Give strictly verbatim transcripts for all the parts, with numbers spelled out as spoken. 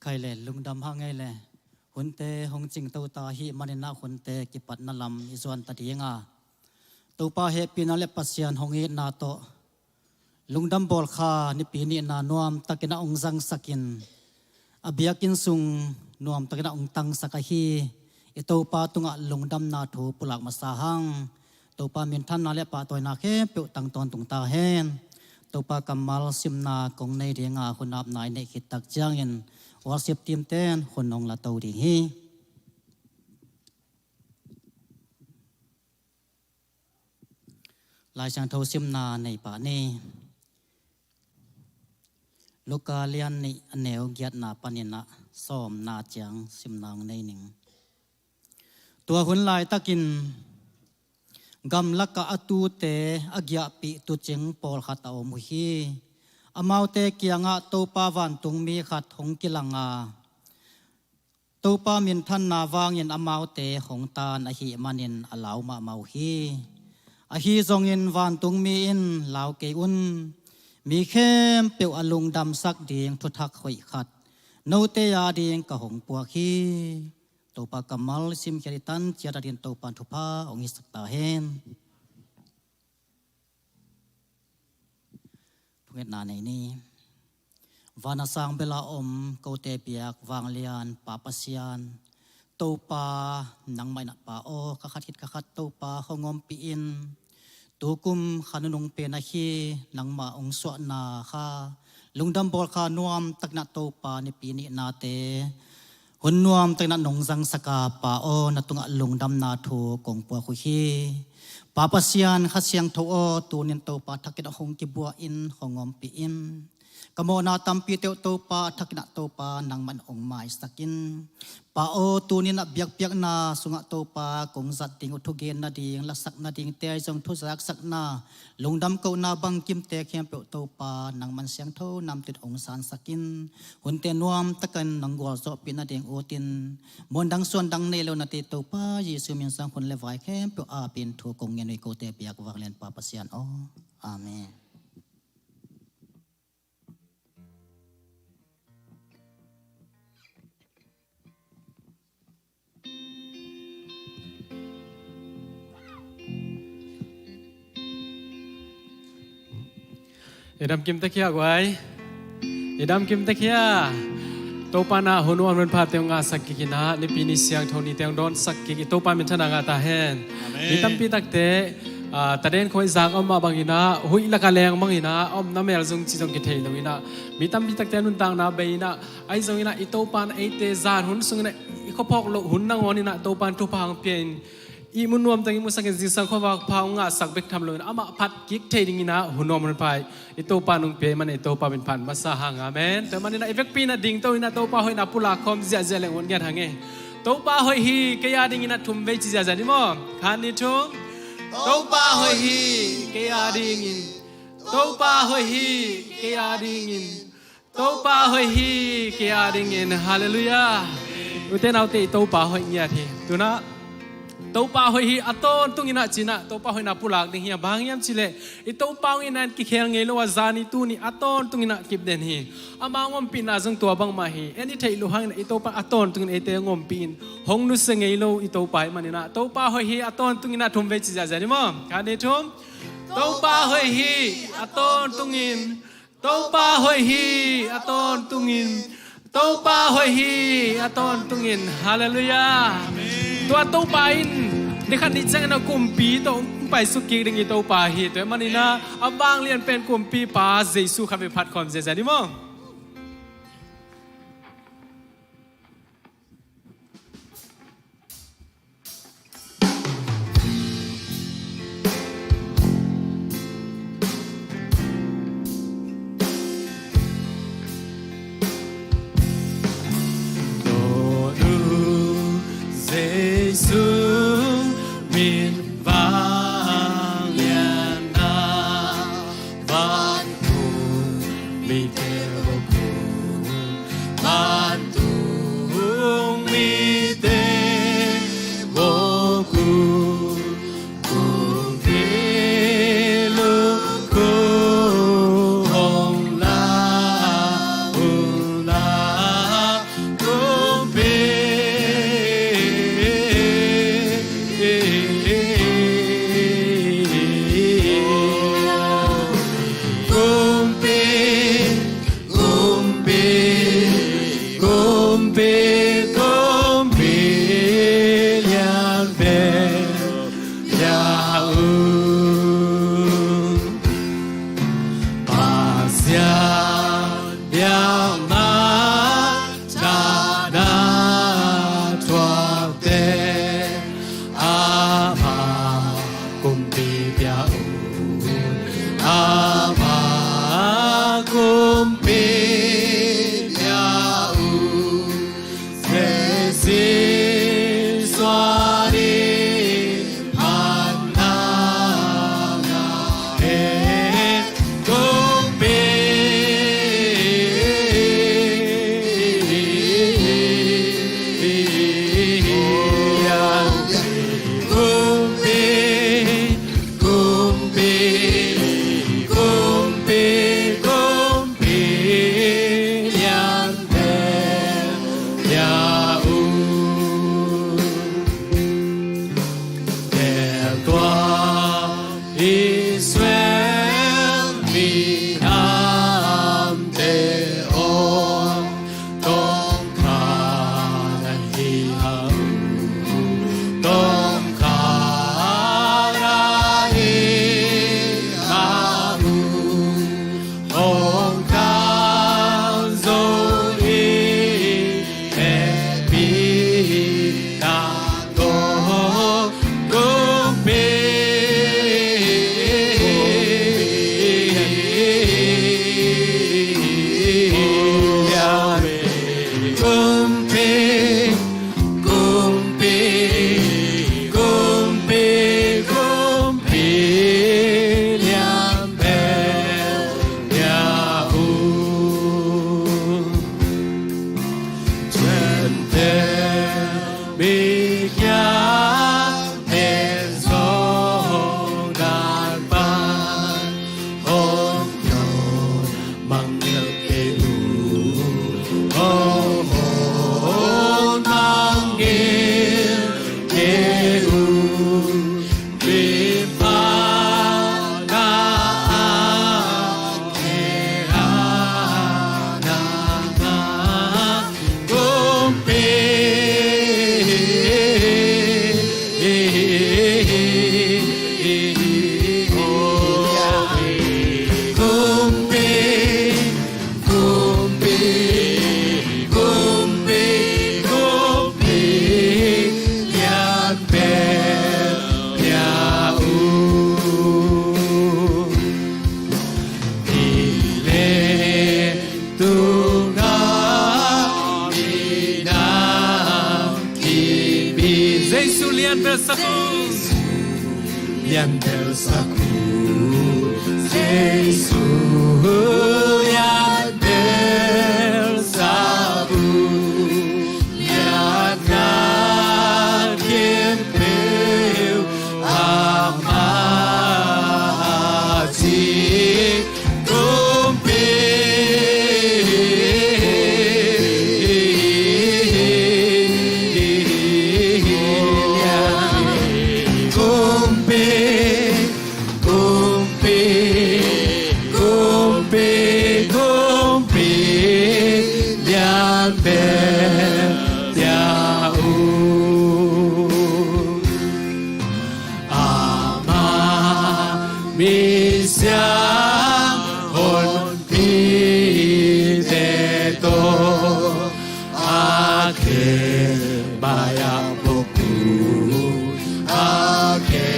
Khai le, lungdam hang ei le. Hunte hong cingto ta ahih manin ah hunte kipatna lam i zuan ta ding a, Topa hehpihna le Pasian hong itna tawh Lungdam Bawlkha Nipi nihna nuam takin ah hong zangsak in, a biakinn sung nuam takin ah hong tangsak ahi i Topa tungah lungdamna thu pulak masa hang. Topa minthanna le pahtawina khempeuh tang tawntung ta hen. Topa kammal simna kong nei ding a, hun apna i neih khit tak ciangin worship team ten hun hong la to ding hi. Lai Siangtho simna nei pah ni. Luka lian nih, a neu giatna panin ah sawmna ciang simna hong nei ning. Tua hun laitakin gamlakah a tuute a giahpih tuucing pawlkhat a om uh hi. Amaute kiangah Topa vantungmi khat hong kilang a, Topa minthanna vangin amaute hong tan ahih manin a lau mahmah uh hi. Ahi zongin vantungmi in, "Lau kei un, mi khempeuh a lungdamsak ding thuthak hoih khat note a ding ka hong puak hi." Topa kammal simkhiat i tan ciat adingin Topa in thupha hong hisak ta hen. Thungetna nei ni. Van a sang bela om kote biak vanglian Pa Pasian, Topa nangmah in ah Pa aw, kha khat khit kha khat Topa hong ompih in. Tukum kha nunung pen ahi nangmah hong suahna kha, Lungdam Bawlkha nuam takin ah Topa Nipi nihnate hun nuam takin ah nong zangsak a, Pa aw, na tungah lungdamna thu kong puak uh hi. Pa Pasian Kha Siangtho aw, tunin Topa thakin ah hong kibuak in, hong ompih in. Ka mawhna tampite uh Topa thakin ah Topa nangmah in hong maisak in. Pa aw, tunin ah biakpiakna sungah Topa kong zat ding uh thugen nading, lasak nadingte ahi zong thuzaksakna, lungdam kohna bangkimte khempeuh Topa nangmah in siangtho namtui in hong sansak in. Hunte nuam takin nong gualzawhpih nading utin, muandang suandang nei lo nate Topa Jesu min sung hun le vai khempeuh apin thu kong ngen uh hi, kote biak vanglian Pa Pasian aw. Amen. I damkim tek hia guai? I damkim tek hia? Topa in ah hun nuam hun phate hong ngahsak kik in ah, Nipi ni siangtho nite hong dawnsak kik i Topa minthanna ngah ta hen. Amen. Mi tampi takte, ah, taden khoi zak a om mah bangin ah, huih lak a leng bangin ah a omna mel zong ci zong kithei lo in ah, mi tampi takte nuntakna bei in ah, ahi zongin ah i Topa in ah eite zan hun sungin ah i khuaphawk loh hun nangawn in ah Topa in thupha hong pia in, ihmu nuam takin musak in, zingsang khuavak pha hong ngahsak bek tham lo in ah amah phat kik thei dingin ah hun nuam hun pha i Topa in hong pia ahih manin i Topa min phat masa hang. Amen. Tua ahih manin ah i vekpi in ah dingto in ah Topa hoihna pulak khawm ziahziah leng hong ngiat hang e. Topa hoih hi kei a dingin ah thum vei ci ziahziah ni maw? Khat, nih, thum. Topa hoih hi kei a dingin. Topa hoih hi kei a dingin. Topa hoih hi kei a dingin. Halleluiah. Ute naute, i Topa hoih ngiat hi. Tu in ah Topa hoih hi a tawntungin ah ci in ah Topa hoihna pulak ding hi a, bang hang hiam cih leh i Topa hong itna in kikhel ngei lo a, zani tuni a tawntungin ah kipden hi. Ama hong ompihna zong tua bangmah hi. En i theih loh hangin ah i Topa in a tawntungin eite hong ompih in, hong nusia ngei lo i Topa ahih manin ah Topa hoih hi a tawntungin ah thum vei ci ziahziah ni maw? Khat, nih, thum. Topa hoih hi a tawntungin. Topa hoih hi a tawntungin. Topa hoih hi a tawntungin. Halleluiah. Amen. Tua Topa in ni khat ni ciangin a kumpi tawh hong paisuk kik ding i Topa hi. Tua ahih manin ah a vanglian pen kumpipa Jesu khat vei phat khawm ziahziah ni maw? Jesu min vanglian a, van kum mi khempeuh Lianbelsak uh, Jesu lianbelsak uh, liatna khempeuh amah cih kumpi, kumpi, kumpi, kumpi, kumpi lianbel tia uh. Amah misiang honpite tawh a khe mai-ah mawk uh, a khe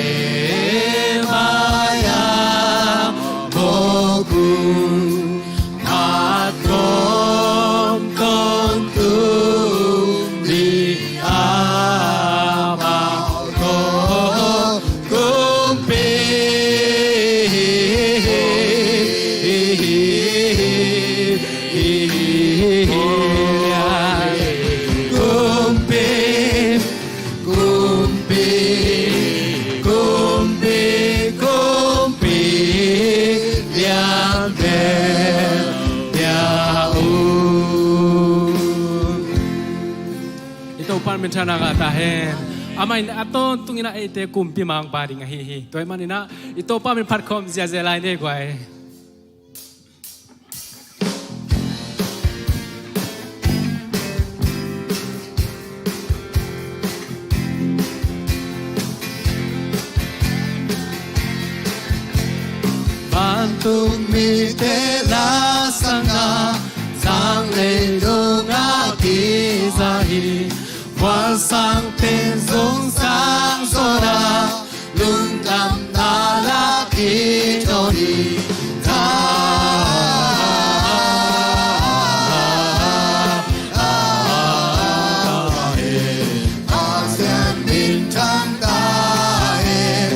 mai-ah mawk uh. Matkhawm tawntung ding amau tawh kumpi, kumpi, kumpi, kumpi, kumpi lianbel tia uh. I Topa min thang ngah ta hen. Amah in a tawntungin ah eite kumpi mangpa ding ahi hi. Tua ahih manin ah i Topa min phat khawm ziahziah lai ni ei guai. Vantung mite lasakna sang leitungah kiza hi. Khuasangte zong sang zawh a, lungdamna la kitawn hi. Pasian minthang ta hen.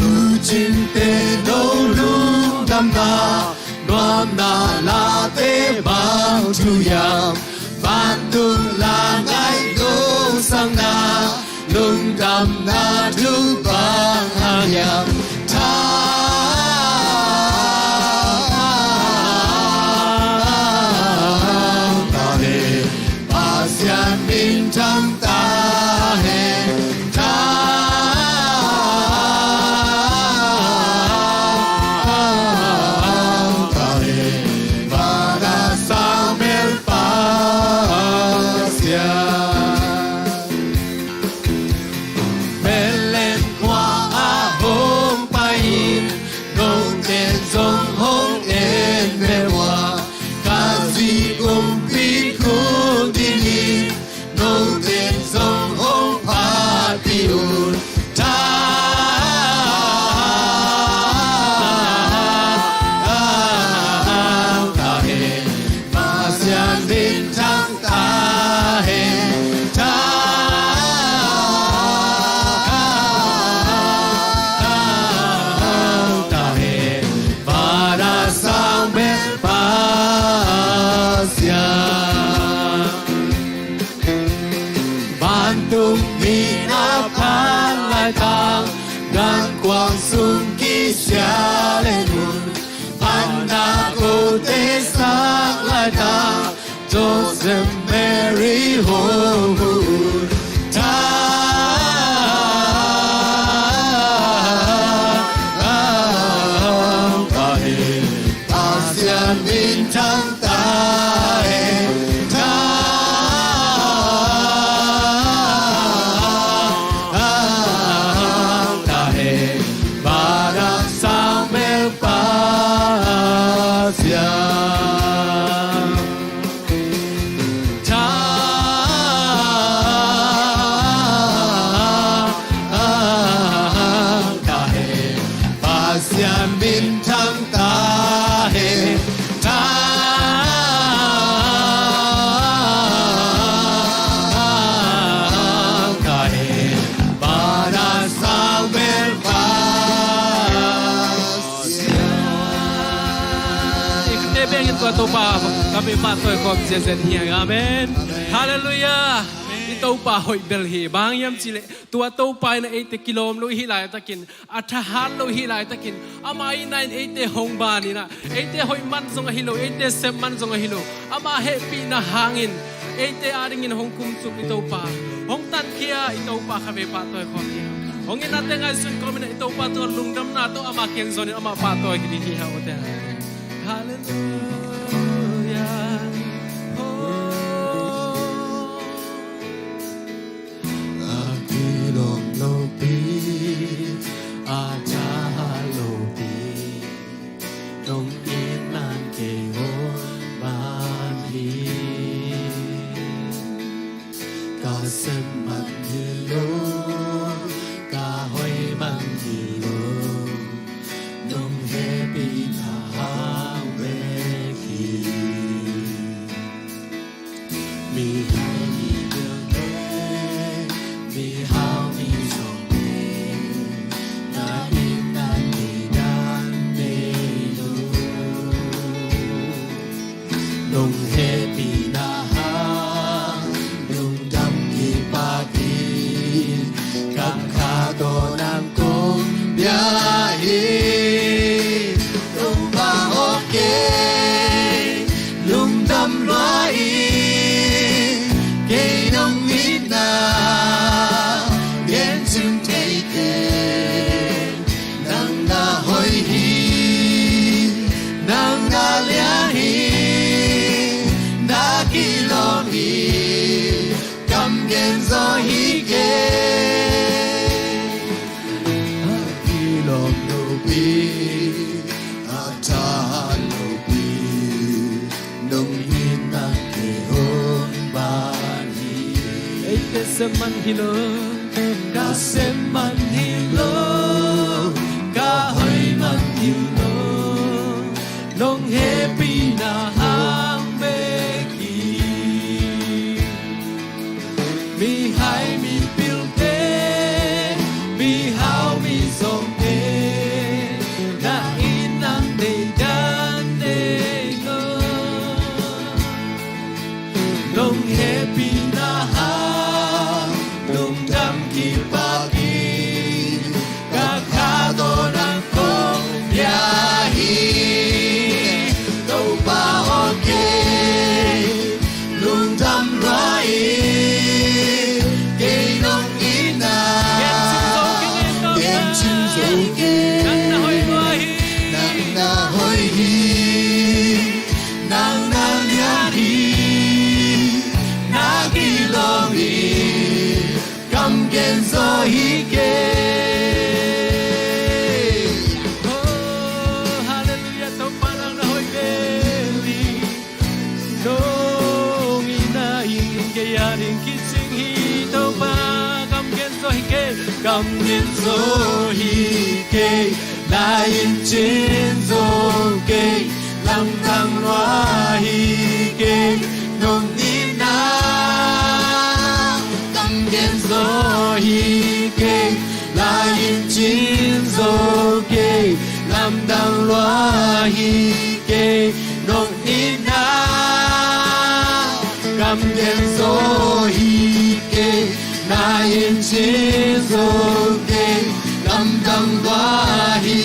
Tucingte no lungdamna nuamna late bang thu hiam? Vantung la ngaih no sangna lungdamna thu bang hang hiam? Thang ta hen. Pasian minthang ta hen. Thang ta hen. Vana sang bel Pasian. Bethlehem khua ah hong pai in, note zong hong en ve ua. Ka zi kumpi khut ding in, note zong hong phatpih un. Thang ta hen. Pasian minthang ta hen. Thang ta hen. Vana sang bel Pasian. Vantung mi na phan laitang, gankuang sung kisia le mun, phatna kote sak laitang, Joseph Mary hong huh un. Thang ta hen. Pasian minthang ta hen. Thang ta hen. Vana sang bel Pasian. Thang Tua Topa ka vei pahtawi khawm ziazet hi hang. Amen. Halleluiah. I Topa hoih bel hi. Bang hiam cihleh tua Topa in eite kilawm lo i hih laitakin, a thahat lo i hih laitakin, ama itna in eite hong ban in ah, eite hoih man zong ahi lo, eite sep man zong ahi lo, ama hehpihna hangin eite adingin hong kumsuk i Topa, hong tankhia i Topa ka vei pahtawi khawm hi hang. Hong itnate ngaihsun kawmin ah i Topa tungah lungdamna tawh ama kiang zonin ama pahtawi kik ding hi hang, ute. Halleluiah. Oh. A kilawm lopi, a thahat lopi, nong itna in kei hong ban hi. Ka sep man hi lo, ka hoih man hi lo, nong hehpihna hang bek hi. Mihai mipilte, mihau mizawngte, na itna in deidan nei lo. Nong hehpihna hang lungdam kipakin, kam khat tawh nang kong bia hi. Topa aw, kei lungdam lua ing, kei nong itna gen cim thei kei. Nang na hoih hi, nang na lian hi, na kilawm hi, kam gen zaw hi kei. A kilawm lopi, a thahat lopi, nong itna in kei hong ban hi. Eite sep man hi lo, ka sep man hi lo, ka hoih man hi lo, nong hehpihna hang bek hi. Mihai mipilte, mihau mizawngte, na itna in deidan nei lo. Nong hehpihna hang lungdam kipakin, ka khat tawh nang kong bia hi. Topa aw, kei lungdam lua ing, kei nong itna gen cim zaw kei. Nang na hoih hi, nang na lian hi, na kilawm hi, kam gen zaw hi kei. Oh, halleluiah, Topa nang na hoih kei hi. Nong itna in kei ading kicing hi Topa, kam gen zaw hi kei, kam gen zaw hi kei, na inn cin zaw kei, lamdang lua hi kei, nong itna kam gen zaw hi kei, na inn cin zaw kei, lamdang lua hi kei, nong itna kam gen zaw hi kei, na inn cin zaw kei, lamdang lua hi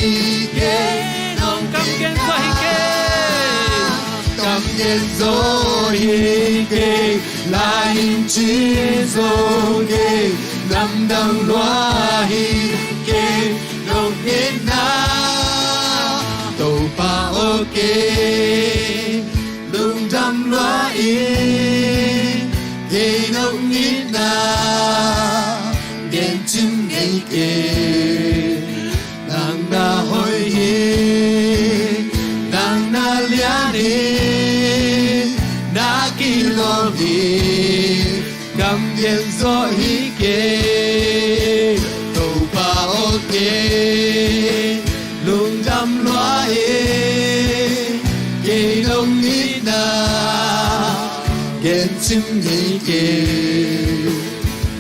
kei, nong kam gen zaw hi kei, kam gen zaw hi kei, na inn cin zaw kei, lamdang lua hi kei, nong itna. Topa aw, kei lungdam lua ing, kei nong itna gen cim ngei kei. Nang na hoih hi, nang na lian hi, na kilawm hi, kam gen zaw hi kei. Topa aw, kei lungdam lua ing, kei nong itna gen cim ngei kei.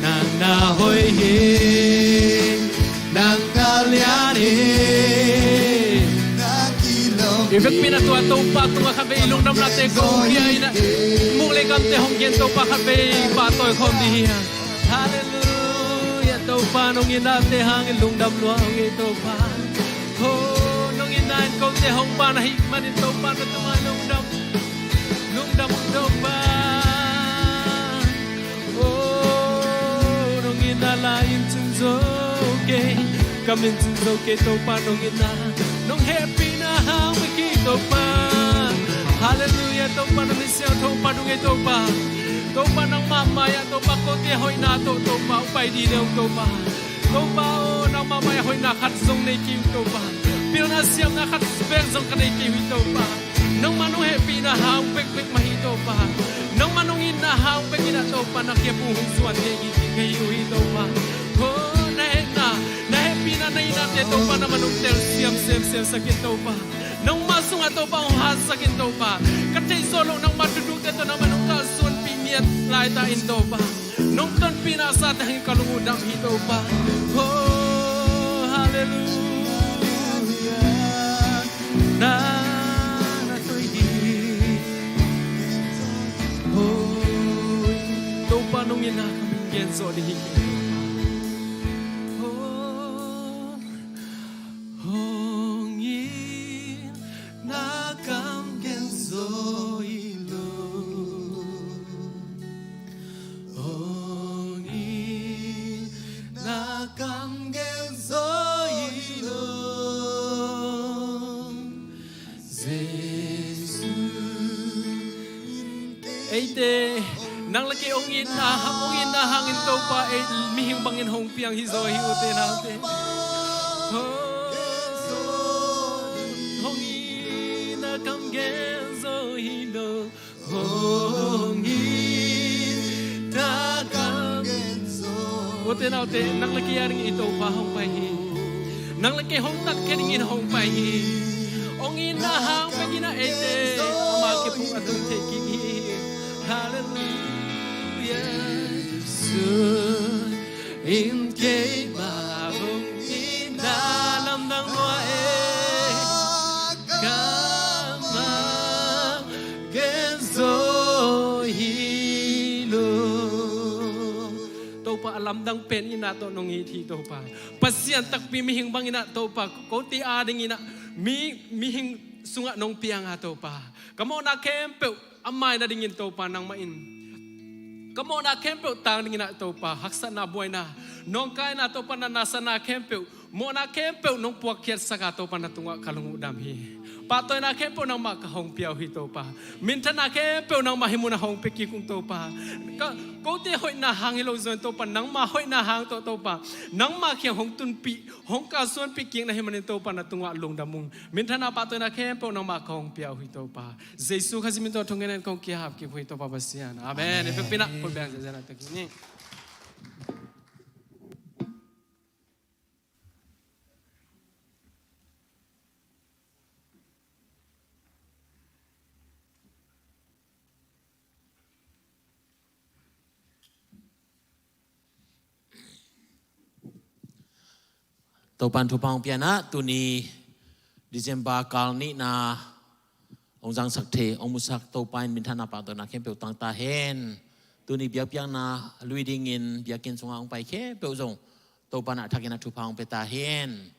Nang na hoih hi, nang na lian hi, na kilawm I vekpi-in ah tua Topa tungah khatvei i lungdamnate kong pia in ah, muk le kamte hong gen Topa khatvei pahtawi khawm ding hi hang. Halleluiah. Topa nong itnate hangin lungdam lua hong ei Topa. Ho, nong itna in kote hong pan ahih manin Topa na tungah lungdam, lungdam Topa. Oh, nong itna lai-in cing zo kei, kam in cing zo kei Topa nong itna, nong hehpihna hang bek hi Topa. Halleluiah. Topa na min siangtho hong phat ung ei Topa. Topa nangmah mai-ah Topa kote hoihna tawh Topa hong pai ding deuh Topa. Topa aw, nangmah mai-ah hoihna khat zong nei kei ung Topa. Pilna siamna khat bek zong ka nei kei uh hi Topa. Nangmah nong hehpihna hang bekbek mah hi Topa. Nangmah nong itna hang bek in ah Topa na kiang pung hong zuan ngei hi, hi, hi uh hi Topa. Ho, na hehna, na hehpihna na itnate Topa nangmah nong tel siam semsem sak in Topa. Nangmah sungah Topa hong hatsak in Topa. Ka theih zawh loh nangmah thuthuhte tawh nangmah nong kalsuanpih miat laita in Topa. Nong tonpihna sate hangin ka lung uh dam hi Topa. Oh, halleluiah. Na, na tawh hi. Oh, Topa nong itna kam gen zawh ding hi. Oh, hong itna kam gen zawh hi lo. Hong itna kam gen zawh hi lo. Jesu. Eite nang le kei hong itna, hong itna hangin Topa ei mihing bangin hong piang hi zaw hi ute naute. Hong, hong itna kam gen zawh hi lo. Hong itna kam gen zawh. Ute naute, nang le kei a ding i Topa hong pai hi. Nang le kei hong takkhia dingin hong pai hi. Hong itna hang bek in ah eite ama kiang pung a tun thei kik hi. Halleluiah. Jesu in keima hong itna lamdang lua e. Kammal gen zawh hi lo. Topa a lamdang pen itna tawh nong it hi Topa. Pasian takpi mihing bangin ah Topa kote a dingin ah mi, mihing sungah nong piang a Topa. Ka mawhna khempeuh a mai nadingin Topa nangmah in, ka mawhna khempeuh tang dingin ah Topa haksatna, buaina, nawngkaina, Topa na nasana khempeuh, mawhna khempeuh nong puakkhiatsak a Topa na tungah ka lung uh dam hi. Pahtawina khempeuh nangmah ka hong pia uh hi Topa. Minthanna khempeuh nangmah hih munah hong pia kik ung Topa. Ka, kote hoihna hang hi lo zongin Topa, nangmah hoihna hang tawh Topa, nangmah kiang hong tunpih, hong kalsuanpih kik na hih manin Topa na tungah lungdam ung. Minthanna, pahtawina khempeuh nangmah ka hong pia uh hi Topa. Jesu Khazih min tawh thungen in kong kihap kik uh hi Topa Pasian. Amen. Amen. I vekpi-in ah khut beng ziahziah na tak ni. Topa'n thupha hong pia in ah, tuni December kal nihna hong zangsak thei, hong musak Topa in minthanna, pahtawina khempeuh tang ta hen. Tuni biakpiakna lui dingin biakinn sungah hong pai khempeuh zong Topa'n a thakin ah thupha hong pia ta hen.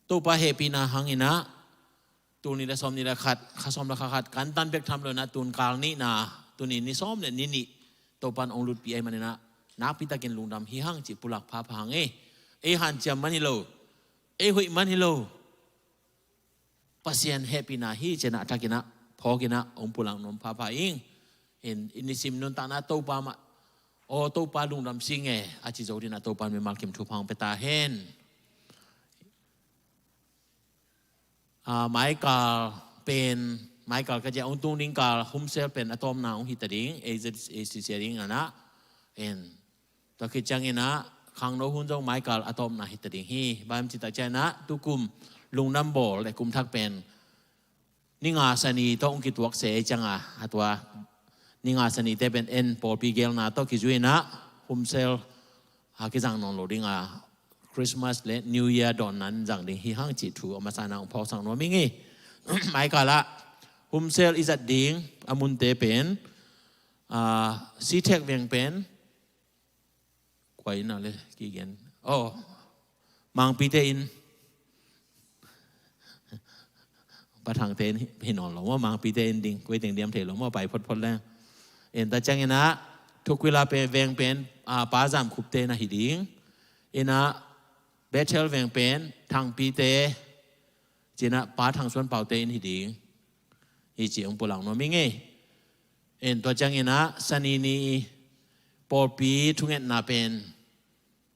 Topa hehpihna hangin ah tul nih le sawm nih le khat, kha sawm le kha khat kantan bek tham lo in ah, tun kal nihna, tuni ni sawm le ni nih Topa'n hong lutpih ahih manin ah nakpi takin lungdam hi hang cih pulak phapha hang e. Ei hanciam man hi lo, ei hoih man hi lo, Pasian hehpihna hi ci-in ah a thakin ah phawkin ah hong pulak nuam phapha ing. In, i nisim nuntakna Topa mah, aw Topa lungdam sing e, a ci zo dingin ah Topa'n mimal kim thupha hong pia ta hen. Ah, maikal pen, maikal ka cih a hong tung ding kal, Humsel pen a tawpna hong hi ta ding, A Z A C C a ding in ah. En, tua khit ciangin ah khangno hun zong maikal a tawpna hi ta ding hi. Bang hiam cih tak ciangin ah tukum lungdam bawl le kum thak pen ni nga Sani tawh hong kituak se ciangin ah, a tua ni nga Sani te pen en pawlpi geelna tawh kizui in ah Humsel a kizang nawn lo ding a, Christmas le New Year dawnna in zang ding hi hang cih thu a masa in ah hong phawksak nuam ing e. Mai kal ah home cell i zat ding a munte pen, ah, C-Tech veng pen, kua inn ah le kigen, oh, Mangpite inn, Pa Thangte inn hi nawn lo maw, Mangpite inn ding, koi teng diam thei lo maw, pai photphot leng. En, tua ciangin ah Tukwila pen, veng pen, ah, Pa Zam Khupte na hi ding. In ah Bethel veng pen Thangpite, ci-in ah Pa Thang Suan Paute inn hi ding. Hi ci hong pulak nuam ing ei. En, tua ciangin ah Sani ni pawlpi thungetna pen,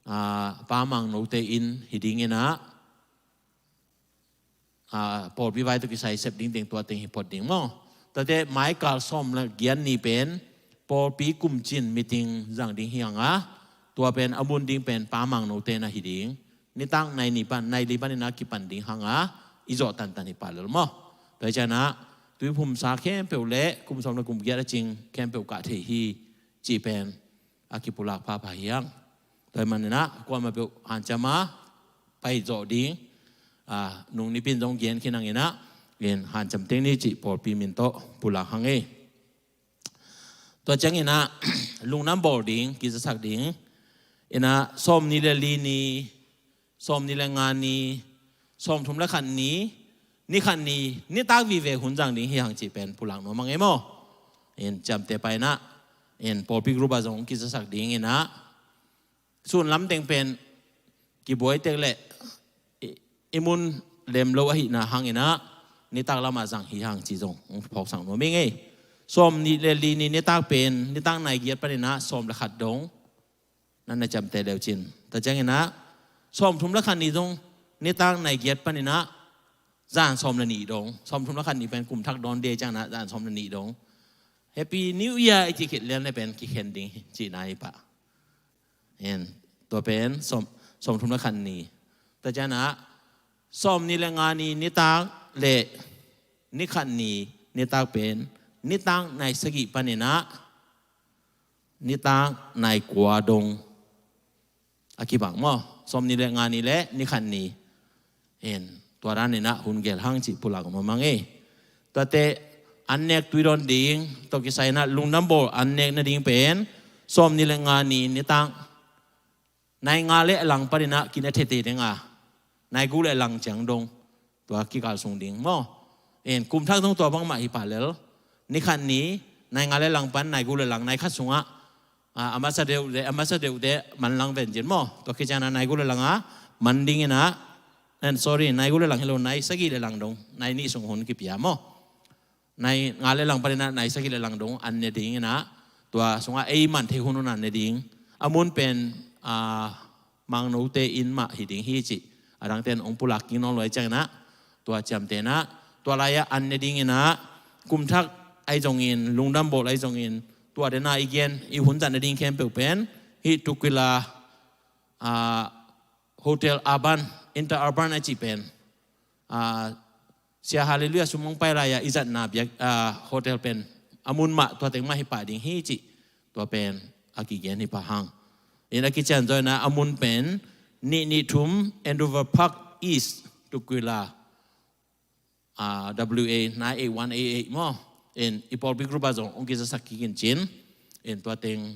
ah, Pa Mang Note inn hi ding in ah, ah, pawlpi vai tawh kisai sep ding teng tua teng hi phot ding maw. Tuate mai kal sawm le giat ni pen pawlpi kumcin meeting zang ding hi hang a, tua pen a mun ding pen Pa Mang Note na hi ding. Nitak nai ni pan, nai li panin ah kipan ding hang a, i zawh tantan hi pah lel maw. Tua hi ciangin ah Tuiphum sa khempeuh le kum sawm le kum giat a cing khempeuh kah thei hi cih pen a kipulak phapha hi hang. Tua hi manin ah kuamah peuh hanciam a pai zawh ding, ah, nung nipi in zong gen khin hangin ah, in hanciam teng ni cih pawlpi min tawh pulak hang ei. Tua ciangin ah lungdam bawl ding, kizasak ding in ah sawm ni le li ni, sawm ni le nga ni, sawm thum le khat ni, ni khat ni, nitak vive hun zang ding hi hang cih pen pulak nuam hang ei maw. In ciamteh pa in ah, in pawlpi group ah zong kizasak ding in ah, sun lam teng pen kibuai tek leh i, i mun lem lo ahihna hangin ah nitak lamah zang hi hang cih zong hong phawksak nuam ing ei. Sawm ni le li ni nitak pen, nitak nai giat panin ah sawm le khat dong, na na ciamteh leu cin. Tua ciangin ah sawm thum le khat ni zong nitak nai giat panin ah zan sawm le nih dong, sawm thum le khat ni pen kum thak dawn de ciangin ah zan sawm le nih dong. Happy New Year i cih khit lian le pen kikhen ding hi cihna hi pah. En, tua pen sawm, sawm thum le khat ni. Tua ciangin ah sawm ni le nga ni nitak le ni khat ni nitak pen nitak nai sagih panin ah nitak nai kua dong a kibang maw. Sawm ni le nga ni le ni khat ni. En, tua dan in ah hun gel hang cih pulak nuam hang ei. Tuate an nek tui dawn ding tawh kisai in ah lungdam bawl an nek nading pen sawm ni le nga ni nitak nai nga le a lang panin ah kine thei tei ding a, nai guk le a lang ciang dong tua kikal sung ding maw. En, kum thak zong tua bangmah hi pah lel. Ni khat ni, nai nga le lang pan, nai guk le lang, nai khat sungah, ah, a masa deuh le, a masa deuh te man lang ven cin maw. Tua khit ciangin ah nai guk le lang a man ding in ah, en, sorry, nai guk le lang hi lo, nai sagih le lang dong, nai nih sung hun kipia maw. Nai nga le lang panin ah nai sagih le lang dong an ne ding in ah, tua sungah ei man thei hun hun an ne ding. A mun pen, ah, Mang Note inn mah hi ding hi cih a dangte in hong pulak kik nawn lo ahih ciangin ah, tua ciamteh in ah, tua lai-ah an ne ding in ah, kum thak ahi zongin, lungdam bawl ahi zongin, tua den a i gen, i hun zat nading khempeuh pen hih Tukwila, ah, Hotel Urban, Inter Urban a cih pen, ah, Sia Hallelujah sum hong pai lai-ah i zatna biak, ah, hotel pen a mun mah tua teng mah hi pah ding hi cih tua pen a kigen hi pah hang. In a kician zaw in ah a mun pen nih nih thum Andover Park East, Tukwila, ah, W A nine eight one eight eight maw. In i pawlpi group ah zong hong kizasak kik in cin. In tua teng,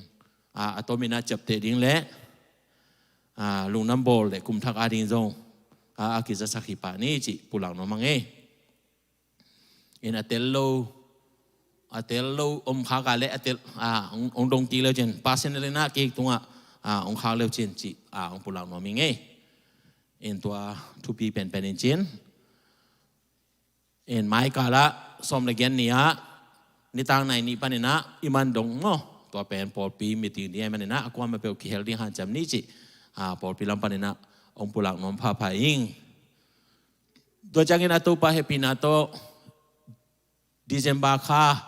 ah, a tom in ah ciapteh ding le, ah, lungdam bawl le kum thak ading zong, ah, a kizasak hi pah ni cih pulak nuam hang ei. In a tel lo, a tel lo om khak a le a tel, ah, hong, hong dong kik leu cin, personal in ah kei tungah, ah, hong khak leu cin cih, ah, hong pulak nuam ing ei. In tua thupi penpen in cin. In mai kal ah sawm le giat ni ah nitak nai nih panin ah i man dong maw. Tua pen pawlpi meeting ding ahih manin ah a kuamah peuh kihel ding hanciam ni cih, ah, pawlpi lam panin ah hong pulak nuam phapha ing. Tua ciangin a Topa hehpihna tawh December kha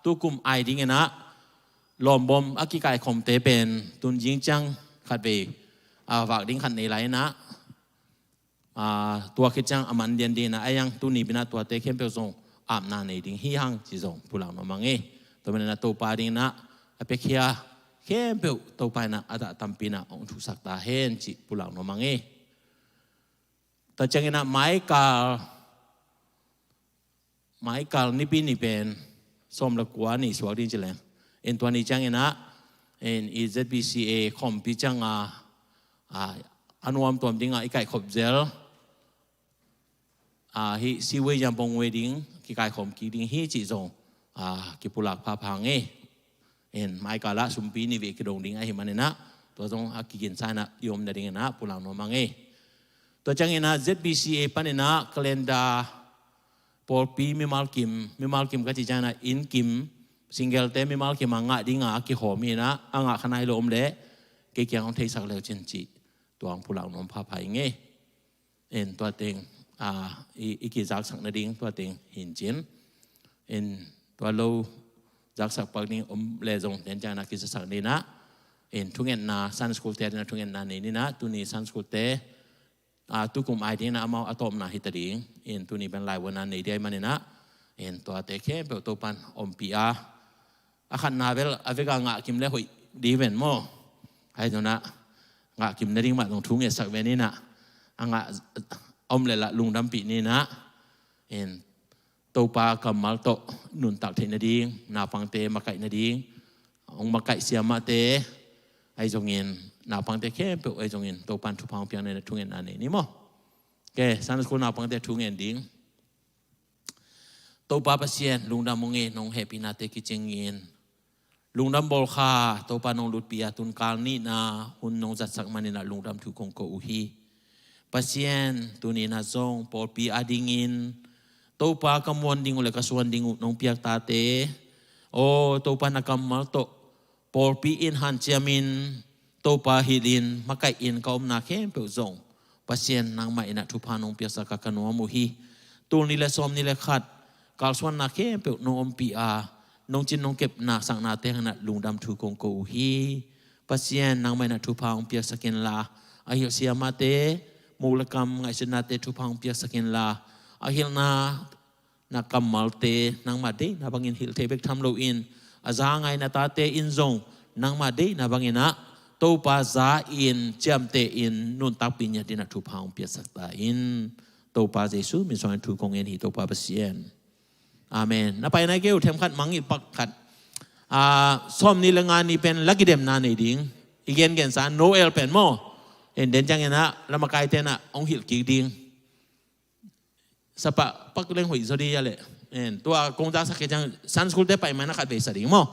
tukum ai ding in ah lawmbawm a kikaikhawmte pen tun zing ciang khatvei, ah, vak ding khat nei lai in ah, ah, tua khit ciang a man dian ding in ah, a yang tuni pi in ah tuate khempeuh zong apna nei ding hi hang ci zong pulak nuam hang ei. Tua manin ah Topa ding in ah a piakhia khempeuh Topa in ah a dah tampi in ah hong thuksak ta hen ci pulak nuam hang ei. Tua ciangin ah mai kal Mai kal Nipi ni pen sawm le kua ni suak ding ci leng. In tua ni ciangin ah, in i Z B C A khawmpi ciang a, a, a nuam tuam ding a i kaihkhop zel. A, hih Seaway Yanpong Wedding kikaikhawm kik ding hi cih zong, a, kipulak phapha ngei. In mai kal ah sumpi ni vei kidong ding ahih manin ah, tua zong a kiginsa in ah i om nadingin ah pulak nuam a ngei. Tua ciangin ah Z B C A panin ah calendar pawlpi mimal kim, mimal kim ka cih ciangin ah inn kim, single te mimal kim a ngah ding a kihawm hi in ah, a ngah kha nai lo om leh kei kiang hong theisak leu cin cih, tua hong pulak nuam phapha i ngei. In tua teng, a, i, i kizaksak nading tua teng hi in cin. In tua lo zaksak pak ding om leh zong den ciangin ah kizaksak ni in ah. In thungetna, Sunday school te adingin ah thungetna nei ni in ah, tuni Sunday school te, a, tukum ai dingin ah amau a tawpna hi ta ding. In tuni pen laivuanna nei ding ahih manin ah, in tuate khempeuh Topa'n ompih a, a khatna bel a vek a ngah kim leh hoih ding ven maw. Ahi zongin ah ngah kim nading mah zong thu ngetsak ven in ah, a ngah om leh lah lungdampih ni in ah. In Topa kammal tawh nuntak theih nading, naupangte makaih nading, hong makaih siamahte, ahi zongin naupangte khempeuh ahi zongin Topa'n thupha hong piak nading thungetna nei ni maw. Ok, Sunday school naupangte thu ngen ding. Topa Pasian, lungdam ung ei, nong hehpihnate kicingin. Lungdam bawl kha, Topa nong lutpih a tun kal nihna hun nong zatsak manin ah lungdam thu kong ko uh hi. Pasian, tuni in ah zong pawlpi adingin Topa ka muan ding uh leh ka suan ding uh nong piak tate, aw Topa na kammal tawh pawlpi in hanciamin, Topa hilhin makaih in ka omna khempeuh zong Pasian nangmah in ah thupha nong piaksak a ka nuam uh hi. Tul nih leh sawmnih leh khat kalsuanna khempeuh nong ompih a, nong cin nong kepna saknate hangin ah lungdam thu kong ko uh hi. Pasian nangmah in ah thupha hong piaksak inla, ahi siamahte, muk leh kam ngaihsutnate thupha hong piaksak inla, a hilhna na kammalte nangmah deihna bangin hilh thei bek tham loin, a za ngai na tate in zong nangmah deihna bangin ah Topa za in ciamteh in nuntakpih ngiat dingin ah thupha hong piaksak ta in. Topa Jesu min suangin thu kong ngen hi, Topa Pasian. Amen. Na pai nai kei uh, themkhat mangngilh pak khat. A, sawmnih leh nga ni pen la kidemna nei ding. I gengensa Noel pen maw, in den ciangin ah lamakaite in ah hong hilh kik ding. Sa pah pak leng hoih zaw ding a leh. En, tua kong zaksak khit ciang Sunday school te pai mai na khatvei sa ding maw.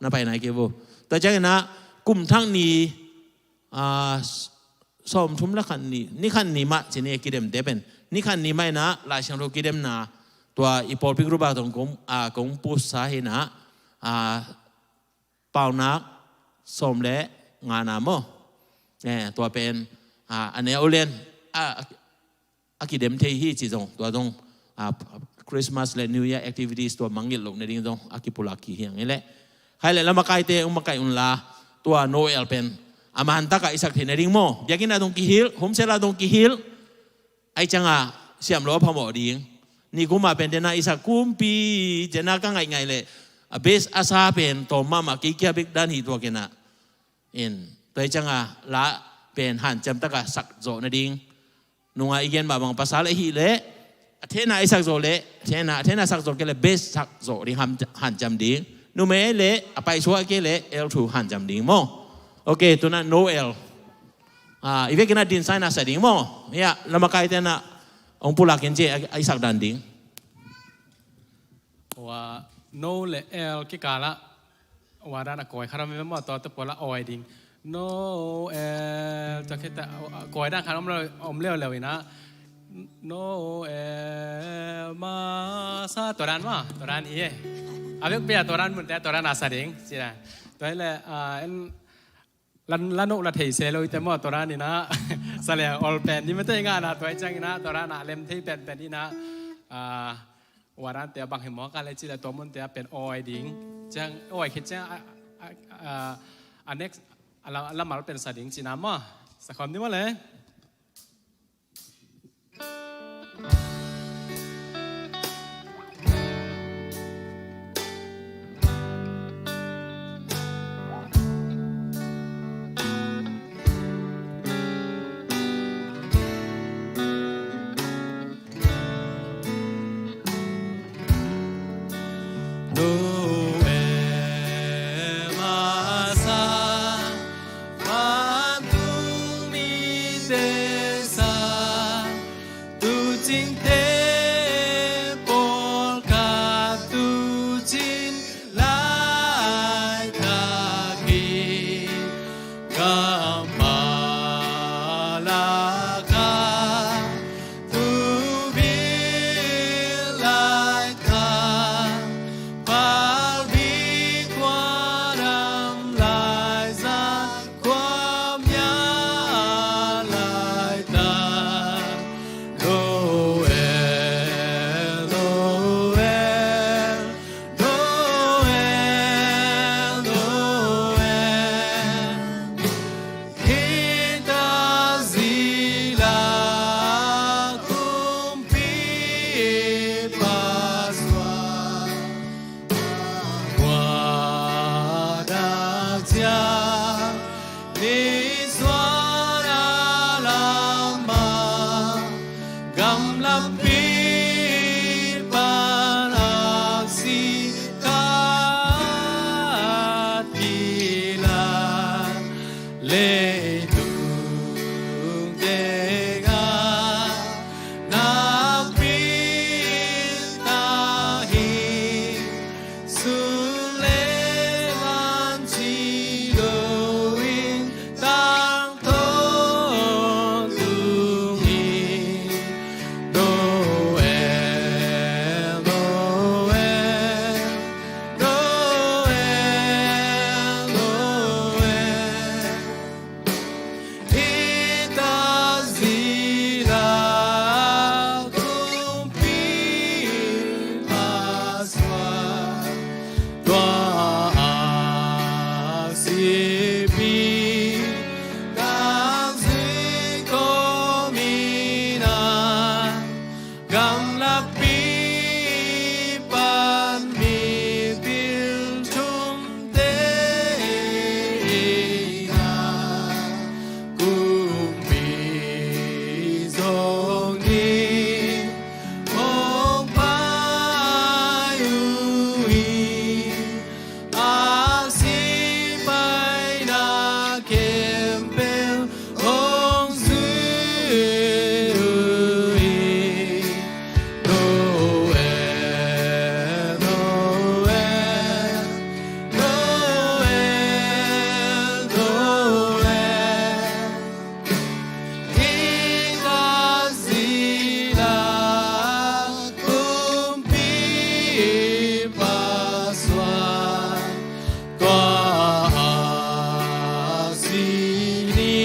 Na pai nai kei uh. Tua ciangin ah kum thak ni, a, sawmthum leh khat ni, ni khat ni mah ci ni, kidemte pen ni khat ni mah in ah Lai Siangtho kidemna, tua i pawlpi group ah zong kong, a, kong pusa hi in ah, a, Paunak sawm leh ngana maw. Eh, tua pen, a, a neu lian, a, a kidem thei hi ci zong, tua zong, a, Christmas leh New Year activities tua mangngilh loh nading zong a kipulak kik hi hang hi leh. Khai leh lamakaite hong makaih unla, tua Noel pen a mantak a i sak theih nading maw. Biakinn ah zong kihilh, homecell ah zong kihilh. Ahih ciangin siam lo a phamawh ding. Nikum ah pen den a i sak kumpi, den a ka ngaihngaih leh a best a sa pen tawm mahmah, kei kia bek dan hi tua ken ah. In, tua ahih ciangin la pen hanciam takin sak zawh nading. Nung a i gen mah bang pasal ahih leh a thena i sak zawh leh a thena, a thena sak zawh kei leh best sak zawh ding, han, hanciam ding. Numei leh a paisuak kei leh L two hanciam ding maw. Ok, tu in ah Noel, a, i vekin ah din sa in ah sa ding maw. Ya, lamakaite in ah hong pulak in ci, a, a i sak dan ding. Ua, No leh L kikal ah ua dan a kawi khat om ve maw, tua, tua pawl a awi ding. Noel, tua khit teh, a, kawi dan khat om leu, om leuleu in ah. Noel masa, tua dan maw, tua dan hi e. A vekpi a tua dan mun teh, tua dan a sa ding ci dan. Tua hi leh, a, en, la, la nuam la thei se lo i te maw, tua dan in ah. Sa leng ol pen ni mate ngah na, tua ahih ciangin ah tua dan a lem thei penpen in ah, a, ua dante a bang hi maw ka leh ci leh tua munte a pen awi ding. Ciang awi khit ciang a, a, a, a next a la, a lamal pen sa ding ci na maw. Sa khawm ni maw leh. Nakpi pan aksi khat kila, leitung tengah nakpi na hi. Sun le van ci lo in tang tawntung hi. Noel, Noel, Noel, Noel. Hi ta zila kumpi Pasua, tua a sipi tang zui kawm in a, gamlakpi pan mipil thumte in a, kumpi zong in hong pai uh hi. A si paina khempeuh hong zui uh hi. Noel, Noel, Noel, Noel. Hi ta zila kumpi Pasua, tua a si ni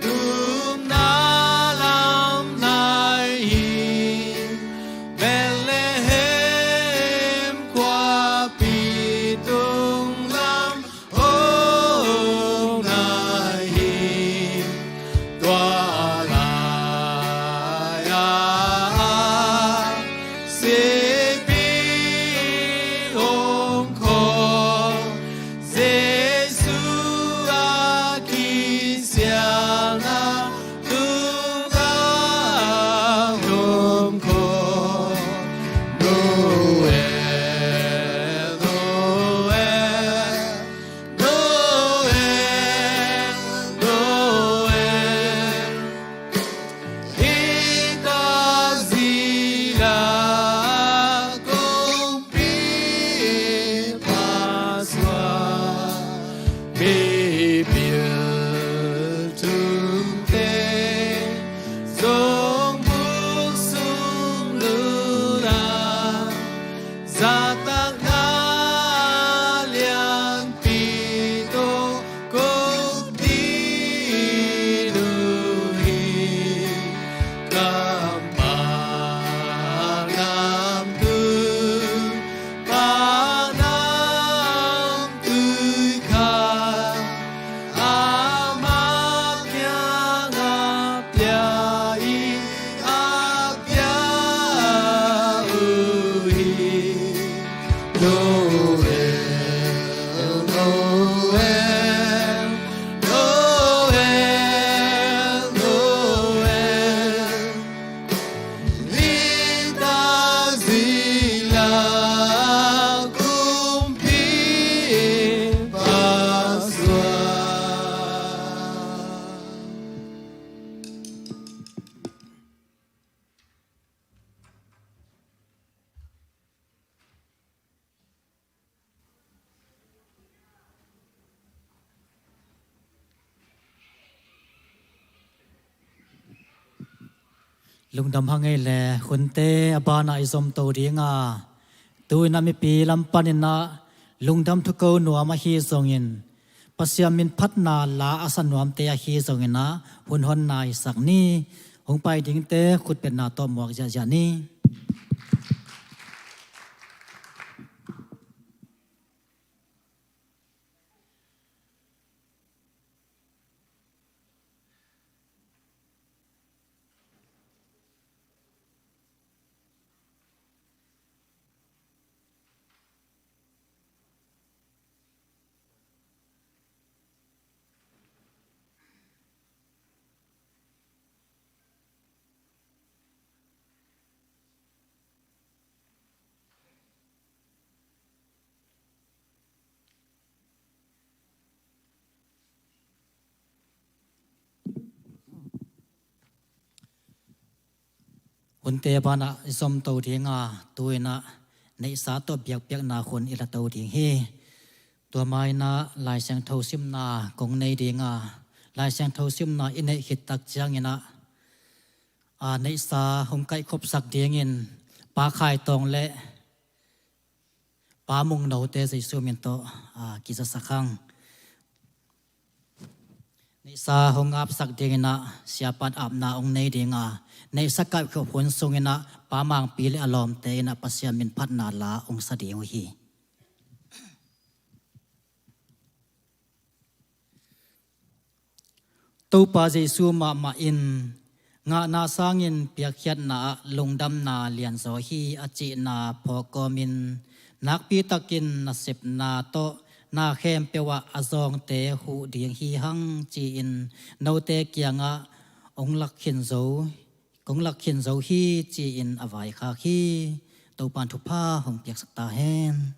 tumna lam nai hi. Bethlehem khuapi tung lam hong nai hi. Tua lai-a sipi hong khawm, Jesu a kisialna tungah hong khawm. Noel, Noel, Noel, Noel. Hi ta zila kumpi Pasua, mipil thumte zong buk sung lut a, zahtakna lianpi tawh kong din uh hi. Kammal namtui, pa namtui khat, ama kiangah pia in a pia uh hi. Noel, Noel, Noel, Noel. Hi ta zila kumpi Pasua. Lungdam hang ei le, hunte a banah i zom to ding a, tu-in a mipi lam panin ah lungdam thu ko nuam ahi zongin, Pasian min phatna la a sa nuamte ahi zongin ah hun honna i sak ni. Hong pai dingte khutbetna tawh muak ziahziah ni. Hunte banah i zomto dinga, tu-inah neihsa tawh biakpiakna hun i lato ding hi. Tua ma-inah Lai Siangtho simna kong nei dinga, Lai Siangtho simna i neih khit tak cianginah, a, neihsa hong kaihkhopsak dingin Pa Khai Tawng le Pa Mung Note Jesu min tawh, a, kizasak hang. Neihsa hong apsak dinginah siapa'n apna hong nei dinga, neihsa kaihkhop hun sunginah Pa Mangpi le a lawmte inah Pasian min phatna la hong sa ding uh hi. Topa Jesu mahmah in, "Ngahna sangin piakkhiatna ah lungdamna lianzaw hi," a cihna phawk kawmin, nakpitakin nasepna tawh na khempeuh ah a zawngte huh ding hi hang, ci-in note kiangah hong lak khin zo, kong lak khin zo hi, ci-in a vaikhak hi. Topa'n thupha hong piaksak ta hen.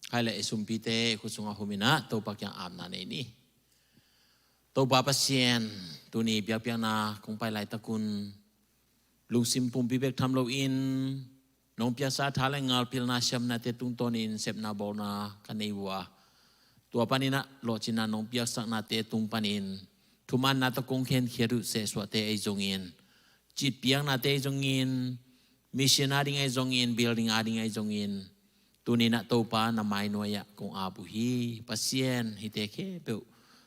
Khai le i sumpite i khut sungah huminah Topa kiang apna nei ni. Topa Pasian, tuni biakpiakna kong pai laitakun lungsim pumpi bek tham loin nong piaksa tha le ngalpilna siamnate tungtawnin sepna bawlna ka nei uh a, tua paninah lawhcinna nong piaksaknate tung panin thumaanna tawh kong khenkhiat uh sehsuahte ahi zongin, citpiaknate ahi zongin, mission a ding ahi zongin, building a ding ahi zongin, tuninah Topa na mai nuai-ah kong ap uh hi. Pasian, hihte khempeuh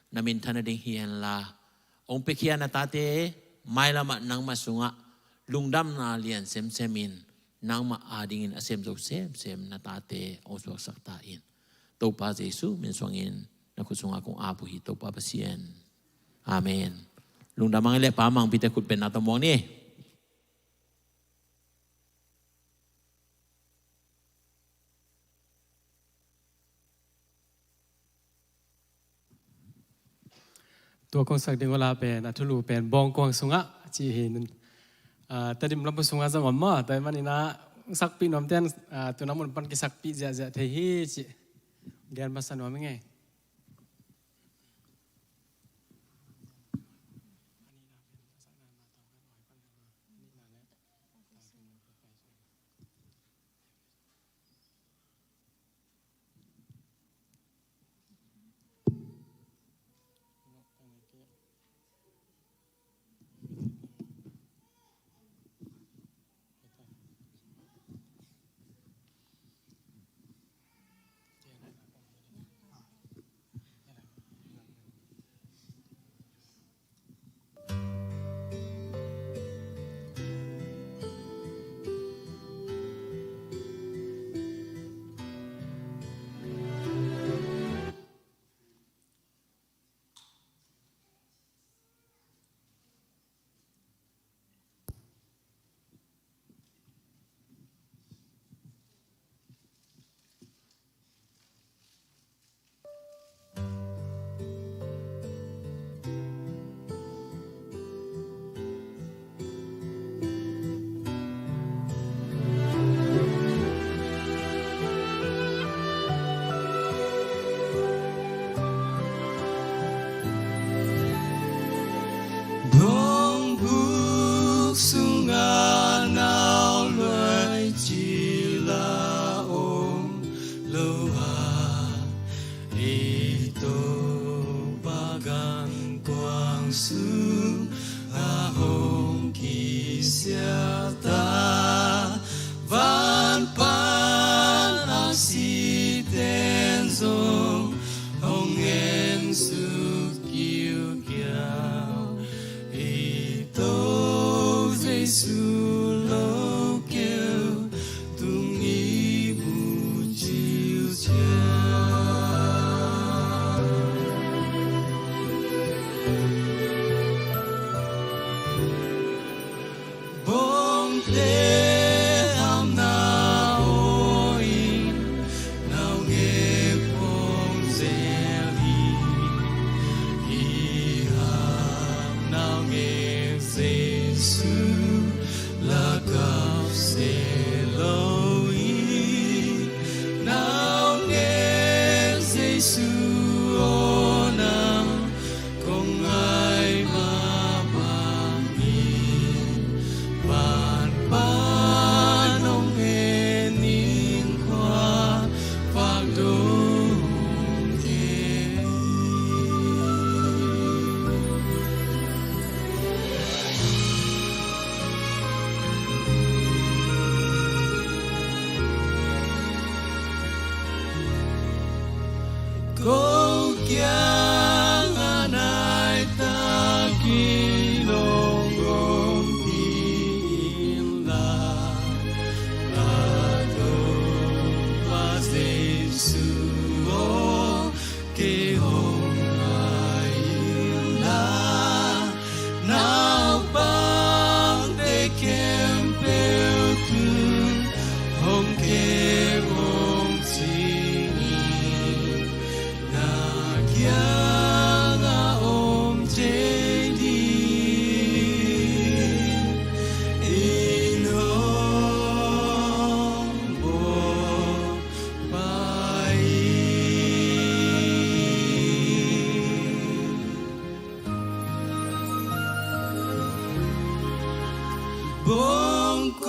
na minthan a ding hi henla, hong piakhia na tate mailamah nangmah sungah lungdamna lian semsemin, nangmah adingin a sem zo semsem na tate hong suaksak ta in. Topa Jesu min suangin na khut sungah kong ap uh hi, Topa Pasian. Amen. Lungdam hang i le Pa Mangpite khut bengna tawh muang ni. Tua kong sak ding uh la pen, a thulu pen Bawngkuang sungah ci hi. Ah, Tedim lampu sungah zong om maw, tua ahih maninah sakpih nuamte in, ah, tuna mun pan kisakpih ziahziah thei hi ci. Gen masa nuam ing ei. Dongbuk sungah nauluai cila om lo a, i Topa gam kuang sungah hong kisia ta, van pan a siten zong hong en suk kiukiau. I To Jesu lo keu tung i mu ciuciau. Bawngkuang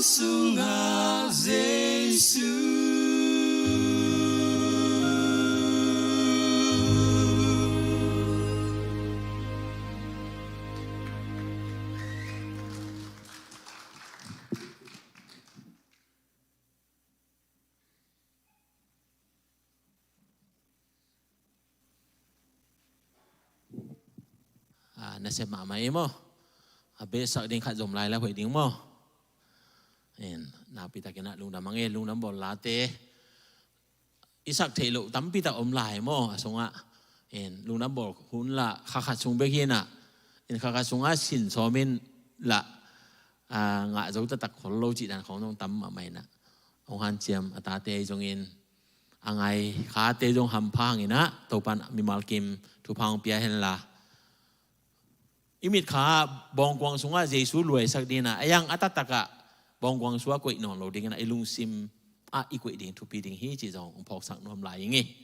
sungah Jesu. Ah, nasep mahmah ei maw. A besak ding khat zom lai la hoih ding maw. En, nakpi takin ah lungdam ang ei, lungdam bawl late. I sak theih loh tampi tak om lai maw, a sungah. En, lungdam bawl hun lah, kha khat sung bek hi nah. En, kha khat sungah sin sawm in lah, ah, ngah zo taktak khol lo cih dan khawng zong tam mahmah in ah. Hong hanciam a tate zongin, a ngai khate zong hampha hang in ah, Topan mimal kim thupha hong pia hen la. I mitkha bawngkuang sungah Jesu luaisak ding in ah, a yang a taktak ah bawngkuang sungah koih nawn lo ding in ah, i lungsim ah i koih ding thupi ding hi cih zong hong phawksak nuam lai ing ei.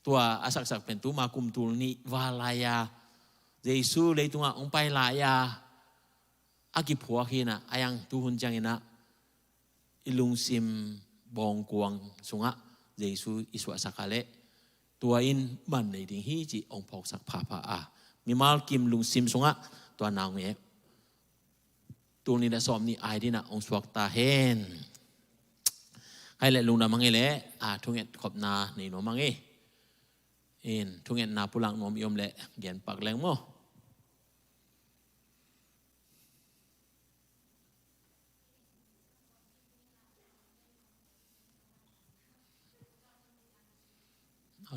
Tua a saksak pen tuma kum tul nih val lai-a Jesu leitungah hong pai lai-a a kiphuak hi nah, a yang tuhun ciangin ah i lungsim bawngkuang sungah Jesu i suahsak a leh tua in man nei ding hi cih hong phawksak phapha a, mimal kim lungsim sungah tua nang e. Tul nih le sawm nih ai ding in ah hong suak ta hen. Khai le lungdam ang ei le, a, thunget khopna nei nuam ang ei. In, thungetna pulak nuam i om le gen pak leng maw.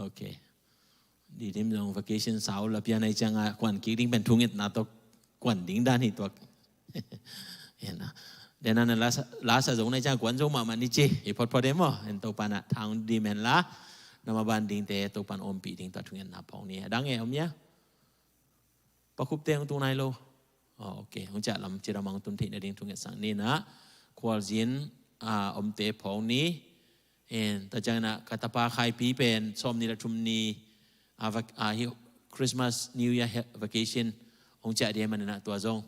Ok. Didim zong vacation sau la pian ai ciang a kuan kik ding pen thungetna tawh kuan ding dan hi tuak. Hi nah. Dena na lasa, lasa zong nai ciang kuan zong mahmah ni ci. Hi photphot e maw. En Topan ah thang dim hen la. Na maban dingte Topan ompih ding tua thungetna phawng ni. A dang e om ia. Pakhup te hong tung nai lo. Oh, ok. Hong ciah lam ci lam hong tun theih nading thungetsak ni nah. Khualzin, ah, omte phawng ni. En, tua ciang nah, ka tapa Khaipi pen sawm ni le thum ni, ah, vac-, ah, hi Christmas, New Year he-, vacation hong ciah ding manin ah tua zong.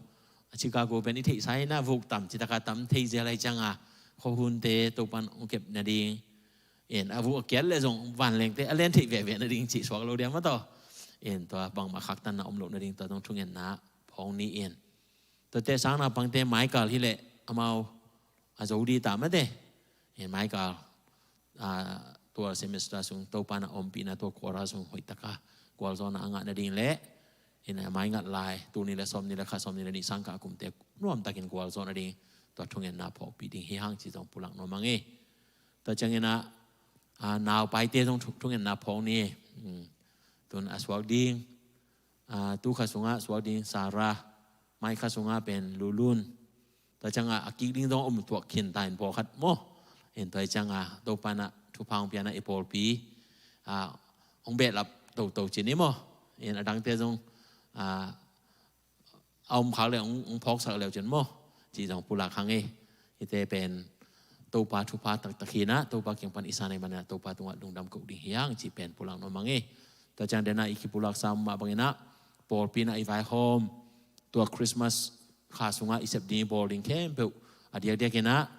A Chicago pen i theihsa hi nah, vuk tam, ci taka tam thei zia lai ciang a. Khuahunte Topan hong kep nading. En, a vuk a kiat le zong vanlengte a len theih veve nading cih suak lo diam a tawh. En, tua bangmah khaktanna om loh nading tua zong thungetna phawng ni in. Tuate sang naupangte Michael hi leh amau a zo di ta mate. En, Michael, ah, tua semester sung Topan a ompihna tua kuara sung hoih taka gualzawhna a ngah nading le. En, a mai ngat lai, tul nih le sawm nih le khat, sawm nih le nih sang kah a kumte nuam takin gualzawh nading tua thungetna phawkpih ding hi hang cih zong pulak nuam ang ei. Tua ciangin ah, ah, naupaite zong thu-, thungetna phawng ni. Hmm. Tun a suak ding, ah, tu kha sungah suak ding Sarah, mai kha sungah pen Lulun. Tua ciangah a kik ding zong om tuak khin ta in pawlkhat maw. En tua ciangah Topan ah thupha hong pian ah i pawlpi, ah, hong behlap toto cin i maw. En a dangte zong, ah, a om khak le hong, hong phawksak leu cin maw. Cih zong pulak hang ei. Hite pen Topa thupha taktak hi nah, Topa kiang pan i san ahih manin ah Topa tungah lungdam koh ding hi hang cih pen pulak nuam ang ei. Tua ciang dena i kipulak sam mah bangin ah, pawlpi in ah i vaihawm, tua Christmas kha sungah i sep ding i bawl ding khempeuh a diakdiak in ah,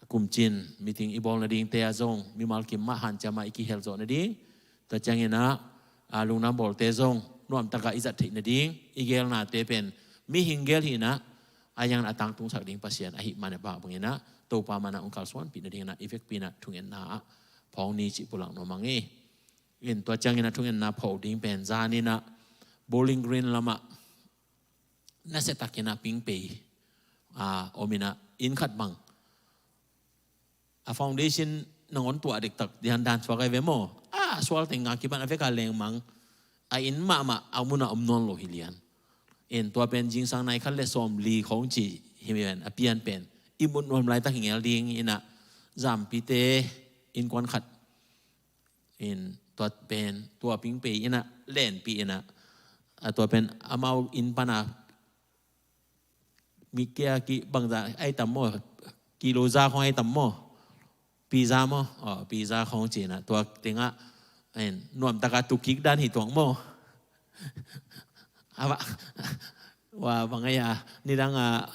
kumcin meeting i bawl nadingte ah zong mimal kim mah hanciam ah i kihel zawh nading. Tua ciangin ah, a, lungdam bawlte zong nuam takah i zat theih nading, i gelnate pen mihing gel hi nah, a yang a tangtungsak ding Pasian ahih man a bang bangin ah, Topa man ah hong kalsuanpih nading in ah, i vekpi in ah thungetna ah phawng ni cih pulak nuam ang ei. In tua ciangin ah thungetna phawk ding pen zan in ah Bowling Green lamah nasia takin ah pingpei, a, om in ah inn khat bang. A foundation nangawn tuah dektak dian dan suak ai ve maw. A, sual teng nga kipan a vek a lengmang. A inn mahmah a mun ah om nawn lo hi lian. In tua pen zingsang nai khat le sawmli khawng ci hi ven a pian pen. I mut nuam laitak hi ngel ding in ah zampite innkuan khat. In tua pen, tua pingpei in ah, lenpih in ah. A tua pen, amau inn pan a, mi kia ki bangza ai tam maw, kilo za khong ai tam maw, pi za maw, oh, pi za khong ci in ah, tua teng ah, en, nuam taka tukik dan hi tuak maw. Ava, wa bang ai a, nidang a,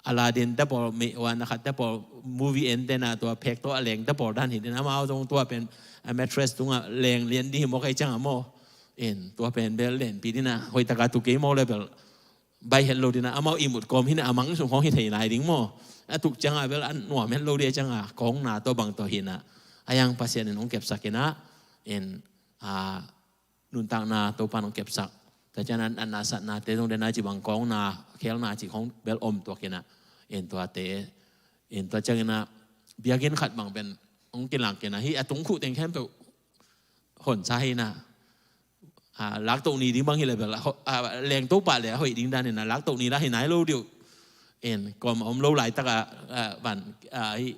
Aladdin te pawl, mi wan a khat te pawl, movie en te na tua phek tawh a leng te pawl dan hi ding, amau zong tua pen a mattress tungah leng lian ding hi mawk ei ciangah maw. In tua pen bel lenpi ding a, hoih taka tuk kei maw le bel bai het lo ding a, amau ihmut kawm hi na, a mang sung khawng hi thei nai ding maw. A tuk ciangah bel a nuam het lo ding a ciangah kawngna tawh bang tawh hi na, a yang Pasian in hong kepsak in a, in a nuntakna Topa in hong kepsak. Tua ciang a natna satnate zong den a ci bang kawngna khelna ci khawng bel om tuak in a, in tuate, in tua ciang in a biakinn khat bang pen hong kilak in a, hih a tung khuh teng khempeuh honsa hi na, a, laktoh ni ding bang hi le bel a ho-, a, leng to pah le a hoih ding dan in a laktoh ni la hi nai lo diu. In kawm a om lo laitak a, a, van, a, hih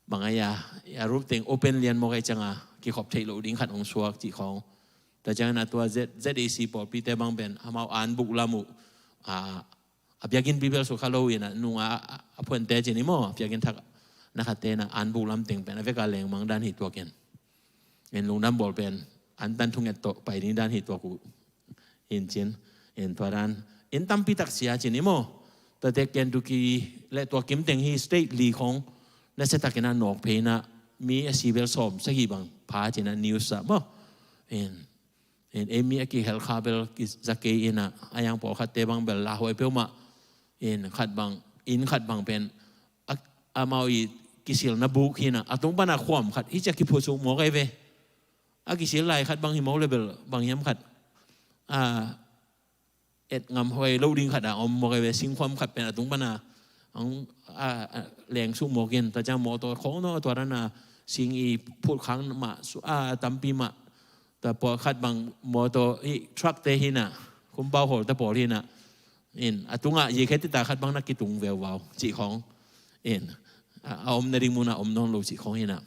bang a, a, a ruk teng open lian mawk ei ciangah kikhop theih loh ding khat hong suak cih khawng. Tua ciangin a tua Z-, ZAC pawlpite bang pen amau anbuk lam uh, a, a biakinn pi bel sukha lo in a nung a, a, a phuante cin i maw, a biakinn thak na khatte in a anbuk lam teng pen a vek a lengmang dan hi tuak in. In lungdam bawl pen antan thunget tawh pai ding dan hi tuak uh. In cin, in tua dan, in tampi tak sia cin i maw. Tuate Kentucky le tua kim teng hi state li khawng nasia takin a nawk phei in a mi a si bel sawm sagih bang pha cin a news ah maw. In, in ei mi a kihel kha bel kiza kei in a, a yang pawlkhatte bang bel lauhuai peuhmah. In khat bang, in khat bang pen a, amau i kisilna buk hi na, a tung pan a khuam khat hi cia kiphut suk mawk ei ve. A kisil lai khat bang hi mawk le bel bang hiam khat, a, et ngam huai lo ding khat a om mawk ei ve, singkhuam khat pen a tung pan a, ang, a, a, leng suk mawk in, tua ciang mawtaw khawng naw tua dan a sing i phut khang mah su-, a, tampi mah. Tua pawlkhat bang mawtaw i truck te hi na, kumpau hawl te pawl hi na, in a tungah yei khe tita khat bang na kitung veuvau cih khawng. In a, a om na ding mun a om nawn lo cih khawng hi na.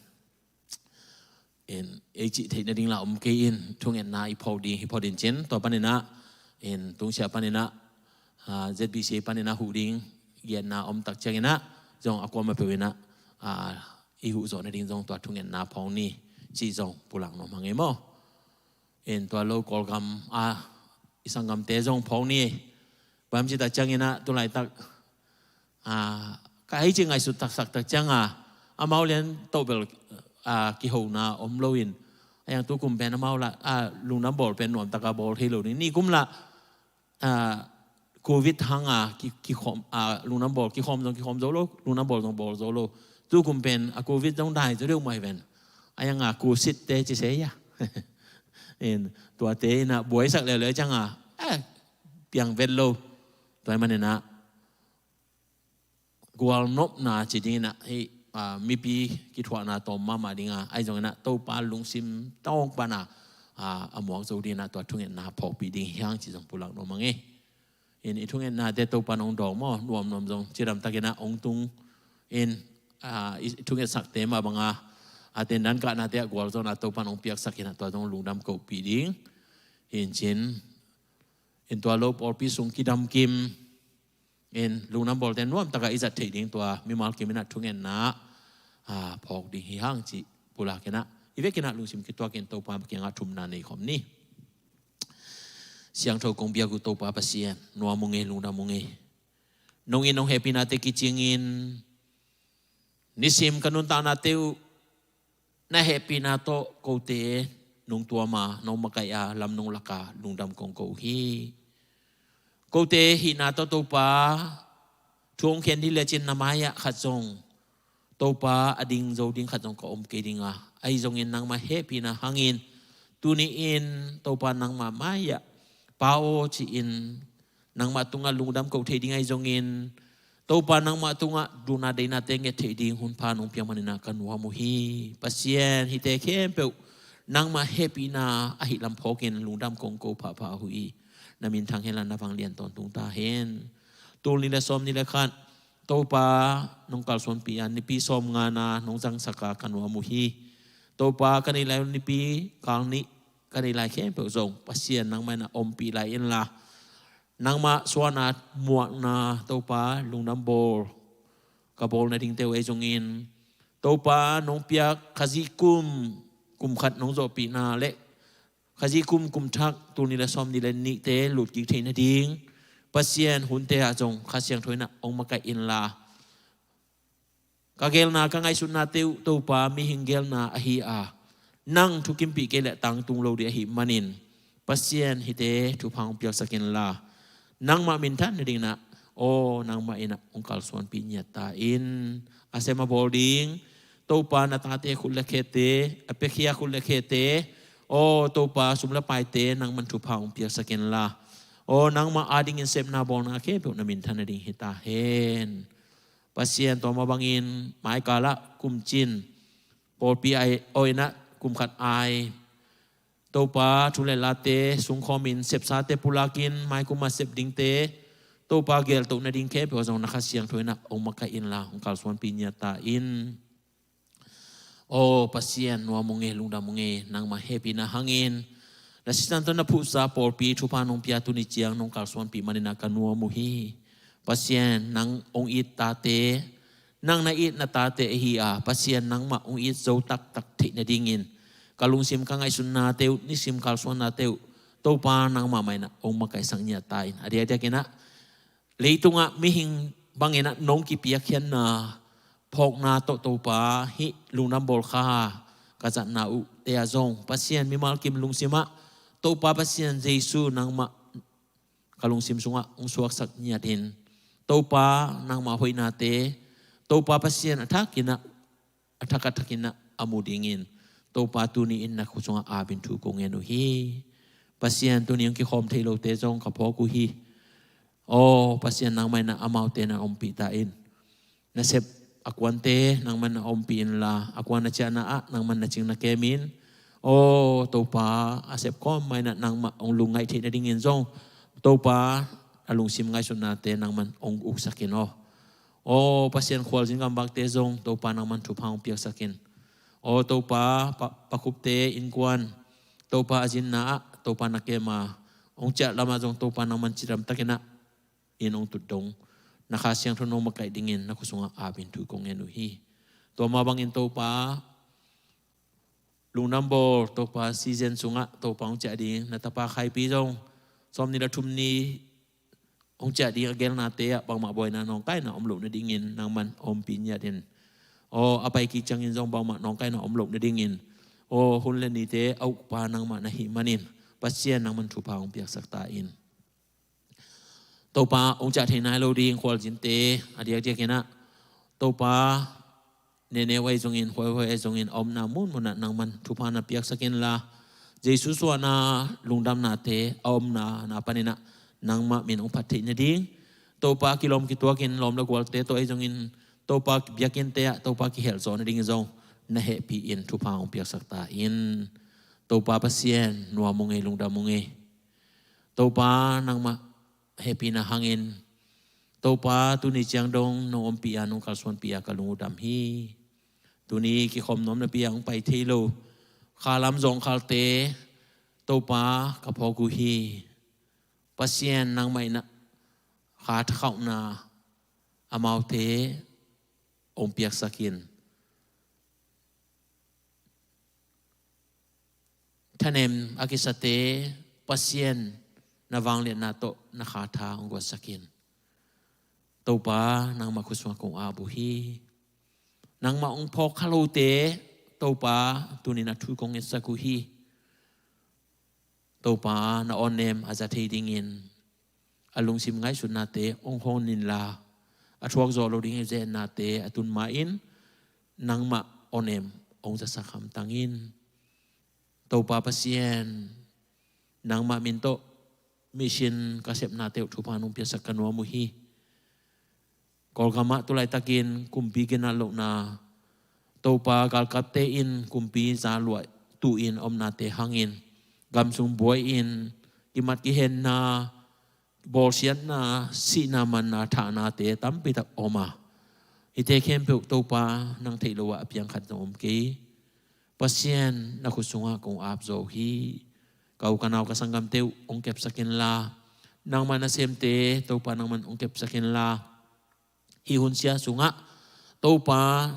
In ei cih theih nading la om kei in, thungetna i phawk ding hi phawk din cin, tua panin a, in tungsiah panin a, a, ZBCA panin a huh ding genna om tak ciangin a, zong a kuamah peuh in a, a, i huh zawh nading zong tua thungetna phawk ni, cih zong pulak nuam hang ei maw. In tua lo Kawlgam a, i sanggamte zong phawk ni. Bang ci tak ciangin a, tu laitak, a, ka hei ci ngaihsut taksak tak ciang a, amau lian toh bel, a, kihona om lo in. A yang tu kum pen amau la, a, lungdam bawl pen nuam taka bawl thei lo ding. Ni kum la, a, Covid hang a, ki, kikhawm, a, lungdam bawl, kikhawm zong kikhawm zo lo, lungdam bawl zong bawl zo lo. Tu kum pen, a, Covid zong dai zo deuh mai ven. A yang a, kusitte ci se ya. In, tuate in a, buaisak leuleu ciang a, a, piang vet lo. Tua i manin a, gualnopna ci ding in a, hei, a, mipi kithuahna tawm mahmah ding a, ahi zongin a, Topa lungsim tawng pan a, a, a muak zo ding in a, tua thungetna phawkpih ding hi hang ci zong pulak nuam hang ei. In i thungetnate Topa in hong dawng maw, nuamnuam zong cidam takin a hong tung in, a, i thungetsakte mah bang a, a tendan kahnate a gualzawhna Topa in hong piaksak in a tua zong lungdam kohpih ding. In cin, in tua lo pawlpi sung kidam kim in lungdam bawlte nuam taka i zat theih ding tua mimal kim in a thungetna, a, phawk ding hi hang cih pulak in a, i vekin a lungsim kituakin Topa kiangah thumna nei khawm ni. Siangtho kong biak uh Topa Pasian, nuam ung ei, lungdam ung ei. Nong in nong hehpihnate kicingin nisim ka nuntaknate uh na hehpihna tawh kote nong tuam a, nong makaih a, lam nong lak a, lungdam kong ko uh hi. Kote hihna tawh Topa thu hong khen dih lecin na mai-ah khat zong Topa a ding zo ding khat zong ka om kei ding a, ahi zongin nangmah hehpihna hangin tuni-in Topa nangmah mai-ah Pa aw ci-in nangmah tungah lungdam ko thei ding ahi zongin Topa nangmah tungah duhna deihnate nget thei ding hunpha nong piak manin a ka nuam uh hi. Pasian, hihte khempeuh nangmah hehpihna ahih lam phawkin lungdam kong ko phapha uh hi. Na minthang hen la, na vanglian tawntung ta hen. Tul nih le sawm nih le khat Topa nong kalsuanpih a, nipi sawm ngana nong zangsak a ka nuam uh hi. Topa, ka neih lai nipi kal nih ka neih lai khempeuh zong Pasian nangmah in a ompih lai inla, nangmah suahna muakna Topa lungdam bawl ka bawl nadingte uh ahi zongin Topa nong piak Khazih kum, kum khat nong zawhpihna le Khazih kum, kum thak tul nih le sawm nih le nihte lutkik theih nading Pasian, hunte ah zong Kha Siangtho in ah hong makaih inla, ka gelna, ka ngaihsutnate uh Topa, mihing gelna ahi a, nang thukimpih kei leh tangtung lo ding ahih manin, Pasian, hihte thupha hong piaksak inla, nangmah minthan nadingin ah, aw, nangmah in ah hong kalsuanpih ngiat ta in. A sem a bawl ding Topa, na tate khut le khete, a piakhia khut le khete, aw Topa, sum le paite nangman thupha hong piaksak inla, aw, nangmah adingin sepna bawlna khempeuh na minthan nading hi ta hen. Pasian, tua mah bangin maikal ah kumcin, pawlpi ai, aw, in ah kum khat ai, Topa, thu le late sungkhawmin, sepsate pulakin, maikum a sep dingte Topa, geltoh nading khempeuh ah zong na Kha Siangtho in ah hong makaih inla, hong kalsuanpih ngiat ta in. Aw Pasian, nuam ung ei, lungdam ung ei, nangmah hehpihna hangin na sisan tawh na phuhsa pawlpi thupha nong pia, tuni ciang nong kalsuanpih manin ah ka nuam uh hi. Pasian, nang hong it tate, nang na it na tate ahi a, Pasian, nangmah hong it zo taktak theih nadingin, ka lungsim, ka ngaihsutnate uh, nisim kalsuannate uh Topa, nangmah mah in ah hong makaihsak ngiat ta in. A diakdiakin ah leitungah mihing bangin ah nong kipiakkhiatna, phawkna tawh Topa, hih Lungdam Bawl Kha ka zatna uhte ah zong, Pasian, mimal kim lungsim ah Topa Pasian Jesu, nangmah ka lungsim sungah hong suaksak ngiat in, Topa, nangmah hoihnate Topa Pasian, a thakin ah, a thak a thakin ah a mu dingin, Topa, tuni in na khut sungah apin thu kong ngen uh hi. Pasian, tuni hong kikhawm thei lote zong ka phawk uh hi. Aw Pasian, nangmah in ah amaute na ompih ta in. Na sep a kuante nangmah in na ompih inla, a kuan a ciahna ah nangmah in na cing na kem in. Aw Topa, a sep kawm mah in ah nangmah hong lungngaih theih nadingin zong, Topa, a lungsim ngaihsutnate nangmah in hong uksak in aw. Aw Pasian, khualzin gamvakte zong Topa, nangmah in thupha hong piaksak in. Aw Topa, pa, pa Khupte innkuan, Topa, a zinna ah Topa, na kem a, hong ciah lamah zong Topa, nangmah in cidam takin ah inn hong tut dong, na Kha Siangtho in hong makaih dingin na khut sungah apin thu kong ngen uh hi. Tua mah bangin Topa, Lungdam Bawl, Topa, season sungah Topa, hong ciah ding na tapa Khaipi zong sawmnih le thum ni hong ciah ding a gelnate ah bangmah buaina nawngkaina om loh nadingin nangmah in ompih ngiat in. Aw, a pai kik ciangin zong bangmah nawngkaina om loh nadingin, aw, hun le nite a ukpa nangmah na hih manin, Pasian, nangmah in thupha hong piaksak ta in. Topa, hong ciah thei nai lo ding khualzinte a diakdiakin ah, Topa, neneu ahi zongin, huaihuai ahi zongin, a omna munmun ah nangmah in thupha na piaksak inla, Jesu suahna lungdamnate a omna na panin ah nangmah min hong phat theih nading, Topa, kilawm kituakin lawm le gualte tawh ahi zongin, Topa, biakinnte ah Topa, kihelh zawh nading zong na hehpih in thupha hong piaksak ta in. Topa Pasian, nuam ung ei, lungdam ung ei. Topa, nangmah hehpihna hangin, Topa, tuni ciang dong nong ompih a, nong kalsuanpih a ka lung uh dam hi. Tuni kikhawm nuam napi a hong pai thei lo khalam zawngkhalte, Topa, ka phawk uh hi. Pasian, nangmah in ah kha thakhauhna amaute hong piaksak in. Thanem a kisate, Pasian, na vangliatna tawh na kha tha hong guansak in. Topa, nangmah khut sungah kong ap uh hi. Nangmah hong phawk kha lote, Topa, tuni in ah thu kong ngetsak uh hi. Topa, na awnem a za thei dingin, a lungsim ngaihsutnate hong hon inla, a thuak zawh lo ding a zetnate a tun ma-in, nangmah awnem hong zasak hamtang in. Topa Pasian, nangmah min tawh mission ka sepnate uh thupha nong piaksak ka nuam uh hi. Kawlgam ah tulaitakin kumpi ginat lohna, Topa, galkapte in kumpi za luah tuhin omnate hangin, gamsung buai-in kimat kihenna, bawlsiatna, sihna, manna, thahnate tampitak om a, hihte khempeuh, Topa, nang theih loh ah a piang khat zong om kei. Pasian, na khut sungah kong ap zo uh hi. Ka u ka nau, ka sanggamte uh hong kepsak inla, nangmah nasemte, Topa, nangmah hong kepsak inla, hih hun sia sungah, Topa,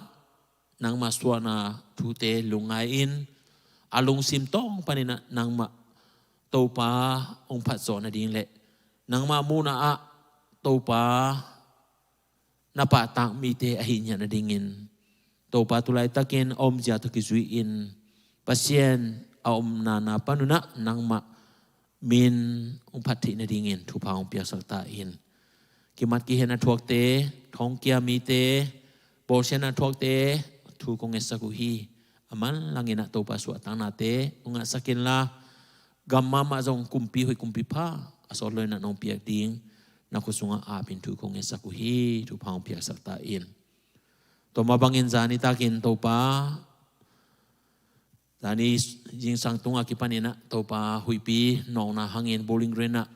nangmah suahna thute lungngai-in, a lungsim tawng panin ah nangmah, Topa, hong phat zawh nading le nangmah muhna ah Topa na pahtak mite ahi ngiat nadingin, Topa tu laitakin a omzia tawh kizui-in Pasian a omna na pan un ah nangmah min hong phat theih nadingin thupha hong piaksak ta in. Kimat kihen a thuakte, thongkia mite, bawlsiatna a thuakte thu kong ngetsak uh hi. A manlangin ah Topa suahtaknate hong ngahsak inla, gam mahmah zong kumpi hoih kumpi pha a sawt loin ah nong piak ding na khut sungah apin thu kong ngetsak uh hi. Thupha hong piaksak ta in. Tua mah bangin zani takin Topa, zani zingsang tungah kipanin ah Topa huihpi nawkna hangin Bowling Green ah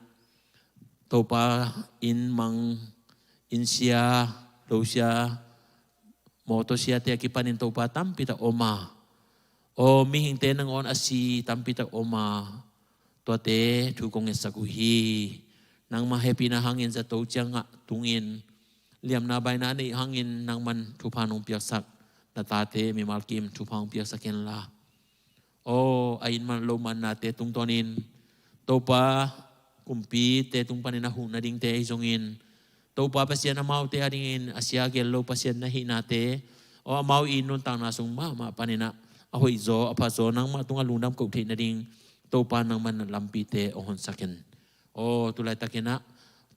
Topa inn mang, inn sia, lo sia, mawtaw siate a kipanin Topa tampi tak om a, aw mihingte nangawn a si tampi tak om a, tuate thu kong ngetsak uh hi. Nangmah hehpihna hangin zato ciangah tungin, liamna baina neih hangin nangman thupha nong piaksak na tate mimal kim thupha hong piaksak inla, aw a inn man lo mannate tungtawnin Topa kumpite tung panin a huh nadingte ahi zongin, Topa Pasian amaute adingin a sia gel lo Pasian na hihnate, aw amau i nuntakna sung mahmah panin ah a hoihzaw a phazaw nangmah tungah lungdam koh theih nading Topa nangman na lampite hong honsak in. Aw tu laitakin ah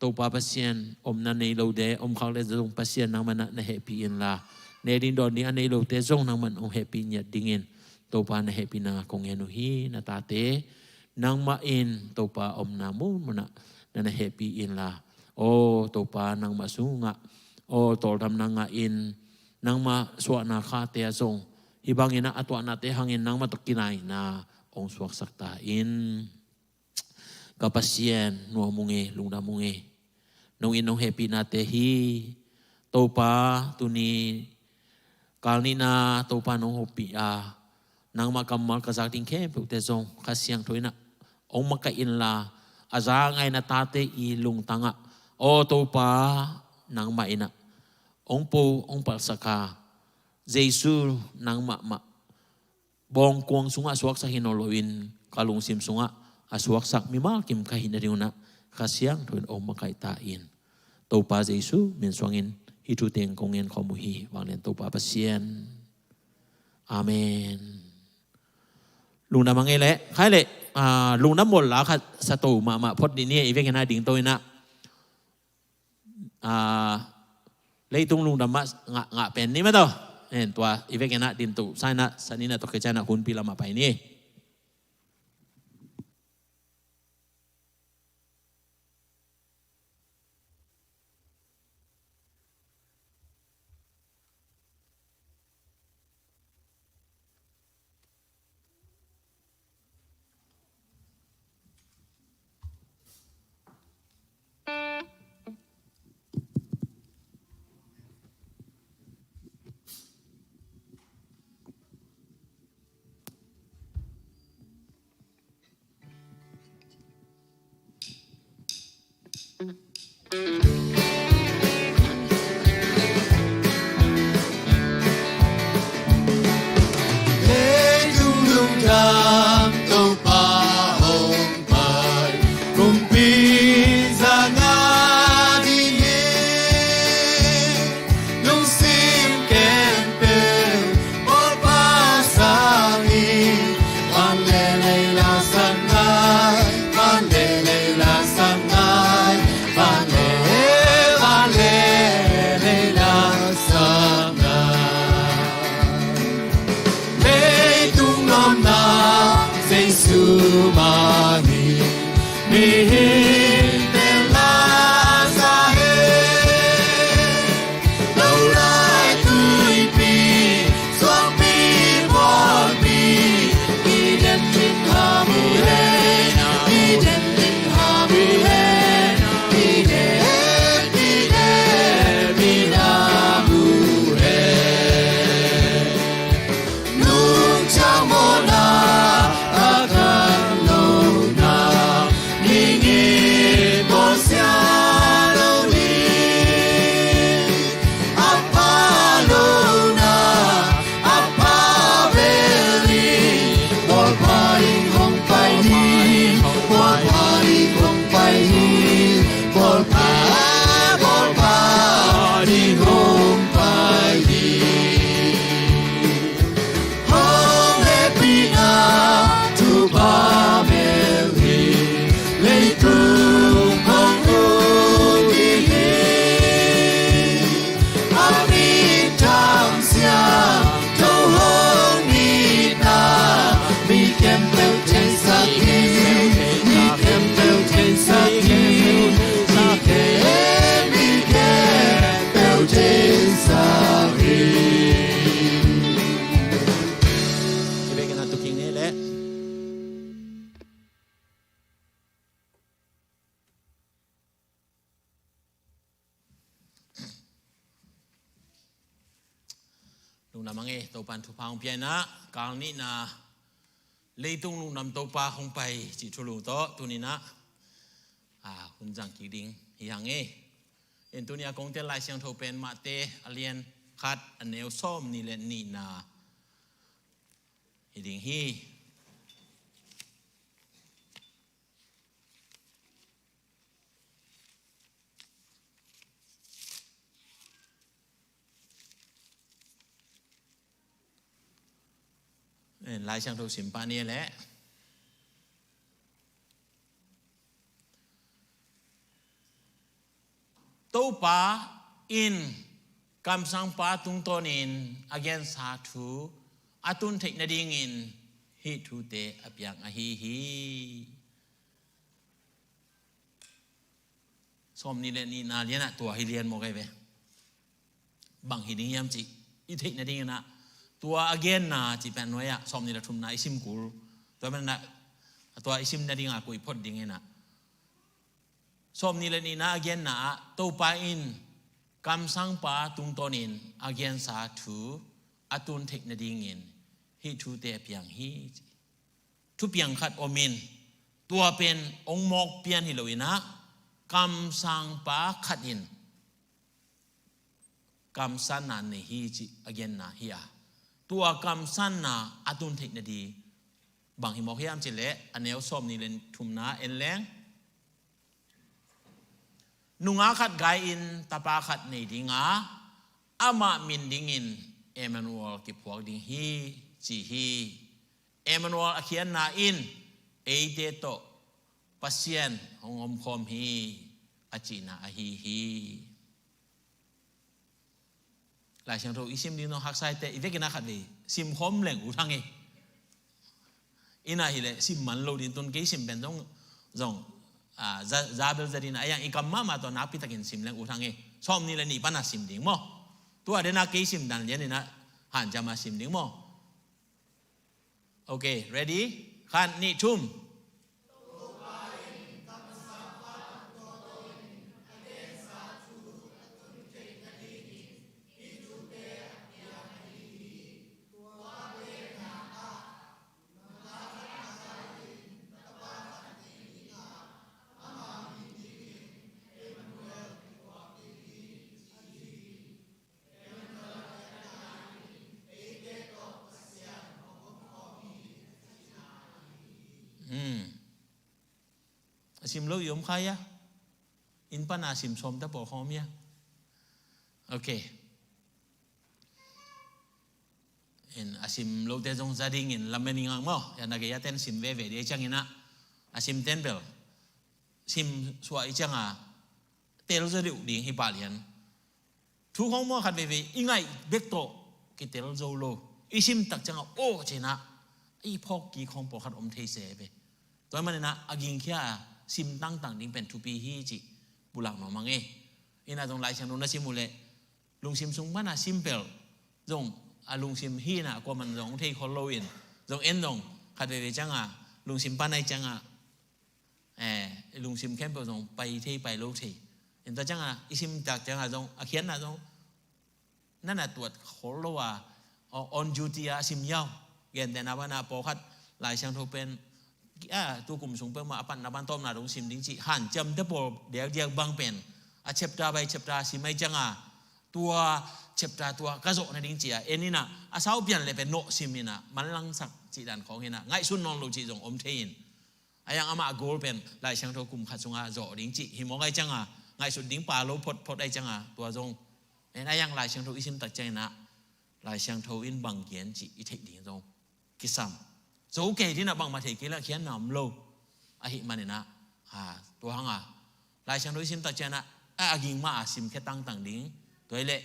Topa Pasian, omna nei lote om khak le zong Pasian nangman ah na hehpih inla, ne ding dawn ding a nei lote zong nangman hong hehpih ngiat dingin Topa na hehpihna kong ngen uh hi. Na tate nangmah in Topa omna munmun ah na na hehpih inla, aw Topa nangmah sungah aw tawldamna ngah in, nangmah suahna khate ah zong hih bangin ah a tuahnate hangin nangmah tawh kinaina hong suaksak ta in. Ka Pasian, nuam ung e, lungdam ung e. Nong in nong hehpihnate hi. Topa, tuni kal nihna Topa nong hopih a, nangmah kammal ka zak ding khempeuhte zong Kha Siangtho in ah hong makaih inla, a za a ngai na tate i lungtang ah, aw Topa, nangmah in ah hong po, hong palhsak a, Jesu nangmah mah bawngkuang sungah a suaksak hi nawn loin ka lungsim sungah a suaksak mimal kim ka hih nading un ah Kha Siangtho in hong makaih ta in. Topa Jesu min suangin hih thu teng kong ngen khawm uh hi. Vanglian Topa Pasian. Amen. Lungdam a ngei leh khai leh, ah, lungdam mual la khat sa to mahmah phot dih ni. I vekin ah dingto in ah, ah, leitung lungdam mah ngah, ngah pen ni mah tawh. En tua i vekin ah dingto sa in ah, sa ni na tawh kei cian ah hunpi lamah pai ni. Lungdam hang e, Topan thupha hong pia in ah, kal nihna leitung lungdam Topa hong pai cih thulu tawh tuni in ah, a, hun zang kik ding hi hang e. In tuni a kong tel Lai Siangtho pen Mate a lian khat a neu sawmnih le nihna hi ding hi. Eh, Lai Siangtho sim pah ni leh. Topa in kamsangpa tungtawnin a gensa thu a tun theih nadingin hih thute a piang ahi hi. Sawmnih le nihna lian ah tua hi lian mawk ei ve. Bang hi ding hiam cih i theih nadingin ah, tua a genna cih pen nuai ah sawmnih le thumna i sim kul. Tua pen ah, tua i sim nading a kuih phot dingin ah, sawmnih le nihna a genna ah Topa in kamsangpa tungtawnin a gensa thu a tun theih nadingin hih thute a piang hi. Thupiang khat om in, tua pen hong mawk pian hi lo in ah, kamsangpa khat in kamsanna nei hi cih a genna hi a, tua kamsanna a tun theih nading bang hi mawk hiam cih leh a neu sawmnih le thumna en leng. Nungak khat gai in tapa khat nei ding a, amah min dingin Emmanuel kiphuak ding hi ci hi. Emmanuel a khiatna in eite tawh Pasian hong omkhawm hi a cihna ahi hi. Lai Siangtho i sim ding zong haksa hi teh, i vekin a khat vei sim khawm leng ut hang e. Ina hi leh sim man lo ding, tun kei sim pen zong, zong, a, za, za bel za ding a, a yang i kam mahmah tawh nakpi takin sim leng ut hang e. Sawmnih le nih pan a sim ding maw. Tua den a kei sim dan lian in a hanciam a sim ding maw. Ok, ready? Khat, nih, thum. Hmm. A sim lo i om kha hia? Inn pan a sim sawm ta pawl khawng om hia? Ok. In a sim lote zong za dingin lamen i ngak maw? Ya na gei a ten sim veve dih a i ciangin ah, a sim ten bel sim suah i ciang a tel zaw deuh ding hi pah lian. Thu khawng maw khat veivei i ngaih bek tawh kitel zo lo. I sim tak ciangah aw ci-in ah i phawk kik khawng pawlkhat om thei se ve. Tua ahih manin ah a gingkhia a sim tangtang ding pen thupi hi cih pulak nuam hang e. Ina zong Lai Siangtho na sim uh leh lungsim sung pan a sim pel zong a lungsim hi-in ah kuaman zong hong thei khol lo in, zong en zong khat veivei ciangah lungsim pan a i ciangah, eh, lungsim khempeuh zong pai thei pai lo thei. Tua ciangah i sim tak ciangah zong a khiatna zong na na tuat khol lo a, o-, on duty a sim hiau. Gentehna banah pawlkhat Lai Siangtho pen, a, tu kum sung peuhmah a patna ban tawpna dong sim ding cih hanciamte pawl diakdiak bang pen a chapter by chapter sim a i ciangah, tua chapter tua ka zawh nading ci-a en in ah, a sau pian leh pen nawh sim in ah manlangsak cih dan khawng hi-in ah, ngaihsun nawn lo cih zong om thei in. A yang amah goal pen Lai Siangtho kum khat sungah zawh ding cih hi mawk a i ciangah, ngaihsut ding pha lo photphot a i ciangah tua zong. En a yang Lai Siangtho i sim tak ciangin ah Lai Siangtho in bang gen cih i theih ding zong kisam. Zo kei ding in ah bangmah thei kei leh a khiatna om lo. Ahih manin ah, a, tua hang a Lai Siangtho i sim tak ciangin ah, a, a ging mah a simkhia tangtang ding. Tua hi leh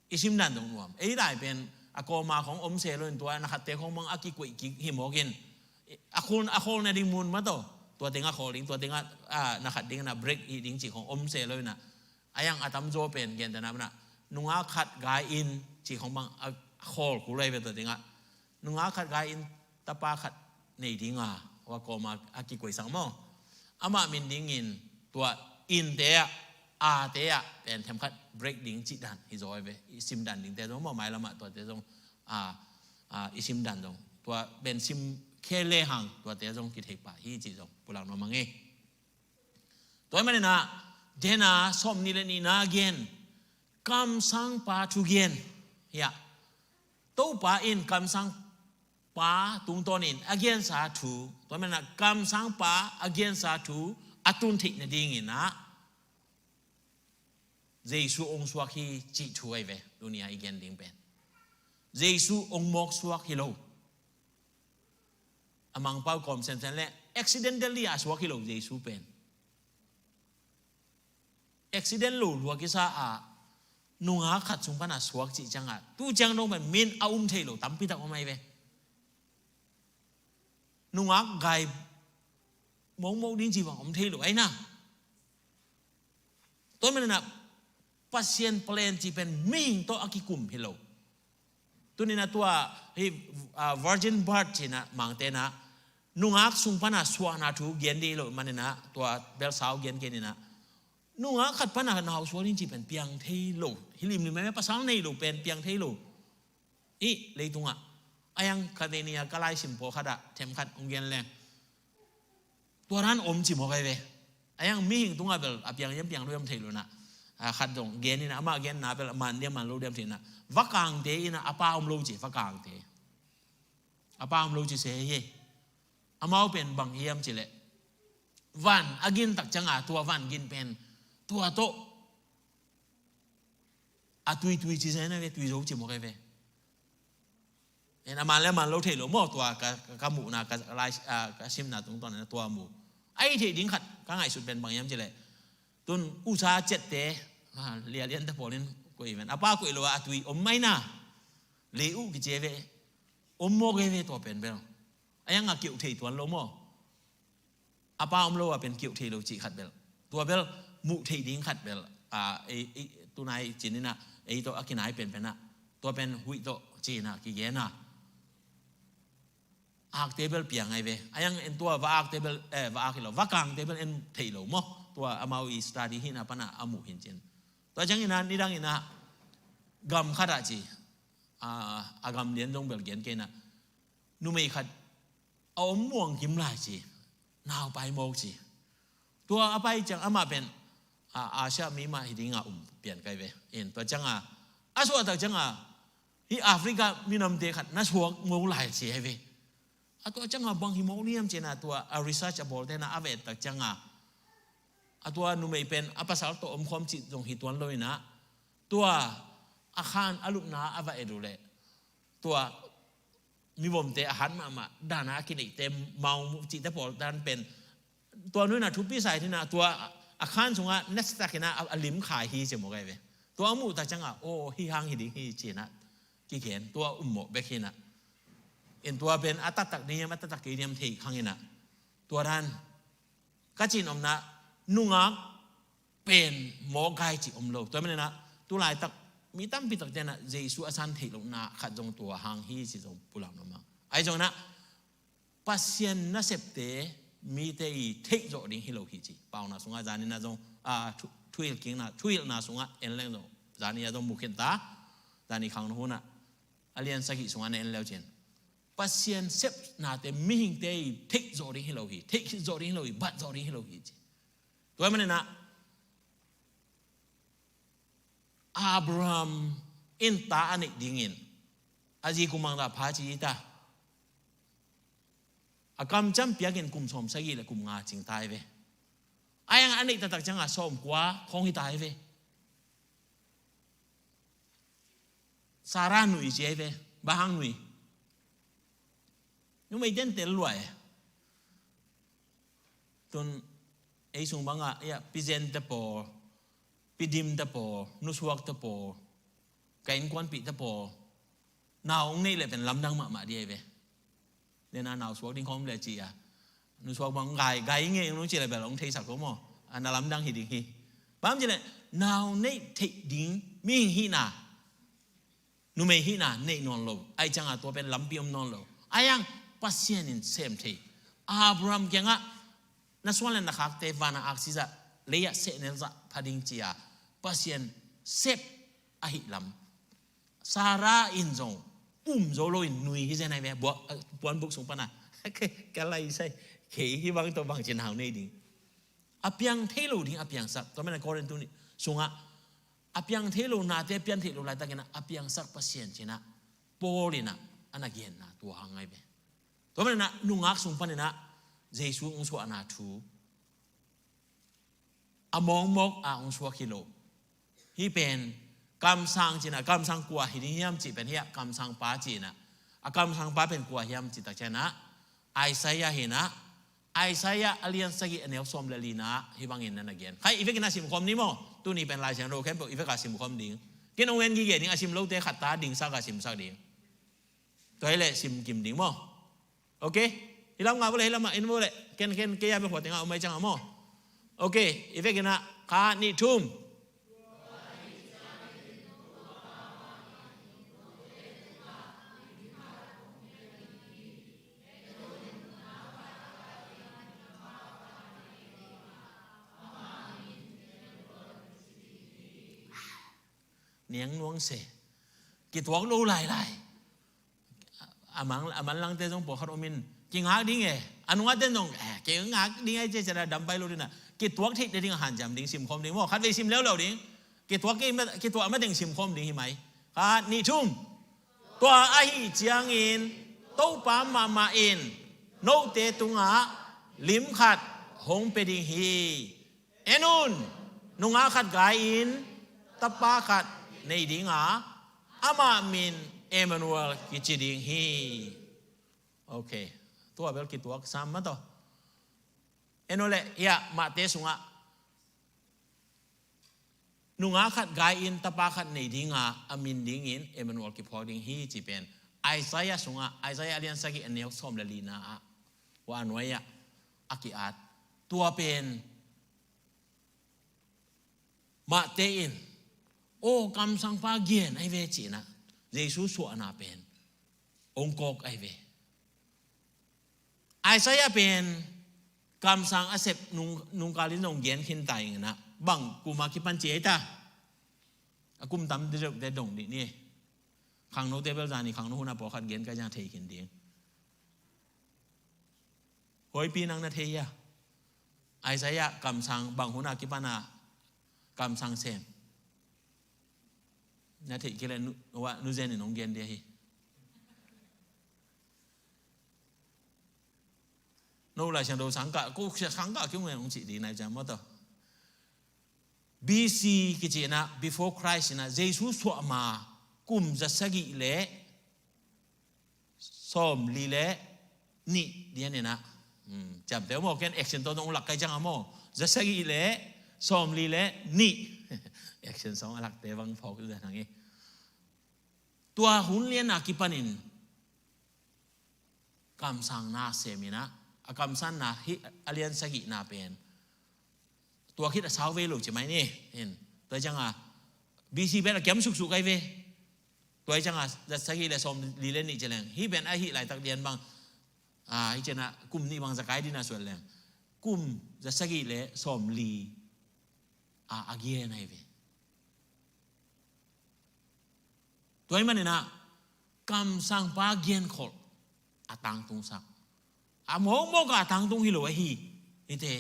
i sim dan zong nuam. Ei lai pen a kawma khawng om se lo in, tua na khatte khawng bang a kikoih kik hi mawk in, a khol, a kholna ding mun mah tawh tua tengah khol ding, tua tengah, a, na khat ding in ah break hih ding cih khawng om se lo in ah, a yang a tamzaw pen gentehna banah nungak khat gai in cih khawng bang a khol kul lai ve. Tua tengah nungak khat gai in tapa khat nei ding a, tua kawma a kikoihsak maw? Amah min dingin tua innte ah, ate ah pen themkhat break ding cih dan hi zaw ve. I sim dan dingte zong maw, mailam ah tuate zong a, a, i sim dan zong tua pen sim khe lehang tuate zong kithei pah hi cih zong pulak nuam ing. Tua ahih manin ah, Johan sawmnih le nihna gen, kamsangpa thu gen. Hiah Topa in kamsangpa tungtawnin a gensa thu, tua ahih manin ah kamsangpa a gensa thu a tun theih nadingin ah Jesu hong suak hi cih thu ahi ve. Tuni a i gen ding pen Jesu hong mawk suak hi lo. A mangpau kawm semsem le accidentally a suak hi lo Jesu pen. Accident lo lua kisa a nungak khat sung pana suak cih ciangah tu ciang dong pen min a um thei lo tampi tak om ahi ve. Nungak gai mokmok ding cih bang om thei lo ahi na. Tua manin ah Pasian plan cih pen mihing tawh a kikum hi lo. Tuni-in ah tua hi, ah, virgin birth ci-in ah Mangte in ah nungak sung pana suahna thu gen ding hi lo manin ah tua bel sau gen kei ni-in ah nungak khat pana nau suak ding cih pen piang thei lo. Hi limlim mah pasal nei lo pen piang thei lo. Hih leitungah a hiang khatni a ka laisim pawlkhat ah themkhat hong gen leng tua dan om ci mawk ahi ve. A hiang mihing tungah bel a piang hiam piang lo hiam thei lo-in ah, a khat zong gen in ah amah genna bel a man diam man lo diam ci-in ah vakangte in ah a pa om lo ci, vakangte a pa om lo ci se hi. Amau pen bang hiam cih leh van a gin tak ciangah tua van gin pen tua tawh a tuitui ci se na ve, tui zo ci mawk ahi ve. En a man le a man lo thei lo maw, tua ka, ka, ka muhna, ka, lai, a, ka simna tungtawn in tua mu. A hih theih ding khat ka ngaihsut pen bang hiam cih leh tun usa ciatte, a, lialiante pawl in koih ven. A pa koih lo a, a tui om mai na. Lei uh kici ahi ve. Om mawk ahi ve tua pen bel. A hiang a keuh thei tuan lo maw. A pa om lo a pen keuh thei lo cih khat bel. Tua bel muh theih ding khat bel. A, ei, ei, tunai ci-in ah, ei tawh a kinai penpen ah. Tua pen huih tawh ci-in ah kigen a. Akte bel piang ahi ve. A hiang en tua va akte bel, eh, va ak hi lo. Vakangte bel en thei lo maw. Tua amau i study hihna pana a muh hi ci-in. Tua ciangin ah, nidangin ah gam khat ah ci. A, a gam lian zong bel gen kei in ah. Numei khat a om muang kim lai ci, nau pai mawk ci. Tua a pai ciang amah pen, a, Asia mi mah hi ding a um pian kai ve. In tua ciangah, a suah tak ciangah, hih Africa minamte khat na suak mawk lai ci ahi ve. A tua ciangah bang hi mawk liam ci-in ah tua a research a bawlte in ah a va et tak ciangah, a tua numei pen a pasal tawh omkhawm cih zong hi tuan lo-in ah, tua a khan a lupna a va et uh leh, tua mivomte a hat mahmah, dan a kineihte mau cihte pawl dan pen, tua nu in ah thupi sa hi in ah, tua a khan sungah nasatakin ah a, a lim khai hi ci mawk ahi ve. Tua a muh tak ciangah, aw, hih hang hi ding hi ci-in ah kigen, tua ummawh bek hi in ah. In tua pen a taktak ding hiam, a taktak kei ding hiam thei khang in ah. Tua dan ka cih nopna, nungak pen mawk gai cih om lo. Tua manin ah, tu laitak mi tampi takte in ah Jesu a san theih lohna khat zong tua hang hi cih zong pulak nuam ing. Ahi zongin ah, Pasian nasepte mite i theih zawh ding hi lo hi ci. Paunak sungah zanin ah zong, a, thu, thuhilh kikna, thuhilhna sungah en leng zong, zanin ah zong mu khin ta, zani khangno hun ah, a lian sagih sungah na en le uh cin. Pasian sepnate mihingte i theih zawh ding hi lo hi, theih khit zawh ding hi lo hi, bat zawh ding hi lo hi ci. Tua ahih manin ah, Abraham in ta a neih dingin a zi kum bangzah pha ci hi ta. A kamciam piakin kum sawmsagih le kum nga cing ta hi ve. A hiang a neih taktak ciangah sawmkua khawng hi ta hi ve. Sarah nui ci hi ve. Bang hang nui? Numei tentel lua e. Tun ei sung bangah, ia, Pi Zen te pawl, Pi Dim te pawl, Nu Suak te pawl, ka innkuanpih te pawl, nau hong neih leh pen lamdang mahmah ding ahi ve. Nena nau suak ding khawng om leh ci a, Nu Suak bang gai, gai ngei hong ci leh bel hong theisak lo maw. A na lamdang hi ding hi. Bang ci leh nau neih theih ding mihing hihna, numei hihna neih nawn lo. Ahi ciangah tua pen lampi om nawn lo. Ahi hang Pasian in sem thei. Abraham kiangah na suan le na khakte vanah aksi zah, lei-ah sehnel zah pha ding ci-a Pasian sep ahih lam. Sarah in zong Pum zo loin nui hi zen ai ve, puanbuk sung pana. Ka lai sai, kei hih bang tawh bangci nau nei ding. A piang thei lo ding a piangsak. Tua mana Korintu nih sungah a piang thei lo, nate a piang thei lo laitakin a piangsak Pasian ci-in Paul in a na genna tua hang ai ve. Tua mana nungak sung panin Jesu hong suahna thu a mawkmawk a hong suak hi lo. Hih pen kamsang ci-in, kamsang kua hi ding hiam cih pen hih a kamsang pa ci-in, a kamsang pa pen kua hiam cih tak ciangin Isaiah hi-in, Isaiah a lian sagih a neu sawm le lina hih bangin na na gen. Khai i vekin a simkhawm ni maw? Tuni pen Lai Siangtho khempeuh i vek a simkhawm ding. Ken hong en gige ding, a sim lote khat ta dingsak a simsak ding. Tua hi leh sim kim ding maw? Ok. Hih lam ngah vo leh, hih lam ah en vo leh. Ken, ken, kei a bek hua tengah om mai ciangah maw? Ok. I vekin khat, nih, thum. Niang nuang se. Kituak lo lailai. A mang, a manlangte zong pawlkhat om in, kingak ding e. A nungakte zong, eh, kingak ding e, cia cia dam pai lo ding a. Kituak theih nading a hanciam ding, simkhawm ding maw? Khatvei sim leuleu ding. Kituak kei, kituak mateng simkhawm ding hi mai. Khat, nih, thum. Tua ahih ciangin Topa mahmah in note tungah lim khat hong pia ding hi. En un, nungak khat gai-in tapa khat nei ding a, amah min Emmanuel kici ding hi. Ok. Tua bel kituak sam mah tawh. En un leh, hih a Matthai sungah nungak khat gai-in tapa khat nei ding a, a min dingin Emmanuel kiphuak ding hi ci pen Isaiah sungah, Isaiah a lian sagih a neu sawm le lina ah, ua nuai ah a ki-at. Tua pen Matthai in, aw, kamsangpa gen ai ve ci-in Jesu suahna pen hong kawk ai ve. Isaiah pen kamsang a sep nung, nungkal in zong gen khin ta ing in, bang kum a kipan ci ai ta. A kum tam deuh deuh dong dih ni. Khangnote bel zani khangno hun a pawlkhat gen kai ciang thei khin ding. Hoipi nang na thei hia? Isaiah kamsang bang hun a kipan a kamsang sem? Na theih kei leh nu, wa, nu Zen in hong gen dih hi. No Lai Siangtho sang kah, ko sang kah kiung ngen hong cih dih nai ciang maw tawh. B C kici in, before Christ in, Jesu suah ma kum za sagih le sawmli le nih dian in, hmm, ciamteh maw, ken action tawh dong lak kai ciang a maw. Za sagih le sawmli le nih. Action song a lakte bang phawk uh dan hang hi. Tua hun lian a kipanin kamsang na sem in, a kamsanna hih a lian sagihna pen tua khit a sau vei lo ci mai ni. Hin, tua ciang a B C pen a kiam suksuk ai ve. Tua ciang a za sagih le sawmli le nih ci leng, hih pen a hih laitak lian bang, a, hih ciang a kum nih bang za kai ding a suat leng, kum za sagih le sawmli a, a gen ai ve. Tua ahih manin kamsangpa genkholh a tangtungsak, a mawkmawk a tangtung hi lo ahi. Hihte,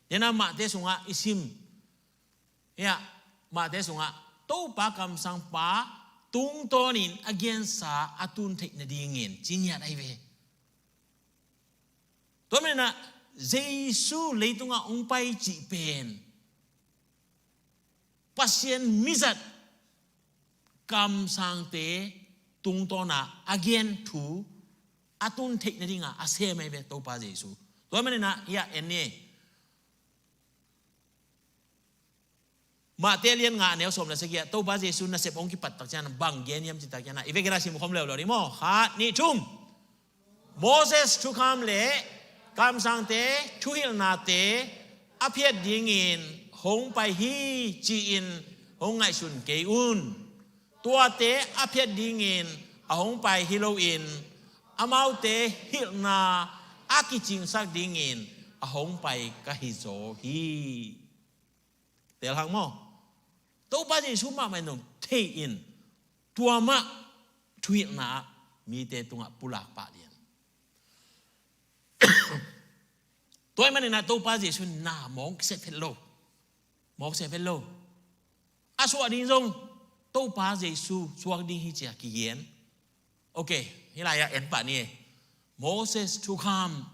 dena Matthai sungah i sim, hih a Matthai sungah Topa kamsangpa tungtawnin a gensa a tun theih nadingin ci ngiat ai ve. Tua manin Jesu leitungah hong pai cih pen Pasian mizat kamsangte tungtawn a a gen thu a tun theih nading a a sem ai ve Topa Jesu. Tua manin hih a en ni. Matthai lian nga a neu sawm le sagih ah Topa Jesu nasep hong kipat tak ciang bang gen hiam cih tak ciang, i vekin a simkhawm leuleu ni maw. Khat, nih, thum. Moses thukham le kamsangte thuhilhnate a phiat dingin hong pai hi ci-in hong ngaihsun kei un. Tuate a phiat dingin a hong pai hi loin amaute hilhna a kicingsak dingin a hong pai ka hi zaw hi. Tel hang maw? Topa Jesu mahmah in zong thei in, tua mah thuhilhna ah mite tungah pulak pah lian. Tua ahih manin ah Topa Jesu na mawk seh phet lo. Mawk seh phet lo. A suah ding zong Topa Jesu suak ding hi ci-a kigen. Ok, hih lai-ah en pah ni. Moses thukham.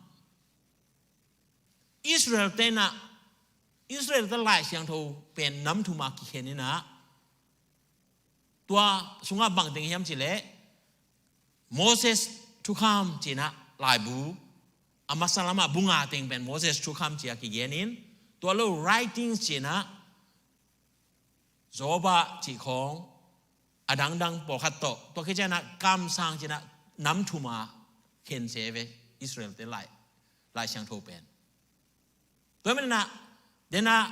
Israel-te in ah, Israel-te Lai Siangtho pen nam thum a kikhen in ah, tua sungah bang teng hiam cih leh Moses thukham ci-in ah laibu, a masa lamah bu nga teng pen Moses thukham ci-a kigen in, tua lo writings ci-in ah Joba cih khawng, a dangdang pawlkhat tawh, tua khit ciangin ah kamsang ci-in ah nam thum a khen se ve Israel-te Lai, Lai Siangtho pen. Tua ahih manin ah, den ah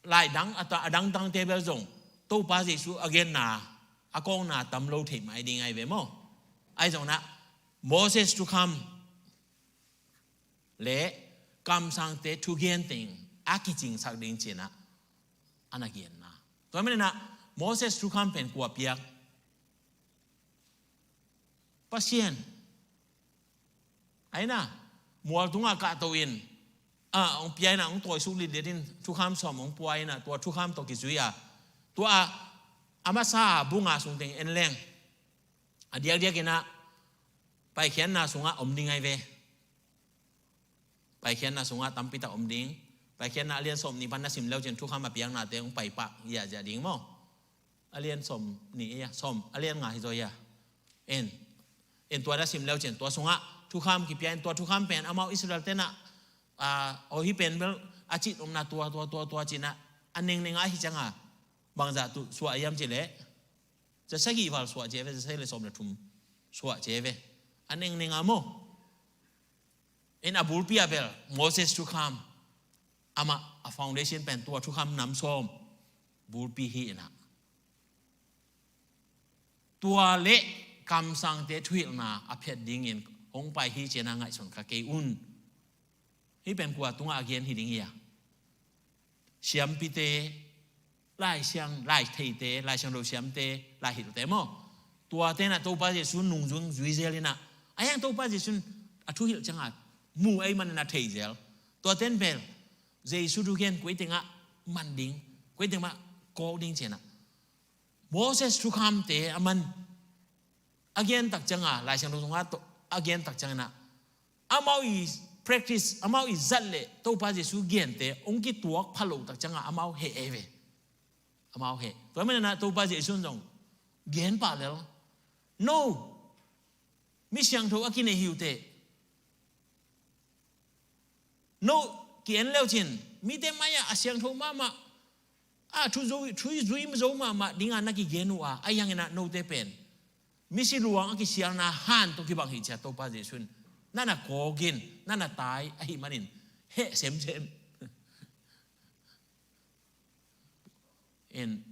lai dang, a ta-, a dangdangte bel zong Topa Jesu a genna, a kawkna tam lo thei mai ding ahi ve maw. Ahi zongin ah Moses thukham le kamsangte thugen teng a kicingsak ding ci-in ah a na genna. Tua ahih manin ah Moses thukham pen kua piak? Pasian. Ahi na, mual tungah kahto in, a, hong pia in ah, hong tawisuk litlit in, thukham sawm hong pua in ah, tua thukham tawh kizui a, tua a, a masa bu nga sung teng en leng, a diakdiak in ah Paikhiatna sungah om ding ahi ve. Paikhiatna sungah tampi tak om ding. Paikhiatna a lian sawm nih pan na sim leu cin thukham a piaknate hong pai pah ziahziah ding maw. A lian sawm nih, eh, sawm, a lian nga hi zaw hi a. En, en tua na sim leu cin tua sungah thukham kipia in, tua thukham pen amau Israel-te in ah, a, aw hih pen bel a cih omna tua, tua, tua, tua ci-in ah a nengneng a hi ciang a, bangzah tuh suah hiam cih leh, za sagih val suah ci-a ve, za sagih le sawm le thum suah ci-a ve. A nengneng a maw. In a bulpi a bel Moses thukham, amah a foundation pen tua thukham nam sawm bulpi hi in ah, tua le kamsangte thuhilhna a phet dingin hong pai hi ci-in ah ngaihsun kha kei un. Hih pen kua tungah a gen hi ding hi a? Siampite, Lai Siang, Lai theite, Lai Siangtho siamte, Lai hilhte maw. Tuate in ah Topa Jesu nungzui zui zel in ah, a hiang Topa Jesu in a thuhilh ciang a mu ahih manin a thei zel. Tuate in bel Jesu thugen koi teng ah man ding, koi teng mah kawk ding ci-in ah Moses thukhamte a man, a gen tak ciang a, Lai Siangtho sungah a gen tak ciangin ah, amau i practice, amau i zat le Topa Jesu gente hong kituak pha loh tak ciang a amau heh ei ve. Amau heh. Tua manin ah Topa Jesu in zong gen pah lel. No. Mi siangtho a kinei hi uh teh. No, ki-en leu cin, mite mai-ah a siangtho mahmah, a thu zo, thu zui zo mahmah ding a na kigen uh a, a hiangin ah note pen misi luang a kisialna han tawh kibang hi ci-a Topa Jesu in na na kawk in, na na tai ahih manin heh semsem. In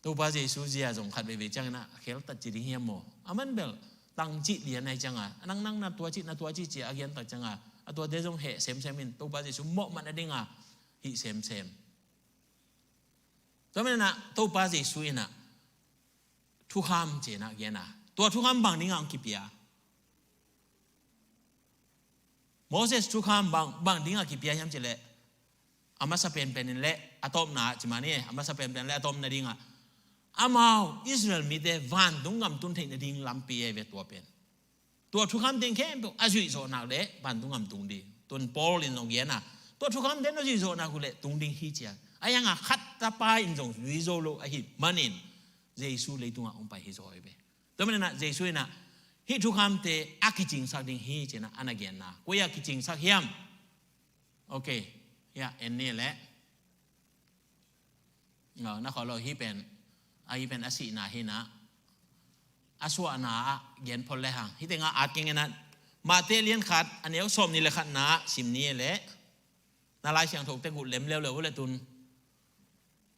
Topa Jesu zia zong khat veivei ciangin ah a kheltat ci ding hiam maw? A man bel tang cih lian ahi ciang a, a nang nang na tua cih, na tua cih ci-a a gen tak ciang a, a tuate zong heh semsem in Topa Jesu mawh man a ding a hih semsem. Tua manin ah Topa Jesu in ah thukham ci-in ah gen a, tua thukham bang ding a hong kipia? Moses thukham bang, bang ding a kipia hiam cih leh, a masa penpen in le a tawpna, ci mah ni, a masa penpen le a tawpna ding a, amau Israel mite vantung gam tun theih nading lampi ahi ve tua pen. Tua thukham teng khempeuh a zuih zawh nak leh vantung gam tung ding. Tun Paul in zong gen a, tua thukham teng a zuih zawh nak uh leh tung ding hi ci-a, a hiang a khat tapa in zong zui zo lo ahih manin Jesu leitungah hong pai hi zaw hi ve. Tua manin ah Jesu in ah hih thukhamte a kicingsak ding hi ci-in ah a na genna. Koi ah kicingsak hiam? Ok. Hiah en ni leh. Aw, na khawh lo, hih pen, a hih pen a sihna hi-in ah, a suahna ah gen phot le hang. Hih tengah at keng in ah, Matthai lian khat a neu sawm nih le khatna ah sim ni leh. Na Lai Siangtho tek uh lem leuleu uh leh tun.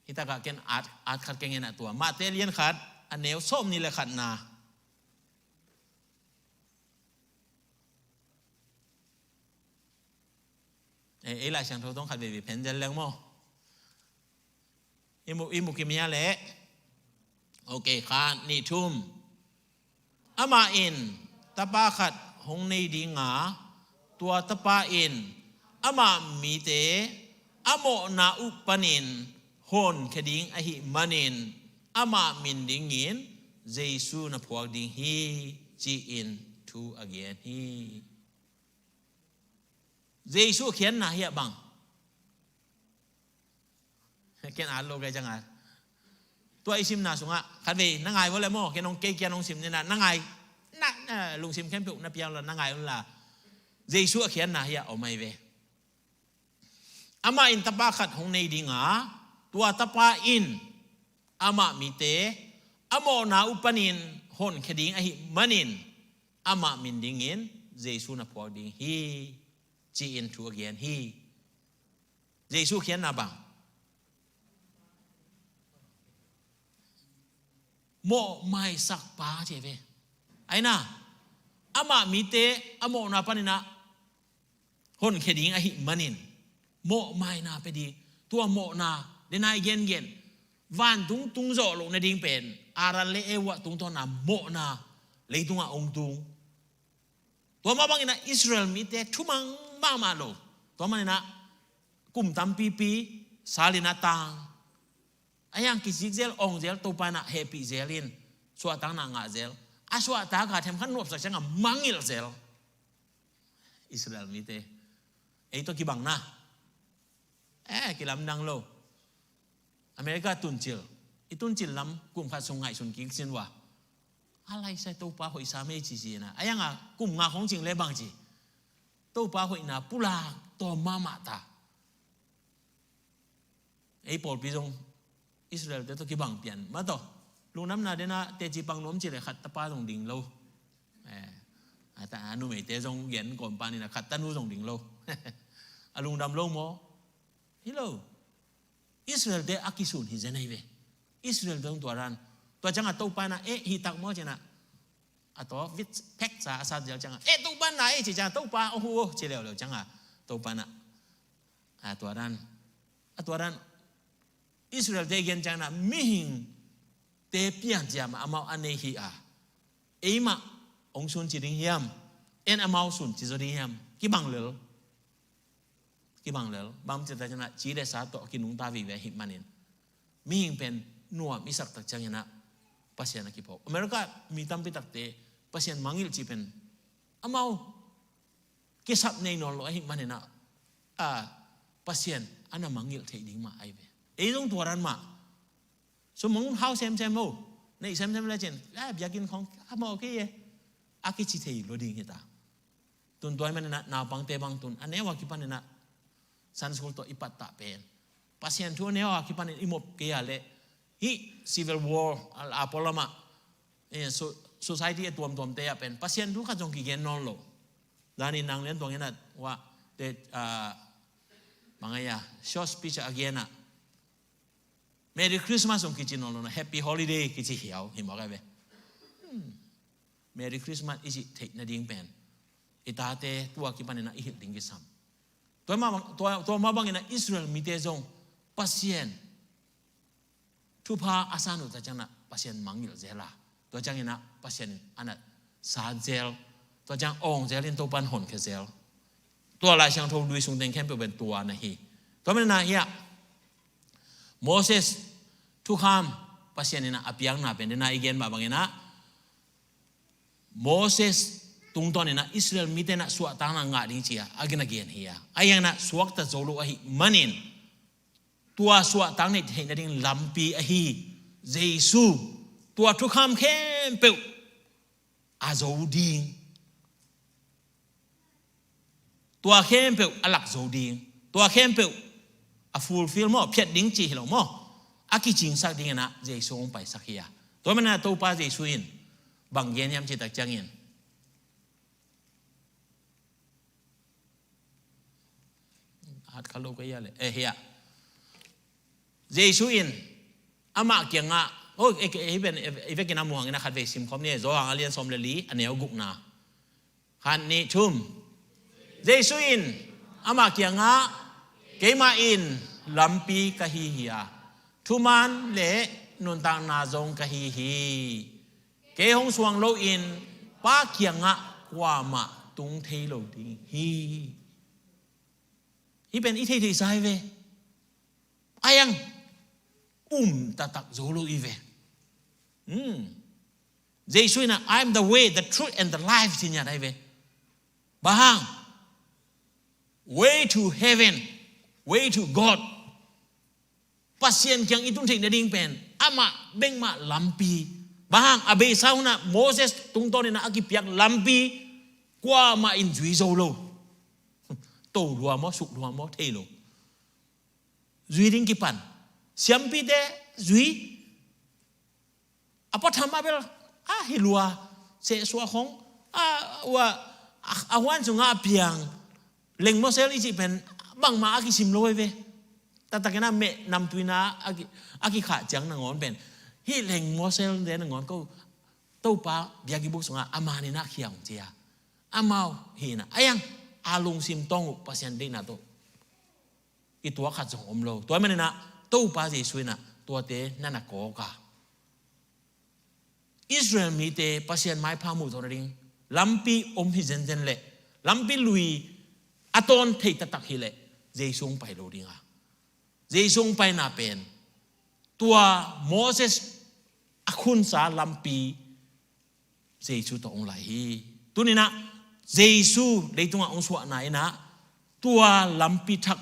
Hih takah ken at, at khat keng in ah tua. Matthai lian khat a neu sawm nih le khatna. Eh, ei Lai Siangtho tawh khat veivei phen zel leng maw. I mu, i mu kim hia leh. Ok, khat, nih, thum. Amah in tapa khat hong nei ding a, tua tapa in amah mite a mawhna uh panin honkhia ding ahih manin amah min dingin Jesu na phuak ding hi, ci-in thu a gen hi. Jesu a khiatna hi a bang. Ken at lo kai ciang a. Tua i simna sungah khatvei na ngai vo le maw, ken hong kei kia hong sim nena na ngai, na, na lungsim khempeuh na piang lo na ngai un la. Jesu a khiatna hi a om ai ve. Amah in tapa khat hong nei ding a, tua tapa in amah mite a mawhna uh panin honkhia ding ahih manin amah min dingin Jesu na phuak ding hi, ci-in thu a gen hi. Jesu khiatna bang. Mawhmaisak pa ci ve. Aina, amah mite a mawhna panin a honkhia ding ahih manin mawhmaina pia ding. Tua mawhna, denai gengen, vantung tung zawh loh nading pen Adam le Eva tungtawna mawhna leitungah hong tung. Tua mah bangin a Israel mite thumang mahmah lo. Tua manin a kum tampipi salin a tang. A hiang kizik zel, awng zel, Topa in a hehpih zel in suahtakna ngah zel. A suahtak a themkhat nuamsak ciangah mangngilh zel. Israel mite ei tawh kibang na. Eh, kilamdang lo. America tuncil, i tuncil lam kum khat sung ngaihsun kik sin ua. A laisai Topa hoihsa mei ci ci na. A hiang a kum nga khong cing le bang ci. Topa hoihna pulak tawm mahmah ta. Ei pawlpi zong Israel te tawh kibang pian mah tawh. Lungdamna dena teci pang nuam ci le khat tapa zong ding lo. Eh, a ta, a numeite zong gen kawm pan in a khat tanu zong ding lo. A lungdam lo maw? Hi lo. Israel te a kisun hi zen ahi ve. Israel te zong tua dan. Tua ciangah Topa in a, eh, hi tak maw ci na. A tawh vit pek sa a sat zel ciangah, eh, Topa na, eh, ci ciangah Topa, oh, oh, ci leuleu ciangah Topa na. A tua dan. A tua dan. Israel te gen ciangah mihing te piancia mah amau a nei hi a. Ei mah hong sun ci ding hiam? En amau sun ci zaw ding hiam? Kibang lel. Kibang lel. Bang ci tak ciangah ci le sa tawh kinungta vive ahih manin. Mihing pen nuam i sak tak ciangin a Pasian a kiphawk. America mi tampi takte Pasian mangngilh ci pen amau kisap nei nawn lo ahih manin a, a, Pasian a na mangngilh theih ding mah ahi ve. Ei zong tua dan mah. So mong hau semsem lo. Neih semsem le cin, a, biakinn khong a mawh kei e. A kici thei lo ding hi ta. Tun tua ahih manin a naupangte bang tun a neu a kipanin a Sunday school tawh i pattah pen Pasian thu a neu a kipanin i mop kei a leh hih civil war a, a pawl lamah, eh, so-, society a tuamtuamte ah pen Pasian thu khat zong kigen nawn lo. Zani nang lian tuang in a wah te, ah, bang a ia, short speech a gen a Merry Christmas zong kici nawn lo na, Happy Holiday kici hiau hi mawk a ve. Hmm. Merry Christmas i cih theih nading pen i tate tua kipanin a i hilh ding kisam. Tua mah bang, tua, tua mah bangin a Israel mite zong Pasian thupha a san uh ta ciangin a Pasian mangngilh zel a, tua ciangin a Pasian in a na sat zel, tua ciang awng zel in Topan honkhia zel. Tua Lai Siangtho lui sung teng khempeuh pen tua na hi. Tua manin a hiah Moses thukham Pasian in a piakna pen dena i gen mah bangin a Moses tungtawn in a Israel mite in a suahtakna ngah ding ci a a gen a gen hi a, a hiang in a suakta zo lo ahih manin tua suahtak neih theih nading lampi ahi Jesu, tua thukham khempeuh a zo ding, tua khempeuh a lak zo ding, tua khempeuh a fulfill maw, phiat ding ci hi lo maw, a kicingsak dingin a Jesu hong paisak hi a. Tua manin a Topa Jesu in bang gen hiam cih tak ciangin, at kha lo ka ia le, eh, hiah Jesu in amah kiangah, oh, eh, eh, i pen, eh, i vekin a muang in a khatvei simkhawm ni, Johan a lian sawm le li a neu gukna. Khat, nih, thum. Jesu in amah kiangah, keimah in lampi ka hi hi a, thuman le nuntakna zong ka hi hi. Kei hong suang loin Pa kiangah kuamah tung thei lo ding hi. Hih pen i theithei sa hi ve. Ai ang, um taktak zo lo hi ve. Hmm. Jesu in ah, "I am the way, the truth and the life," ci ngiat hi ve. Bang hang? Way to heaven, way to God. Pasian kiang i tun theih nading pen amah bek mah lampi. Bang hang? A beisa hun ah Moses tungtawn in ah a kipiak lampi kuamah in zui zo lo. To lua maw, suk lua maw, thei lo. Zui ding kipan. Siampite zui. A pua tham a bel a hi lua, sehsuah khong a, ua, a, a huan sungah a piang lengmawsel i cih pen bangmah a kisim lo hi ve. Taktak in ah meh namtui in ah a ki, a kikhah ciang nangawn pen, hih lengmawsel te nangawn ko, Topa biakinn buk sungah a man in ah khia hong ci a, amau hi in ah, ai ang, a lungsim tawng uh Pasian deihna tawh i tuak khat zong om lo. Tua manin ah Topa Jesu in ah tuate na na kawk a, Israel mite Pasian maipha muh zawh nading lampi om hi zenzen leh, lampi lui a tawn thei taktak hi leh, Jesu hong pai lo ding a, Jesu hong paina pen tua Moses a khunsa lampi Jesu tawh hong lai hi. Tuni in ah Jesu leitungah hong suahna in ah tua lampi thak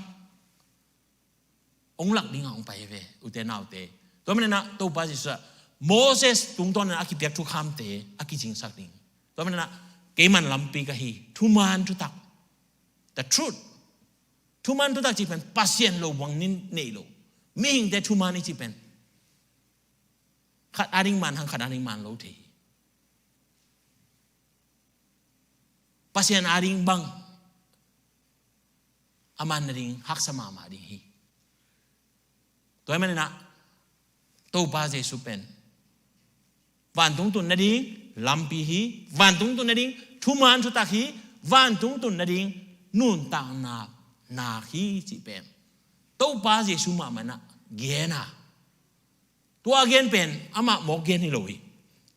hong lak dingah hong pai hi ve, ute naute. Tua manin ah Topa Jesu ah Moses tungtawn in ah a kipiak thukhamte a kicingsak ding. Tua manin ah, "Keiman lampi ka hi, thuman thutak." The truth. Thuman thutak cih pen Pasian lo buang nin neih lo. Mihingte thuman i cih pen khat ading man hang khat ading man lo thei hi. Pasian ading bang a man nading haksa mahmah ding hi. Tua hi manin ah Topa Jesu pen vantung tun nading lampi hi, vantung tun nading thuman thutak hi, vantung tun nading nuntakna nak hi cih pen Topa Jesu mahmah in ah gen a. Tua a gen pen amah mawk gen hi lo hi.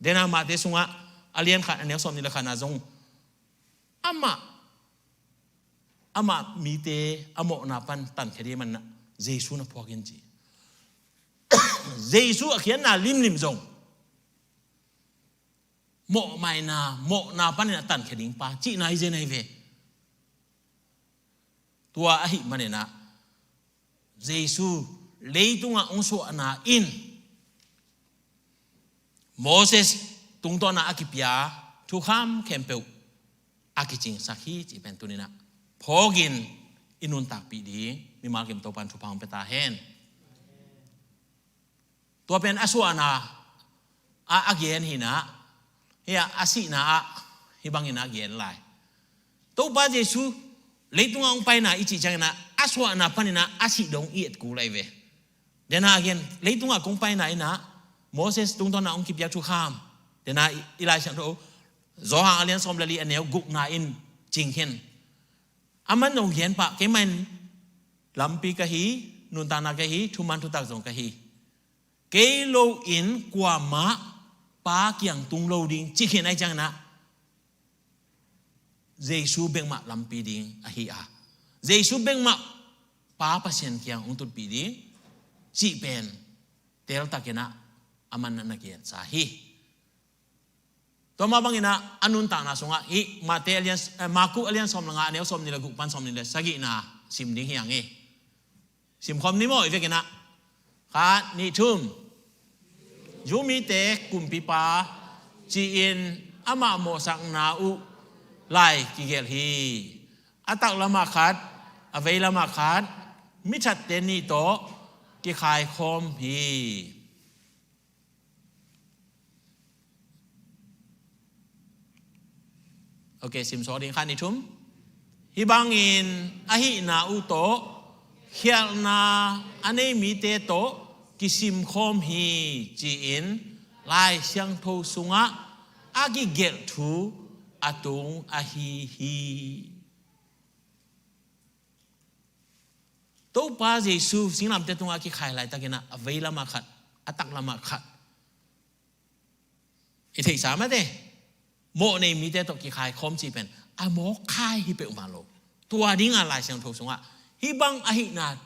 Dena Mate sungah a lian khat a neu sawmnih le khat na zong amah, amah mite a mawhna pan tankhia ding ahih manin ah Jesu na phuak in ci. Jesu a khiatna limlim zong mawhmaina, mawhna panin a tankhia ding pa cihna hi zen ahi ve. Tua ahih manin ah Jesu leitungah hong suahna in Moses tungtawn a kipia thukham khempeuh a kicingsak hi cih pen tuni in ah phawkin i nuntakpih ding mimal kim Topa'n thupha hong pia ta hen. Tua pen a suahna ah a gen hi in ah, hih a sihna ah hih bangin a gen lai. Topa Jesu leitungah hong paina i cih ciangin ah a suahna panin ah a sih dong i et kul lai ve. Dena a gen, leitungah kong paina in ah Moses tungtawn a hong kipiak thukham, dena i, i Lai Siangtho Johan a lian sawm le li a neu gukna in cing khin. Aman hong gen pah, keimah in lampi ka hi, nuntakna ka hi, thuman thutak zong ka hi. Kei lo-in kuamah Pa kiang tung lo ding ci khin ahih ciangin ah Jesu bek mah lampi ding ahi a, Jesu bek mah Pa Pasian kiang hong tutpih ding cih pen teltakin ah aman na na gensa hi. Tua mah bangin ah a nuntakna sungah hih Mate a lian, eh, Marku a lian sawm le nga a neu sawmnih le guk pan sawmnih le sagihna sim ding hi hang hi. Simkhawm ni maw, i vekin ah. Khat, nih, thum. Jew mite kumpipa ci-in amah mawhsakna uh lai kigelh hi. A taklam ah khat, a veilam ah khat, mithatte nih tawh kikhaikhawm hi. Ok, sim sawt ding, khat, nih, thum. Hih bangin a hihna uh tawh khialhna a nei mite tawh kisimkhawm hi ci-in Lai Siangtho sungah a kigelh thu a tung ahi hi. Topa Jesu singlamteh tungah a kikhai laitakin ah a veilam ah khat, a taklamah khat. I theihsa mate, mawh nei mite tawh kikhai khawm cih pen a mawk khai hi peuhmah lo. Tua dingah Lai Siangtho sungah hih bang ahihna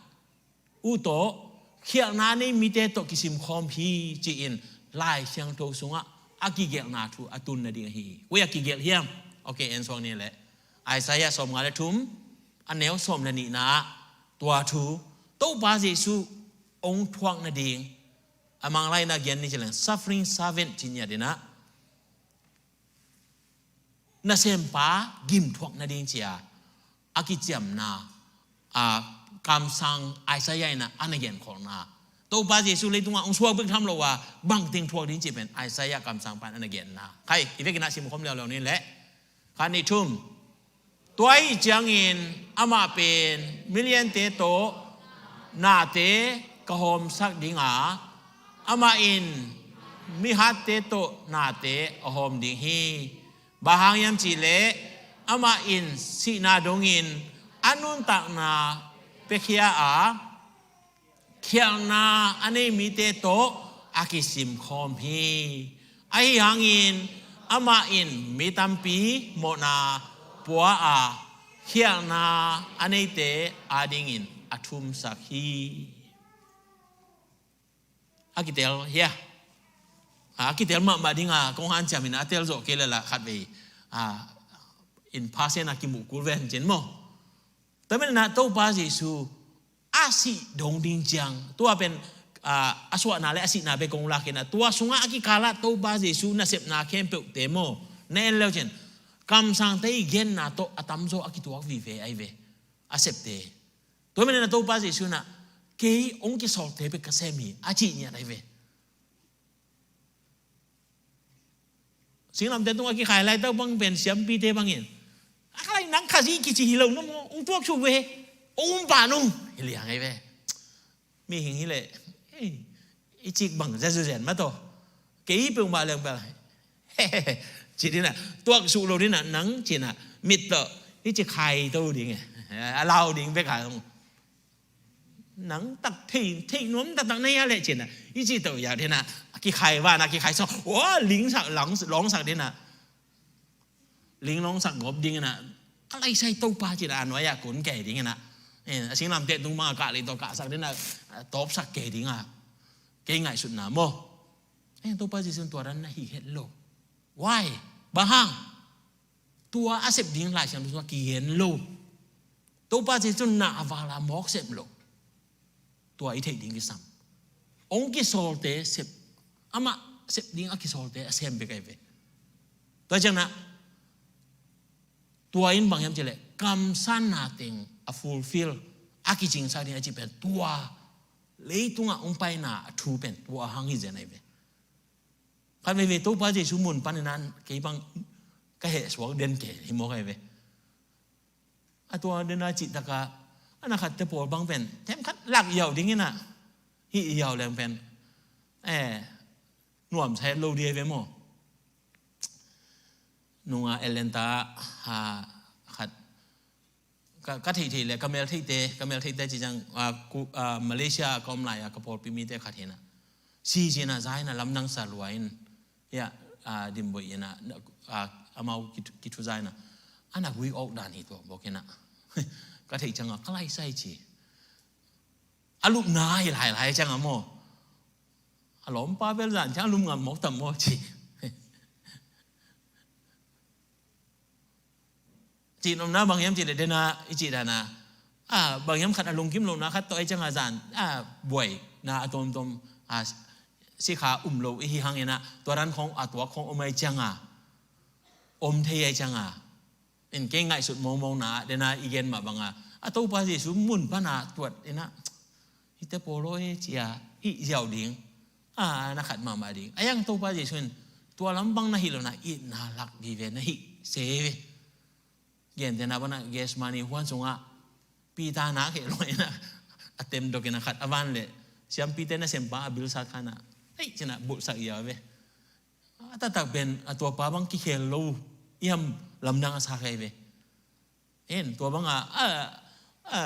uh tawh khialhna nei mite tawh kisim khawm hi ci-in Lai Siangtho sungah a kigelhna thu a tun nading ahi hi. Koi a kigelh hiam? Ok, en suak ni leh Isaiah sawmnga le thum, a neu sawm le nihna ah tua thu Topa Jesuh hong thuak nading a Manglai in a gen ni ci leng suffering servant ci ngiat in ah nasempa gimthuak nading ci-a a kiciamna a kamsang Isaiah in ah a na genkholhna, Topa Jesuh leitungah hong suak bek tham lo a bangteng thuak ding cih pen Isaiah kamsangpa in a na genna. Khai, i vekin ah simkhawm liauliau ni leh. Khat, nih, thum. Tua ahih ciangin amah pen miliante tawh nate ka hawmsak ding a, amah in mihatte tawh nate a hawm ding hi. Bang hang hiam cih leh amah in sihna dongin a nuntakna piakhia a, khialhna a nei mite tawh a kisim khawm hi. Ahi hangin amah in mi tampi mawhna pua a, khialhna a neite adingin a thumsak hi. A kitel hia? A kitel mahmah dinga kong hanciam in a tel zawh kei leh lah khatvei in phasen a kimuh kul ven cin maw? Tua manin ah Topa Jesuh a sih dong ding ciang, tua pen a suahna le a sihna bek kong lak in ah, tua sungah a kikalah Topa Jesuh nasepna khempeuhte maw, na en leu cin kamsangte i genna tawh a tamzaw a kituak vive ahi ve, a septe. Tua manin ah Topa Jesuh in ah kei hong kisawlte bek ka sem hi a cih ngiat ahi ve. Singlamteh tungah kikhai laitak bang pen siampite bangin, a khalai nang Khazih kici hi lo na maw, hong tuaksuk ve, hong um pan ung hi liang ahi ve. Mihing hi leh i cik bang zezuzen mah tawh, kei peuhmah leng bel ci ding a, tuaksuk lo ding a, nang ci-in a mit tawh i ci khai to ding e, a lau ding bek a. Nang tak thei, thei nuam taktak na hia leh ci-in a i ci to ya ding a, kikhai van a kikhai sawk, ua, lingsak, lawngsak ding a, linglawngsak gawp ding in a, ka laisai Topa ci-in a, a nuai-ah kun kei ding in a, a singlamteh tung bang a kah lei tawh kahsak ding a, tawpsak kei ding a, kei ngaihsutna maw. Topa Jesuh in tua dan na hih het lo. Why? Bang hang? Tua a sep ding Lai Siangtho sungah kigen lo. Topa Jesuh na a val a mawk sem lo. Tua i theih ding kisam. Hong kisawlte sep, amah sep ding a kisawlte a sem bek ahi ve. Tua ciangin a, tua in bang hiam cih leh kamsanna teng a fulfill, a kicingsak ding a cih pen tua leitungah hong paina a thu pen tua hang hi zen ahi ve. Khat veivei Topa Jesuh mun panin a kei bang ka hehsuak den kei hi mawk ahi ve. A tua den a cihtak a, a na khatte pawl bang pen themkhat lak yau ding in a, hih yau leng pen eh, nuamsa het lo ding ahi ve maw. Nunga Atlanta ah khat ka, ka theihtheih le ka meltheihte, ka meltheihte ci ciang, ah, ku, ah, Malaysia ah ka om lai-a ka pawlpi mite khat hi in a, si ci-in a, za in a, lamdang sa lua in, hiah, ah, dimboih in a, ah, amau kithu-, kithuza in a, a na gui awk dan hi tua bawk in a, ka theih ciang a ka laisai ci. A lupna hi lailai ciang a maw, a lawmpa bel zan ciang a lum ngam mawk tam maw ci. Cih nopna bang hiam cih leh den a i cih dan a, a, bang hiam khat a lungkim lohna khat tawh ahi ciang a zan, a, buaina a tuamtuam, a, sikha um lo i hi hang in a, tua dan khawng a tuak khawng om ahi ciang a, om thei ahi ciang a, in kei ngaihsut mawngmawngna ah den a i gen mah bang a, a Topa Jesuh mun pan a tuat in a, hihte pawl aw e ci a hih ziau ding, a, na khat mahmah ding. A yang Topa Jesuh in tua lam bang na hih lohna itna lak vive na hih se ve. Gentehna bang a Gethsemane huan sungah Peter nak heh lo in a, a temdok in a khat a van leh siampite nasempa a bilsa khan a, hei ci-in a bulhsak ziau ve. A taktak pen a tuapa bang kikhel lo hiam lamdang a sa kei ve. En tua bang a, a, a,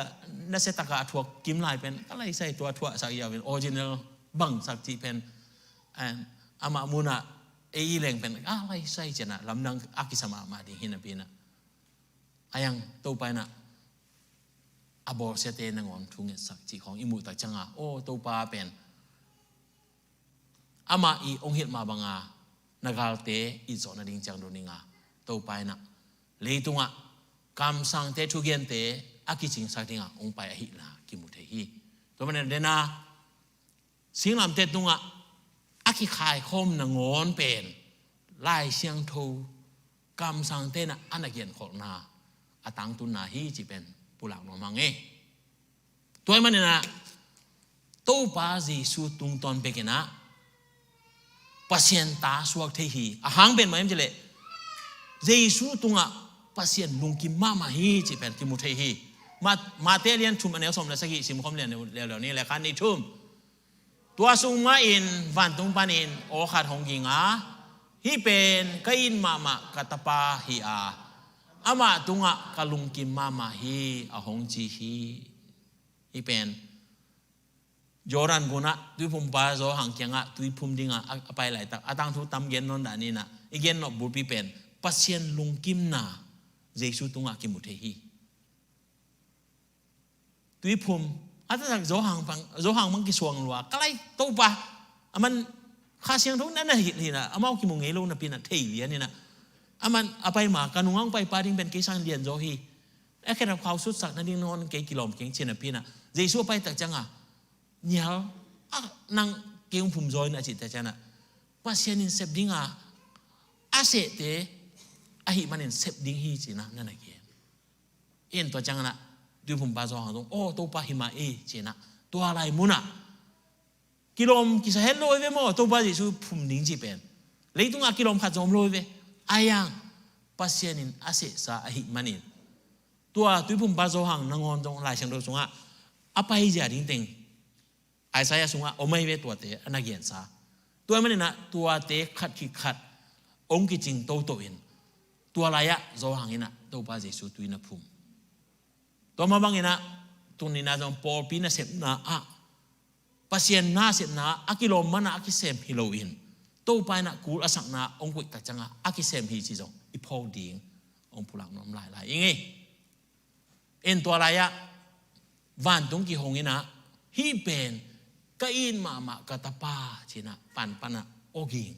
nasia tak a a thuak kim lai pen ka laisai tua thuahsak ziau pen original bangsak cih pen, eh, amah munah ei i leng pen a laisai cianah lamdang a kisa mahmah ding hi napi inah, a yang Topa inah a bawlsiate nangawn thu ngetsak cih khawng i muh tak cianga, aw Topa pen amah i ong hilh mah banga na galte i zawhna ding ciang dong dinga Topa inah leitungah kamsangte thugente a kicingsak dinga ong pai ahihna kimu thei hi. Tua manah dena singlamteh tungah a kikhaikhawm nangawn pen Lai Siangtho kamsangte inah a na genkholhna a tangtunna hi cih pen pulak nuam hang e. Tua ahih maninah Topa Jesu tungtawn bekinah Pasian ta suak thei hi. A hang pen mah hiam cileh Jesu tungah Pasian lungkim mahmah hi cih pen kimu thei hi. Ma-, Mate lian thum a neu sawm le sagih simkhawm lian leuleu ni le khan ni thum. Tua sung mahin vantung panin aw khat hong ging a, hih pen ka it mahmah ka tapa hi a, amah tungah ka lungkim mahmah hi a hong ci hi. Hih pen Jordan gunah tuiphumpa Johan kiangah tuiphum dingah a, a pai laitak a tangthu tam gen nawn dah ninah i gen nop bulpi pen Pasian lungkimna Jesu tungah kimu thei hi. Tuiphum a taktak Johan bang, Johan bang kisuang lua ka lai Topa, aman Kha Siangtho na na hilh hinah amau kimu ngei lo napi inah thei lian inah, aman a pai ma ka nungah hong paipa ding pen kei sang lianzaw hi. A khedap khau sutsak nading nangawn kei kilawm keng ci napi inah Jesu a pai tak cianga nial a nang kei hong phumzaw inah cih tak cianah Pasian in sep dinga a sehte ahih manin sep ding hi cinah na na gen. In tua cianginah tuiphumpa Johan zong aw Topa hi mah e cinah tua lai munah kilawm kisa het lo hi ve maw, Topa Jesu phum ding cih pen leitungah kilawm khat zong om lo hi ve. A yang Pasian in a sehsa ahih manin tua tuiphumpa Johan nangawn zong Lai Siangtho sungah a paizia ding teng Isaiah sungah om ahi ve tuate a na gensa. Tua ahih maninah tuate khat khit khat hong kicing toto in tua lai-ah Johan inah Topa Jesu tui na phum. Tua mah banginah tuni-in ah zong pawlpi nasepna ah Pasian nasepna ah a kilawm manah a kisem hi loin Topa inah kul a sakna hong koih tak ciangah a kisem hi ci zong i phawk ding hong pulak nuam lailai ing ei. En tua lai-ah vantung kihong inah hih pen ka it mahmah ka tapa cinah panpanah awging.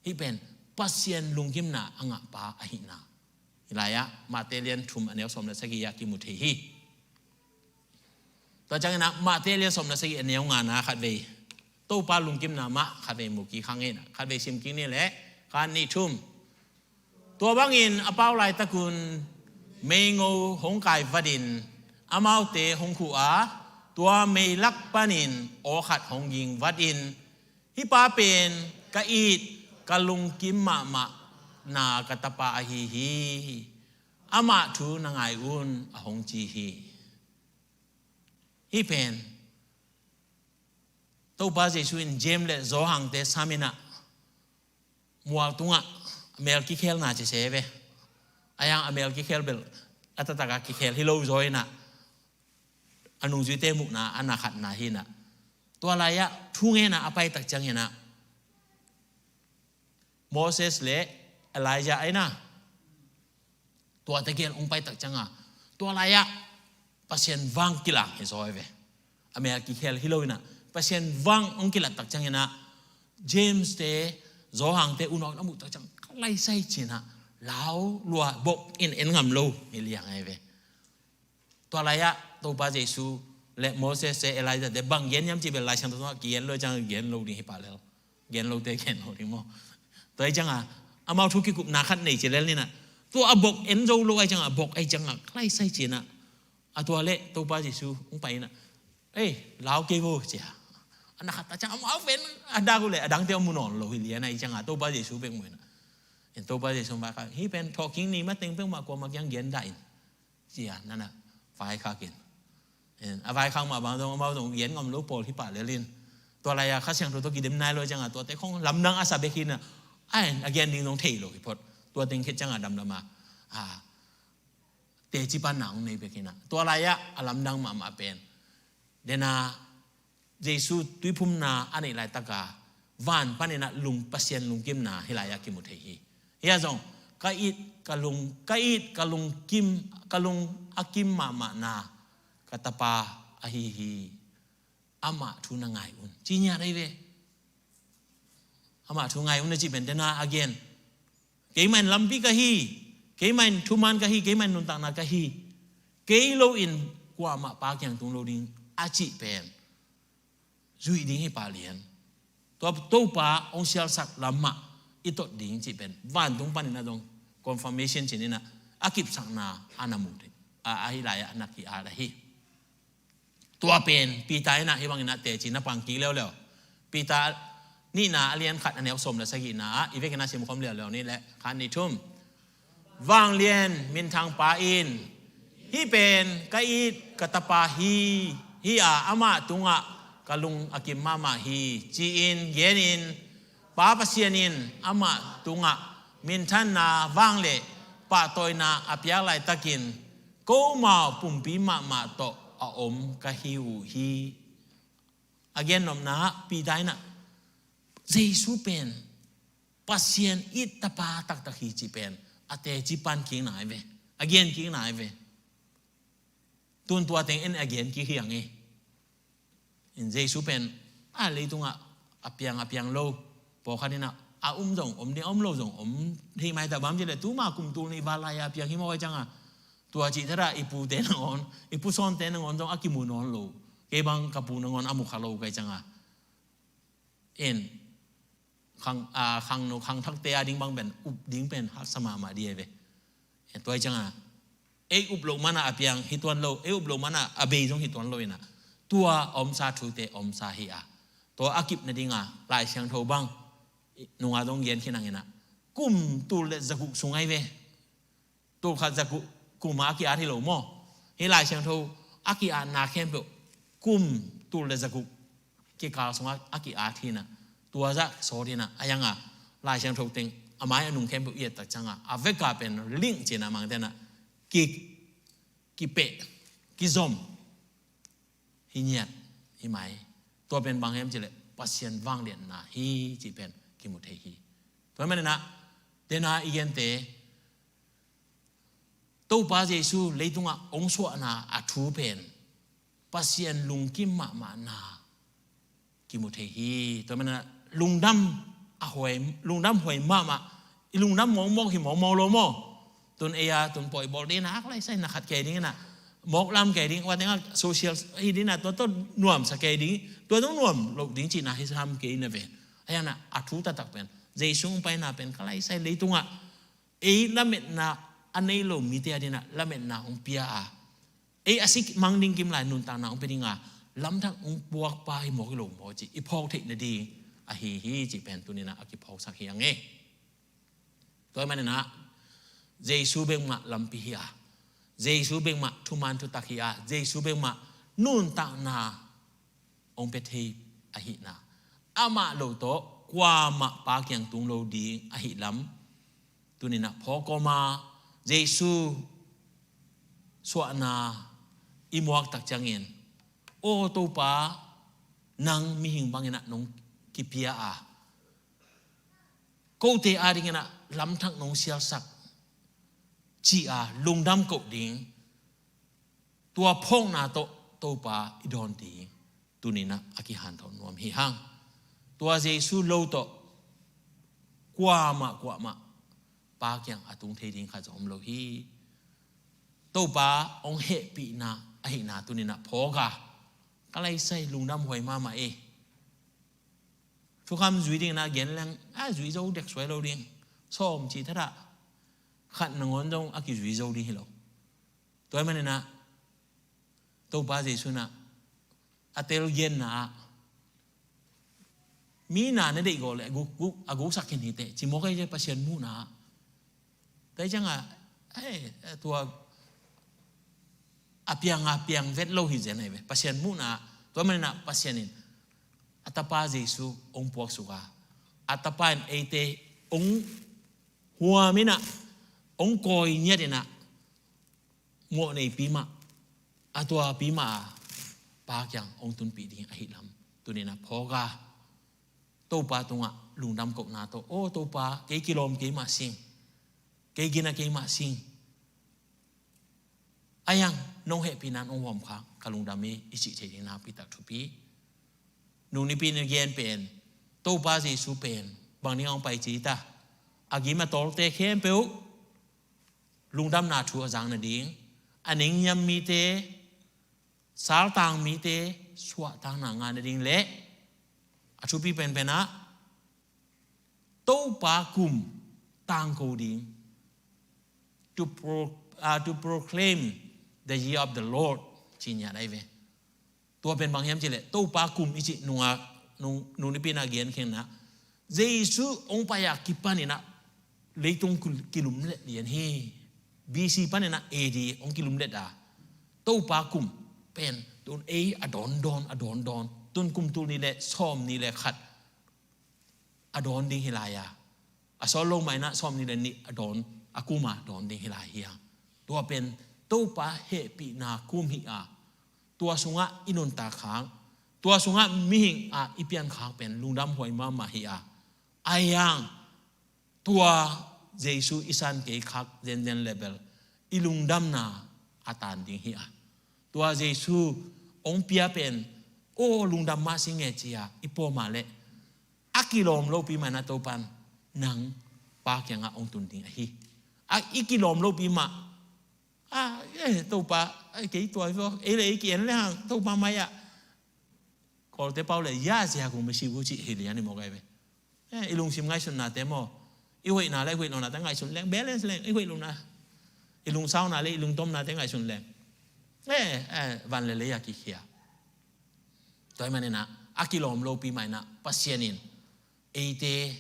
Hih pen Pasian lungkimna a ngahpa ahihna hih lai-ah Mate lian thum a neu sawm le sagih ah kimu thei hi. Tua cianginah Mate lian sawm le sagih a neu ngana khatvei Topa lungkimna mah khatvei mu kik hang inah khatvei sim kik ni leh khan nih thum. Tua bangin a pau laitakun meingo hong kai vatin amaute hong khuh a tua meilak panin aw khat hong ging vatin hih pa pen ka it ka lungkim mahmah na ka tapa ahi hi. Amah thu na ngai un a hong ci hi. Hih pen Topa Jesu in James le Johan te sam inah mual tungah a mel kikhelna ci se ve. A yang a mel kikhel bel a taktakah kikhel hi lo zaw inah a nungzuite muhna a na khatna hi inah tua lai-ah thungenna a pai tak ciang inah Moses le Elijah a inah tuate gel hong pai tak cianga tua lai-ah Pasian vang kilang hi zaw hi ve. A mel kikhel hi lo inah Pasian vang hong kilat tak ciang inah James te Johan te unau na muh tak ciang ka laisai cinah lau lua bok in en ngam lo hi liang ahi ve. Tua lai-ah Topa Jesu le Moses te Elijah te bang gen hiam cih bel Lai Siangtho tungah kigen lo ciang gen lo ding hi pah lel. Gen lote gen lo ding maw? Tua hi cianga amau thu kikupna khat nei ci lel ninah tua a bok en zo lo ahi cianga a bok ahi cianga ka laisai cinah a tua le Topa Jesu hong pai inah ei lau kei vo cia. A na khat ta ciang amau pen a dak uh le a dangte a mu nawn lo hi lian ahi cianga Topa Jesu bek mu inah en Topa Jesu hong pai kha hih pen thawhkik ni mateng peuhmah kuamah kiang gen dah in. Cia nana vaikhak in. A vaikhak mah bang zong amau zong gen ngam lo pawl hi pah lel in. Tua lai-a Kha Siangtho tawh kidem nai lo cianga tuate khong lamdang a sa bek hi inah a en a gen ding zong thei lo hi phot. Tua teng khit cianga damdam a teci panna hong nei bek hi inah tua lai-ah a lamdang mahmah pen dena Jesu tuiphumna a neih laitaka van paninah lung, Pasian lungkimna hih lai-ah kimu thei hi. Hia zong ka it ka lung, ka it ka lungkim, ka lung a kim mahmahna ka tapa ahi hi. Amah thu na ngai un, ci ngiat ahi ve. Amah thu ngai un na cih pen dena a gen. Keimah in lampi ka hi, keimah in thuman ka hi, keimah in nuntakna ka hi. Kei loin kuamah Pa kiang tung lo ding a cih pen zuih ding hi pah lian. Tua Topa hong sialsak lamah i tot ding cih pen vantung paninah zong confirmation cininah a kipsakna a na mu thei, a, a hih lai-ah na ki-at ahi. Tua pen Peter inah hih banginah teci na pang kik leuleu. Peter nihna a lian khat a neu sawm le sagihna ah i vekinah simkhawm leuleu ni le khat nih thum. Vanglian minthangpa in, hih pen ka it ka tapa hi, hi-a amah tungah ka lung a kim mahmah hi, ci-in genin, Pa Pasian in amah tungah minthanna vangle pahtawina a piak laitakin komau pumpi mahmah tawh a om ka hi uh hi. A gennopna ah Peter inah Jesu pen Pasian it tapa taktak hi cih pen a teci pan kikna ahi ve, a gen kikna ahi ve. Tun tua teng en a gen kik hi ang e. In Jesu pen a leitungah a piang a piang lo, pawlkhat inah a um zong om ding, a um lo zong om thei mai ta bang ci le, tuma kum tul nih val lai-a piang hi mawk ahi cianga, tua cih thadah i pute nangawn, i pu Sawnte nangawn zong a kimu nawn lo, kei bang ka pu nangawn a mu kha lo ka hi cianga. In khang, a, khangno khangthakte a ding bang pen up ding pen haksa mahmah dih ahi ve. Tua hi cianga ei up loh mana a piang hi tuan lo, ei up loh mana a bei zong hi tuan lo inah tua a omsa thute omsa hi a, tua a kip nadinga Lai Siangtho bang nunga zong gen khin ang inah kum tul le zaguk sung ahi ve. Tul khat zaguk kuma a ki-at hi lo maw? Hih Lai Siangtho a ki-atna khempeuh kum tul le zaguk kikal sungah a ki-at hinah, tua zah sawt hinah, a yanga Lai Siangtho teng a mai a nung khempeuh i et tak cianga a veka pen link cinah mangtenah ki, kipeh, kizom hi ngiat hi mai. Tua pen bang hiam cileh Pasian vangliatna hi cih pen kimu thei hi. Tua hi maninah dena i gente Topa Jesu leitungah hong suahna a thu pen Pasian lungkim mahmahna kimu thei hi. Tua maninah lungdam a huai, lungdam huai mahmah, i lungdam mawkmawk hi mawkmawk lo maw? Tun ei a tun pawi bawl dingin a ak laisai na khat kei dingin a mawk lam kei ding, ua tengah social hi dingin a tua tawh nuamsa kei ding, tua tawh nuam loh ding cihna hi sam kei na ve. Ahi hangin a thu taktak pen Jesu hong paina pen ka laisai leitungah ei lametna a nei lo mite a dingin a lametna hong pia a, ei a si mang ding kim lai nuntakna hong pia ding a, lamdang hong puakpa hi mawk hi lo maw cih i phawk theih nading ahi hi cih pen tuni-in a kiphawksak hi a ngei. Tua ahih manin a Jesu bek mah lampi hi a, Jesu bek mah thuman thutak hi a, Jesu bek mah nuntakna hong pia thei ahihna, amah lo tawh kuamah Pa kiang tung lo ding ahih lam tuni-in a phawk kawm a, Jesu suahna i muak tak ciangin, aw Topa, nang mihing bangin a nong kipia a, kote adingin a lamthak nong sialsak, ci a lungdam koh ding, tua phawkna tawh Topa i dawn ding tuni-in a kihanthawn nuam hi hang. Tua Jesu lo tawh kuamah kuamah Pa kiang a tung thei ding khat zong om lo hi. Topa hong hehpihna ahihna tuni-in a phawk a, ka laisai lungdam huai mahmah e. Thukham zui dingin a gen leng a zui zo dek suai lo ding, sawm cih thadah khat nangawn zong a kizui zo ding hi lo. Tua ahih manin a Topa Jesu in a a tel genna ah, mi na na deih gawh leh a guk, guk, a guksak khin hi teh ci mawk ahi, Pasian muhna ah. Tua hi ciang a, eh, tua a piang a piang vet lo hi zen ahi ve Pasian muhna ah. Tua ahih manin a Pasian in a Tapa Jesu hong puaksuk a, a Tapa in eite hong huam in a, hong kawi ngiat in a, mawhneipi mah, a tuapi mah a Pa kiang hong tunpih ding ahih lam Tuni-in ah phawk a, Topa tungah lungdam kohna tawh, "Aw Topa, kei kilawm keimah sing, kei gina keimah sing. Ahi hang nong hehpihna in hong huam khak, ka lungdam hi," i cih theih ding nakpi tak thupi. Nung Nipi in a gen pen, Topa Jesu pen bang ding hong pai ci ta, a gim a tawlte khempeuh lungdamna thu a zang nading, a nengniam mite, saltang mite suahtakna ngah nading le a thupi penpen ah Topa kum tangko ding, to pro-, ah, to proclaim the year of the Lord, ci ngiat ahi ve. Tua pen bang hiam cih leh, Topa kum i cih nung a, nung, nung Nipi in a gen khengna, Jesu hong pai a kipanin ah leitung kul-, kilumlet lian hi. B C panin ah A D hong kilumlet a, Topa kum pen tun ei a dawndawn, a dawndawn, tun kum tul nih le sawmnih le khat a dawn ding hi lai a, a sawt lo mah in ah sawmnih le nih a dawn, a kum a dawn ding hi lai hi a. Tua pen Topa hehpihna kum hi a, tua sungah i nuntak khak, tua sungah mihing a i pian khak pen lungdam huai mahmah hi a. Ahi hang tua Jesu i san kei khak zenzen le bel i lungdamna a tan ding hi a. Tua Jesu hong pia pen, "Aw lungdam mah sing e," ci a i pawm a leh, a kilawm lopi mah in ah Topa in nang Pa kiangah hong tun ding ahi. A, i kilawm lopi mah, "Ah, eh, Topa, eh, kei tua hi vaw, ei le ei ki-en le hang Topa mai ah." Kawlte pau le, "Ya zia kung misi gu," cih hi lian hi mawk ahi ve. Eh, i lungsim ngaihsutnate maw, i hoihna le i hoih lohnate ngaihsun leng, balance leng, i hoih lohna, i lungsauna le i lungtomnate ngaihsun leng, eh, eh, van le lei a kikhia. Tua ahih manin ah a kilawm lopi mah in ah Pasian in eite,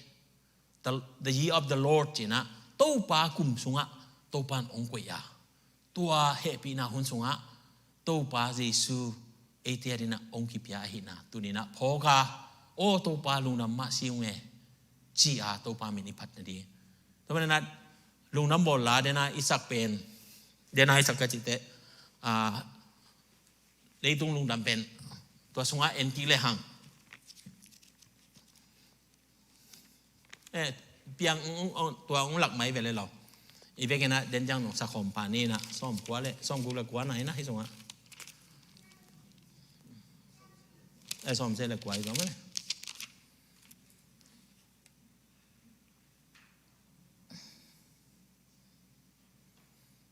the, the year of the Lord ci-in ah, Topa kum sungah Topa in hong koih a, tua hehpihna hun sungah Topa Jesu eite adingin ah hong kipia ahihna tuni-in ah phawk a, "Aw Topa lungdam mah sing e," ci a Topa min i phat nading. Tua manin ah lungdam bawl la dena i sak pen, dena i sak ka cih teh, ah, leitung lungdam pen tua sungah en kik le hang. Eh, piang ung, ung, ung, tua ung lak mai ve le lo. I vekin ah den ciang nong sakhawm pa ni in ah sawmkua le, sawmguk le kua na hi na hi sungah. Eh, sawmsagih le kua hi sungah mah le.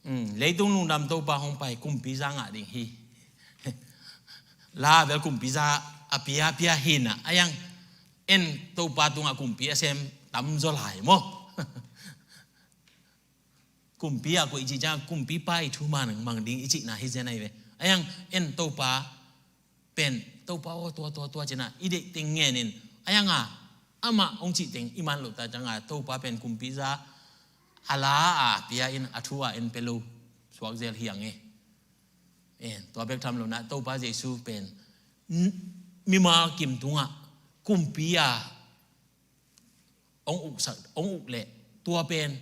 Um, leitung lungdam Topa hong pai, kumpi za ngah ding hi. La bel kumpi za a pia, pia hi na. Ahi hang en Topa tungah kumpi a sem tamzaw lai maw. Kumpi a koih cih ciang kumpipa i thu mang, mang ding i cihna hi zen ahi ve. Ahi hang en Topa pen, Topa aw, tua, tua, tua ci-in ah i deih teng ngenin, ahi hang a amah hong cih teng i man loh tak ciang a Topa pen kumpi za a la a pia in, a thu a en pia lo suak zel hi hang e. Eh, tua bek tham lo-in ah Topa Jesu pen n-, mimal kim tungah kumpi a hong uk sak, hong uk leh tua pen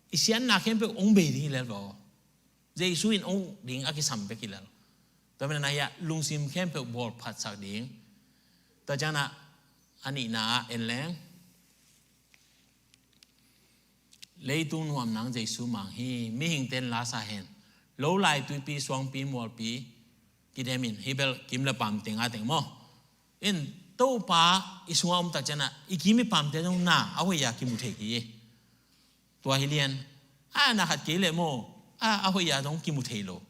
i siatna khempeuh hong bei ding hi lel vaw. Jesu in hong uk ding a kisam bek hi lel. Tua manin ah hiah lungsim khempeuh bawl phatsak ding. Tua ciangin ah a nihna ah en leng, leitung nuam nang Jesu mang hi, mihingte in la sa hen. Lo lai tuipi, suangpi, mualpi kidemin, hih bel kim le paam teng a teng maw. In Topa i sungah om tak ciangin ah i kim i paamte zong na a hoih a kimu thei hi. Tua hi lian, a na khat kei leh maw, a, a hoih a zong kimu thei lo.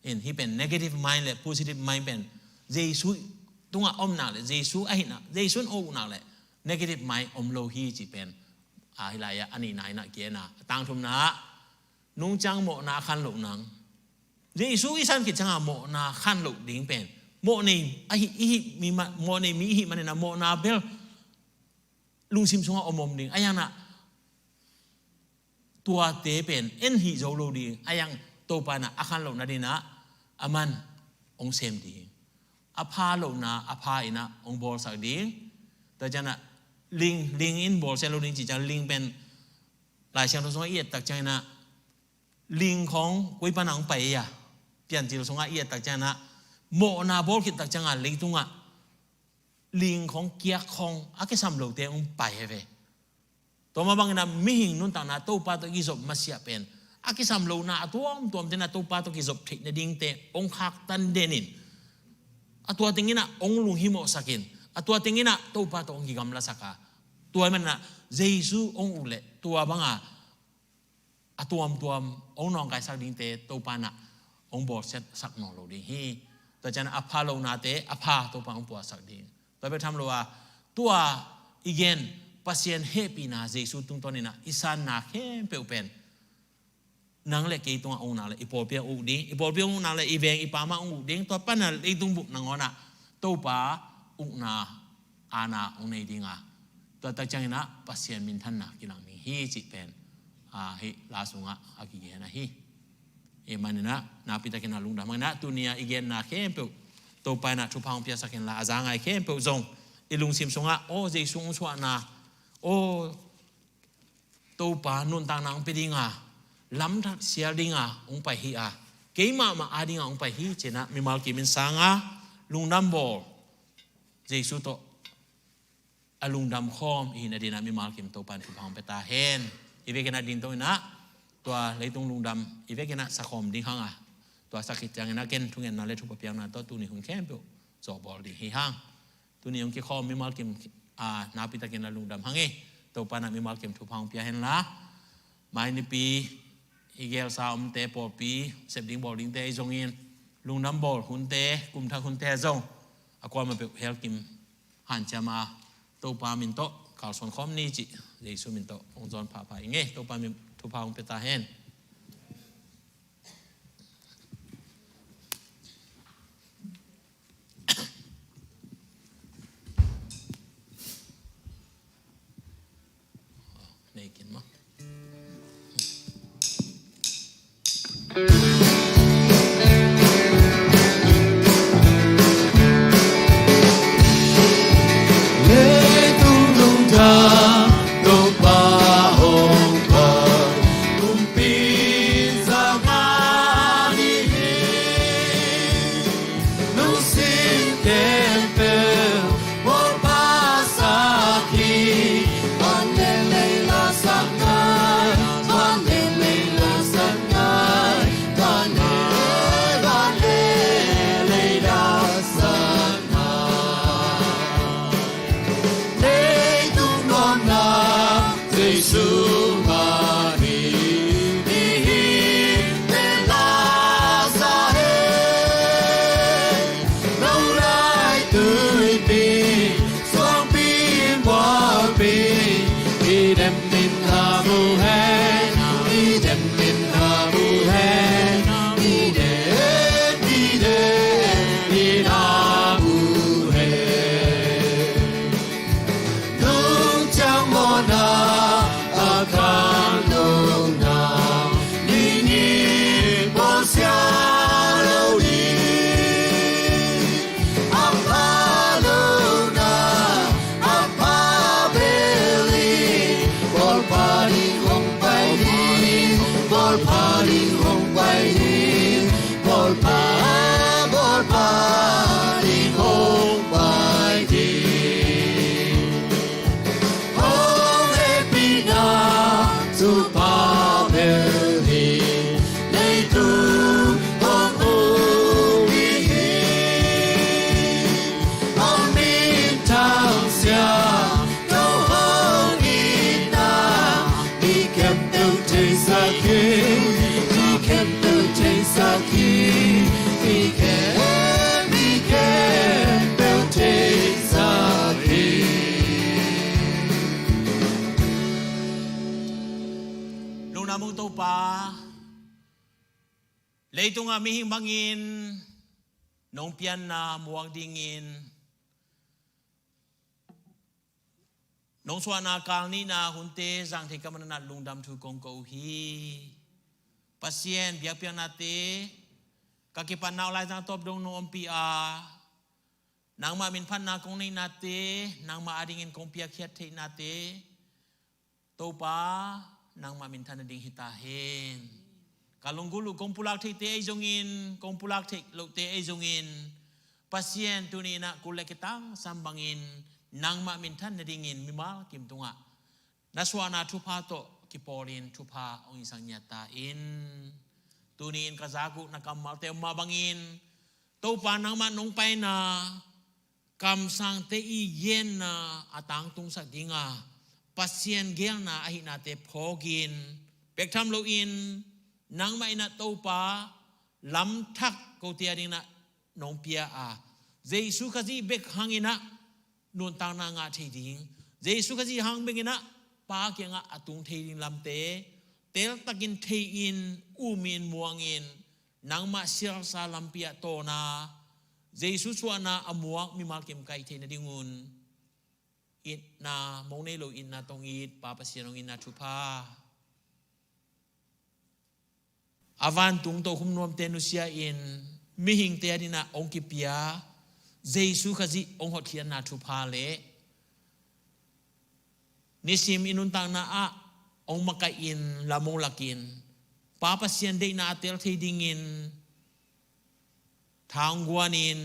In hih pen negative mind le positive mind pen Jesu tungah om nak leh, Jesu ahih nak, Jesu in a uk nak leh negative mind om lo hi cih pen, a, hih lai-ah a nihna in ah ki-en a, a tangthumna ah nungciang mawhna a khan loh nang. Jesu i san khit ciangin mawhna khan loh ding pen mawh nei ahi, i hih mi mah, mawh nei mi i hih manin ah mawhna bel lungsim sungah om om ding. Ahi hang ah tuate pen en hih zo lo ding. Ahi hang Topa in ah a khan loh nadingin ah aman hong sem ding. A pha lohna a pha in ah hong bawlsak ding. Tua ciangin ah ling, ling in bawlsia lo ding cih ciang ling pen Lai Siangtho sungah i et tak ciangin ah ling khawng koi pan ah hong pai a, piancil sungah i et tak ciangin ah mawhna bawl khit tak ciangin ah leitungah ling khong, kiak khong, a kisam lote hong pai hi ve. Tua mah bangin ah mihing nuntakna Topa tawh kizop masiah pen a kisam lona a tuamtuamte in ah Topa tawh kizop theih nadingte hong khaktan den in, a tua teng in ah hong lunghimawhsak in, a tua teng in ah Topa tawh hong kigamlasak a, tua ahih manin ah Jesu hong uk leh tua banga a tuamtuam hong nawngkaisak dingte Topa in ah hong bawlsiatsak nawn lo ding hi. Tua ciang a pha lonate a pha Topa hong puahsak ding. Tua bek tham lo a, tua i gen Pasian hehpihna Jesu tungtawn in ah i sanna khempeuh pen nang le kei tungah hong uk nak leh i pawlpi ah hong uk ding, i pawlpi ah hong uk nak leh i veng i pam ah hong uk ding, tua pan ah leitung bup nangawn ah Topa ukna aana hong nei ding a, tua tak ciangin ah Pasian minthanna kilang ding hi cih pen, a, hih la sungah a kigen ahi. Ahih manin ah nakpi takin ah lungdam hang in ah, tuni a i genna khempeuh Topa in ah thupha hong piaksak hen la, a za ngai khempeuh zong i lungsim sungah, aw, Jesu hong suahna, aw, Topa nuntakna hong pia ding a, lamdang sial ding a hong pai hi a, keimahmah a ding a hong pai hi ci-in ah mimal kim in sang a, lungdam bawl, Jesu tawh a lungdam khawm i hih nading in ah mimal kim Topa in thupha hong pia ta hen. I vekin ah dingto in ah tua leitung lungdam i vekin ah sakhawm ding hang a, tua sak khit ciangin ah ken thungetna le thupha piakna tawh tuni hun khempeuh zawhbawl ding hi hang. Tuni hong kikhawm mimal kim, a, nakpi takin ah lungdam hang hi. Topa in ah mimal kim thupha hong pia hen la, mai nipi i gelsa omte, pawlpi sep ding bawl dingte ahi zongin, lungdam bawl hunte, kumthak hunte zong a kuamah peuh hell kim hanciam a, Topa min tawh kalsuan khawm ni cih Jesu min tawh hong zawn phapha ing e. Topa min thupha hong pia ta hen. Nei kin maw. Leitung lungdam, Topa hong pai, kumpi zang a ni hi. Lungsim khempeuh bawlpha sak hi. Van le lei la sak nai, van le lei la sak nai, van le van le lei la sak nai. Leitung nuamna Jesu mah hi. Mihingte la sa hen. Nolai tuipi, suangpi, mualpi, i dem in ha mu hen, i dem in ha mu hen, i dem, i dem in ha mu hen. Lungciang mawhna a khang lohna, ningin bawlsia lo ding. A pha lohna, a pha bel hi, bawlpha ding hong pai ding, bawlpha ding hong pai ding, bawlpha, bawlpha ding hong pai ding. Hong hehpihna thupha bel hi, leitung hong uk hi. Hong minthang siam, ko hong itna, mi khempeuh theisak hi, mi khempeuh theisak hi, mi khem, mi khempeuh theisak hi. Lungdam ung Topa, leitungah mihing bangin nong pianna muak dingin, nong suahna kal nihna hunte zang thei ka hih manin ah lungdam thu kong ko uh hi. Pasian, biakpiaknate ka kipatna uh laizang tawp dong nong ompih a, nangmah minphatna kong neihnate, nangmah adingin kong piakkhiat theihnate, Topa, nangmah minthan nading hi ta hen. Ka lunggulh uh kong pulak theite ahi zongin, kong pulak theih lohte ahi zongin, Pasian tuni-in ah kul le kitangsam bangin nangmah minthan nadingin mimal kim tungah na suahna thupha tawh kipawlin thupha hong hisak ngiat ta in. Tuni-in ka zak uh na kammalte mah bangin Topa nangmah nong paina kamsangte i genna a tangtungsak dinga Pasian geelna ahihnate phawkin pektham loin nangmah in ah Topa lamthak kote a dingin ah nong pia a Jesu Khazih bek hangin ah nuntakna ngah thei ding, Jesu Khazih hang bek in ah Pa kiangah a tung thei ding lamte teltakin thei-in umin muangin nangmah sialsa lampi ah tawna Jesu suahna a muak mimal kim kaih theih nadingun itna, mong nei lo itna tong it Pa Pasian hong itna thupha a vantung tokhom nuamte nusia-in mihingte a dingin ah hong kipia Jesu Khazih hong hotkhiatna thupha le nisim i nuntakna ah hong makaih in lam hong lakin Pa Pasian deihna a tel thei dingin thangguanin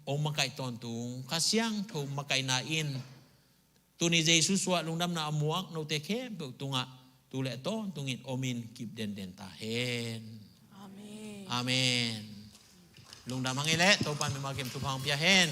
hong makaih tawntung Kha Siangtho makaihna in tuni Jesu suah lungdamna a muak note khempeuh tungah tu le tawntungin omin kip denden ta hen. Amen. Amen. Lungdam hang ei leh Topa in mimal kim thupha hong pia hen.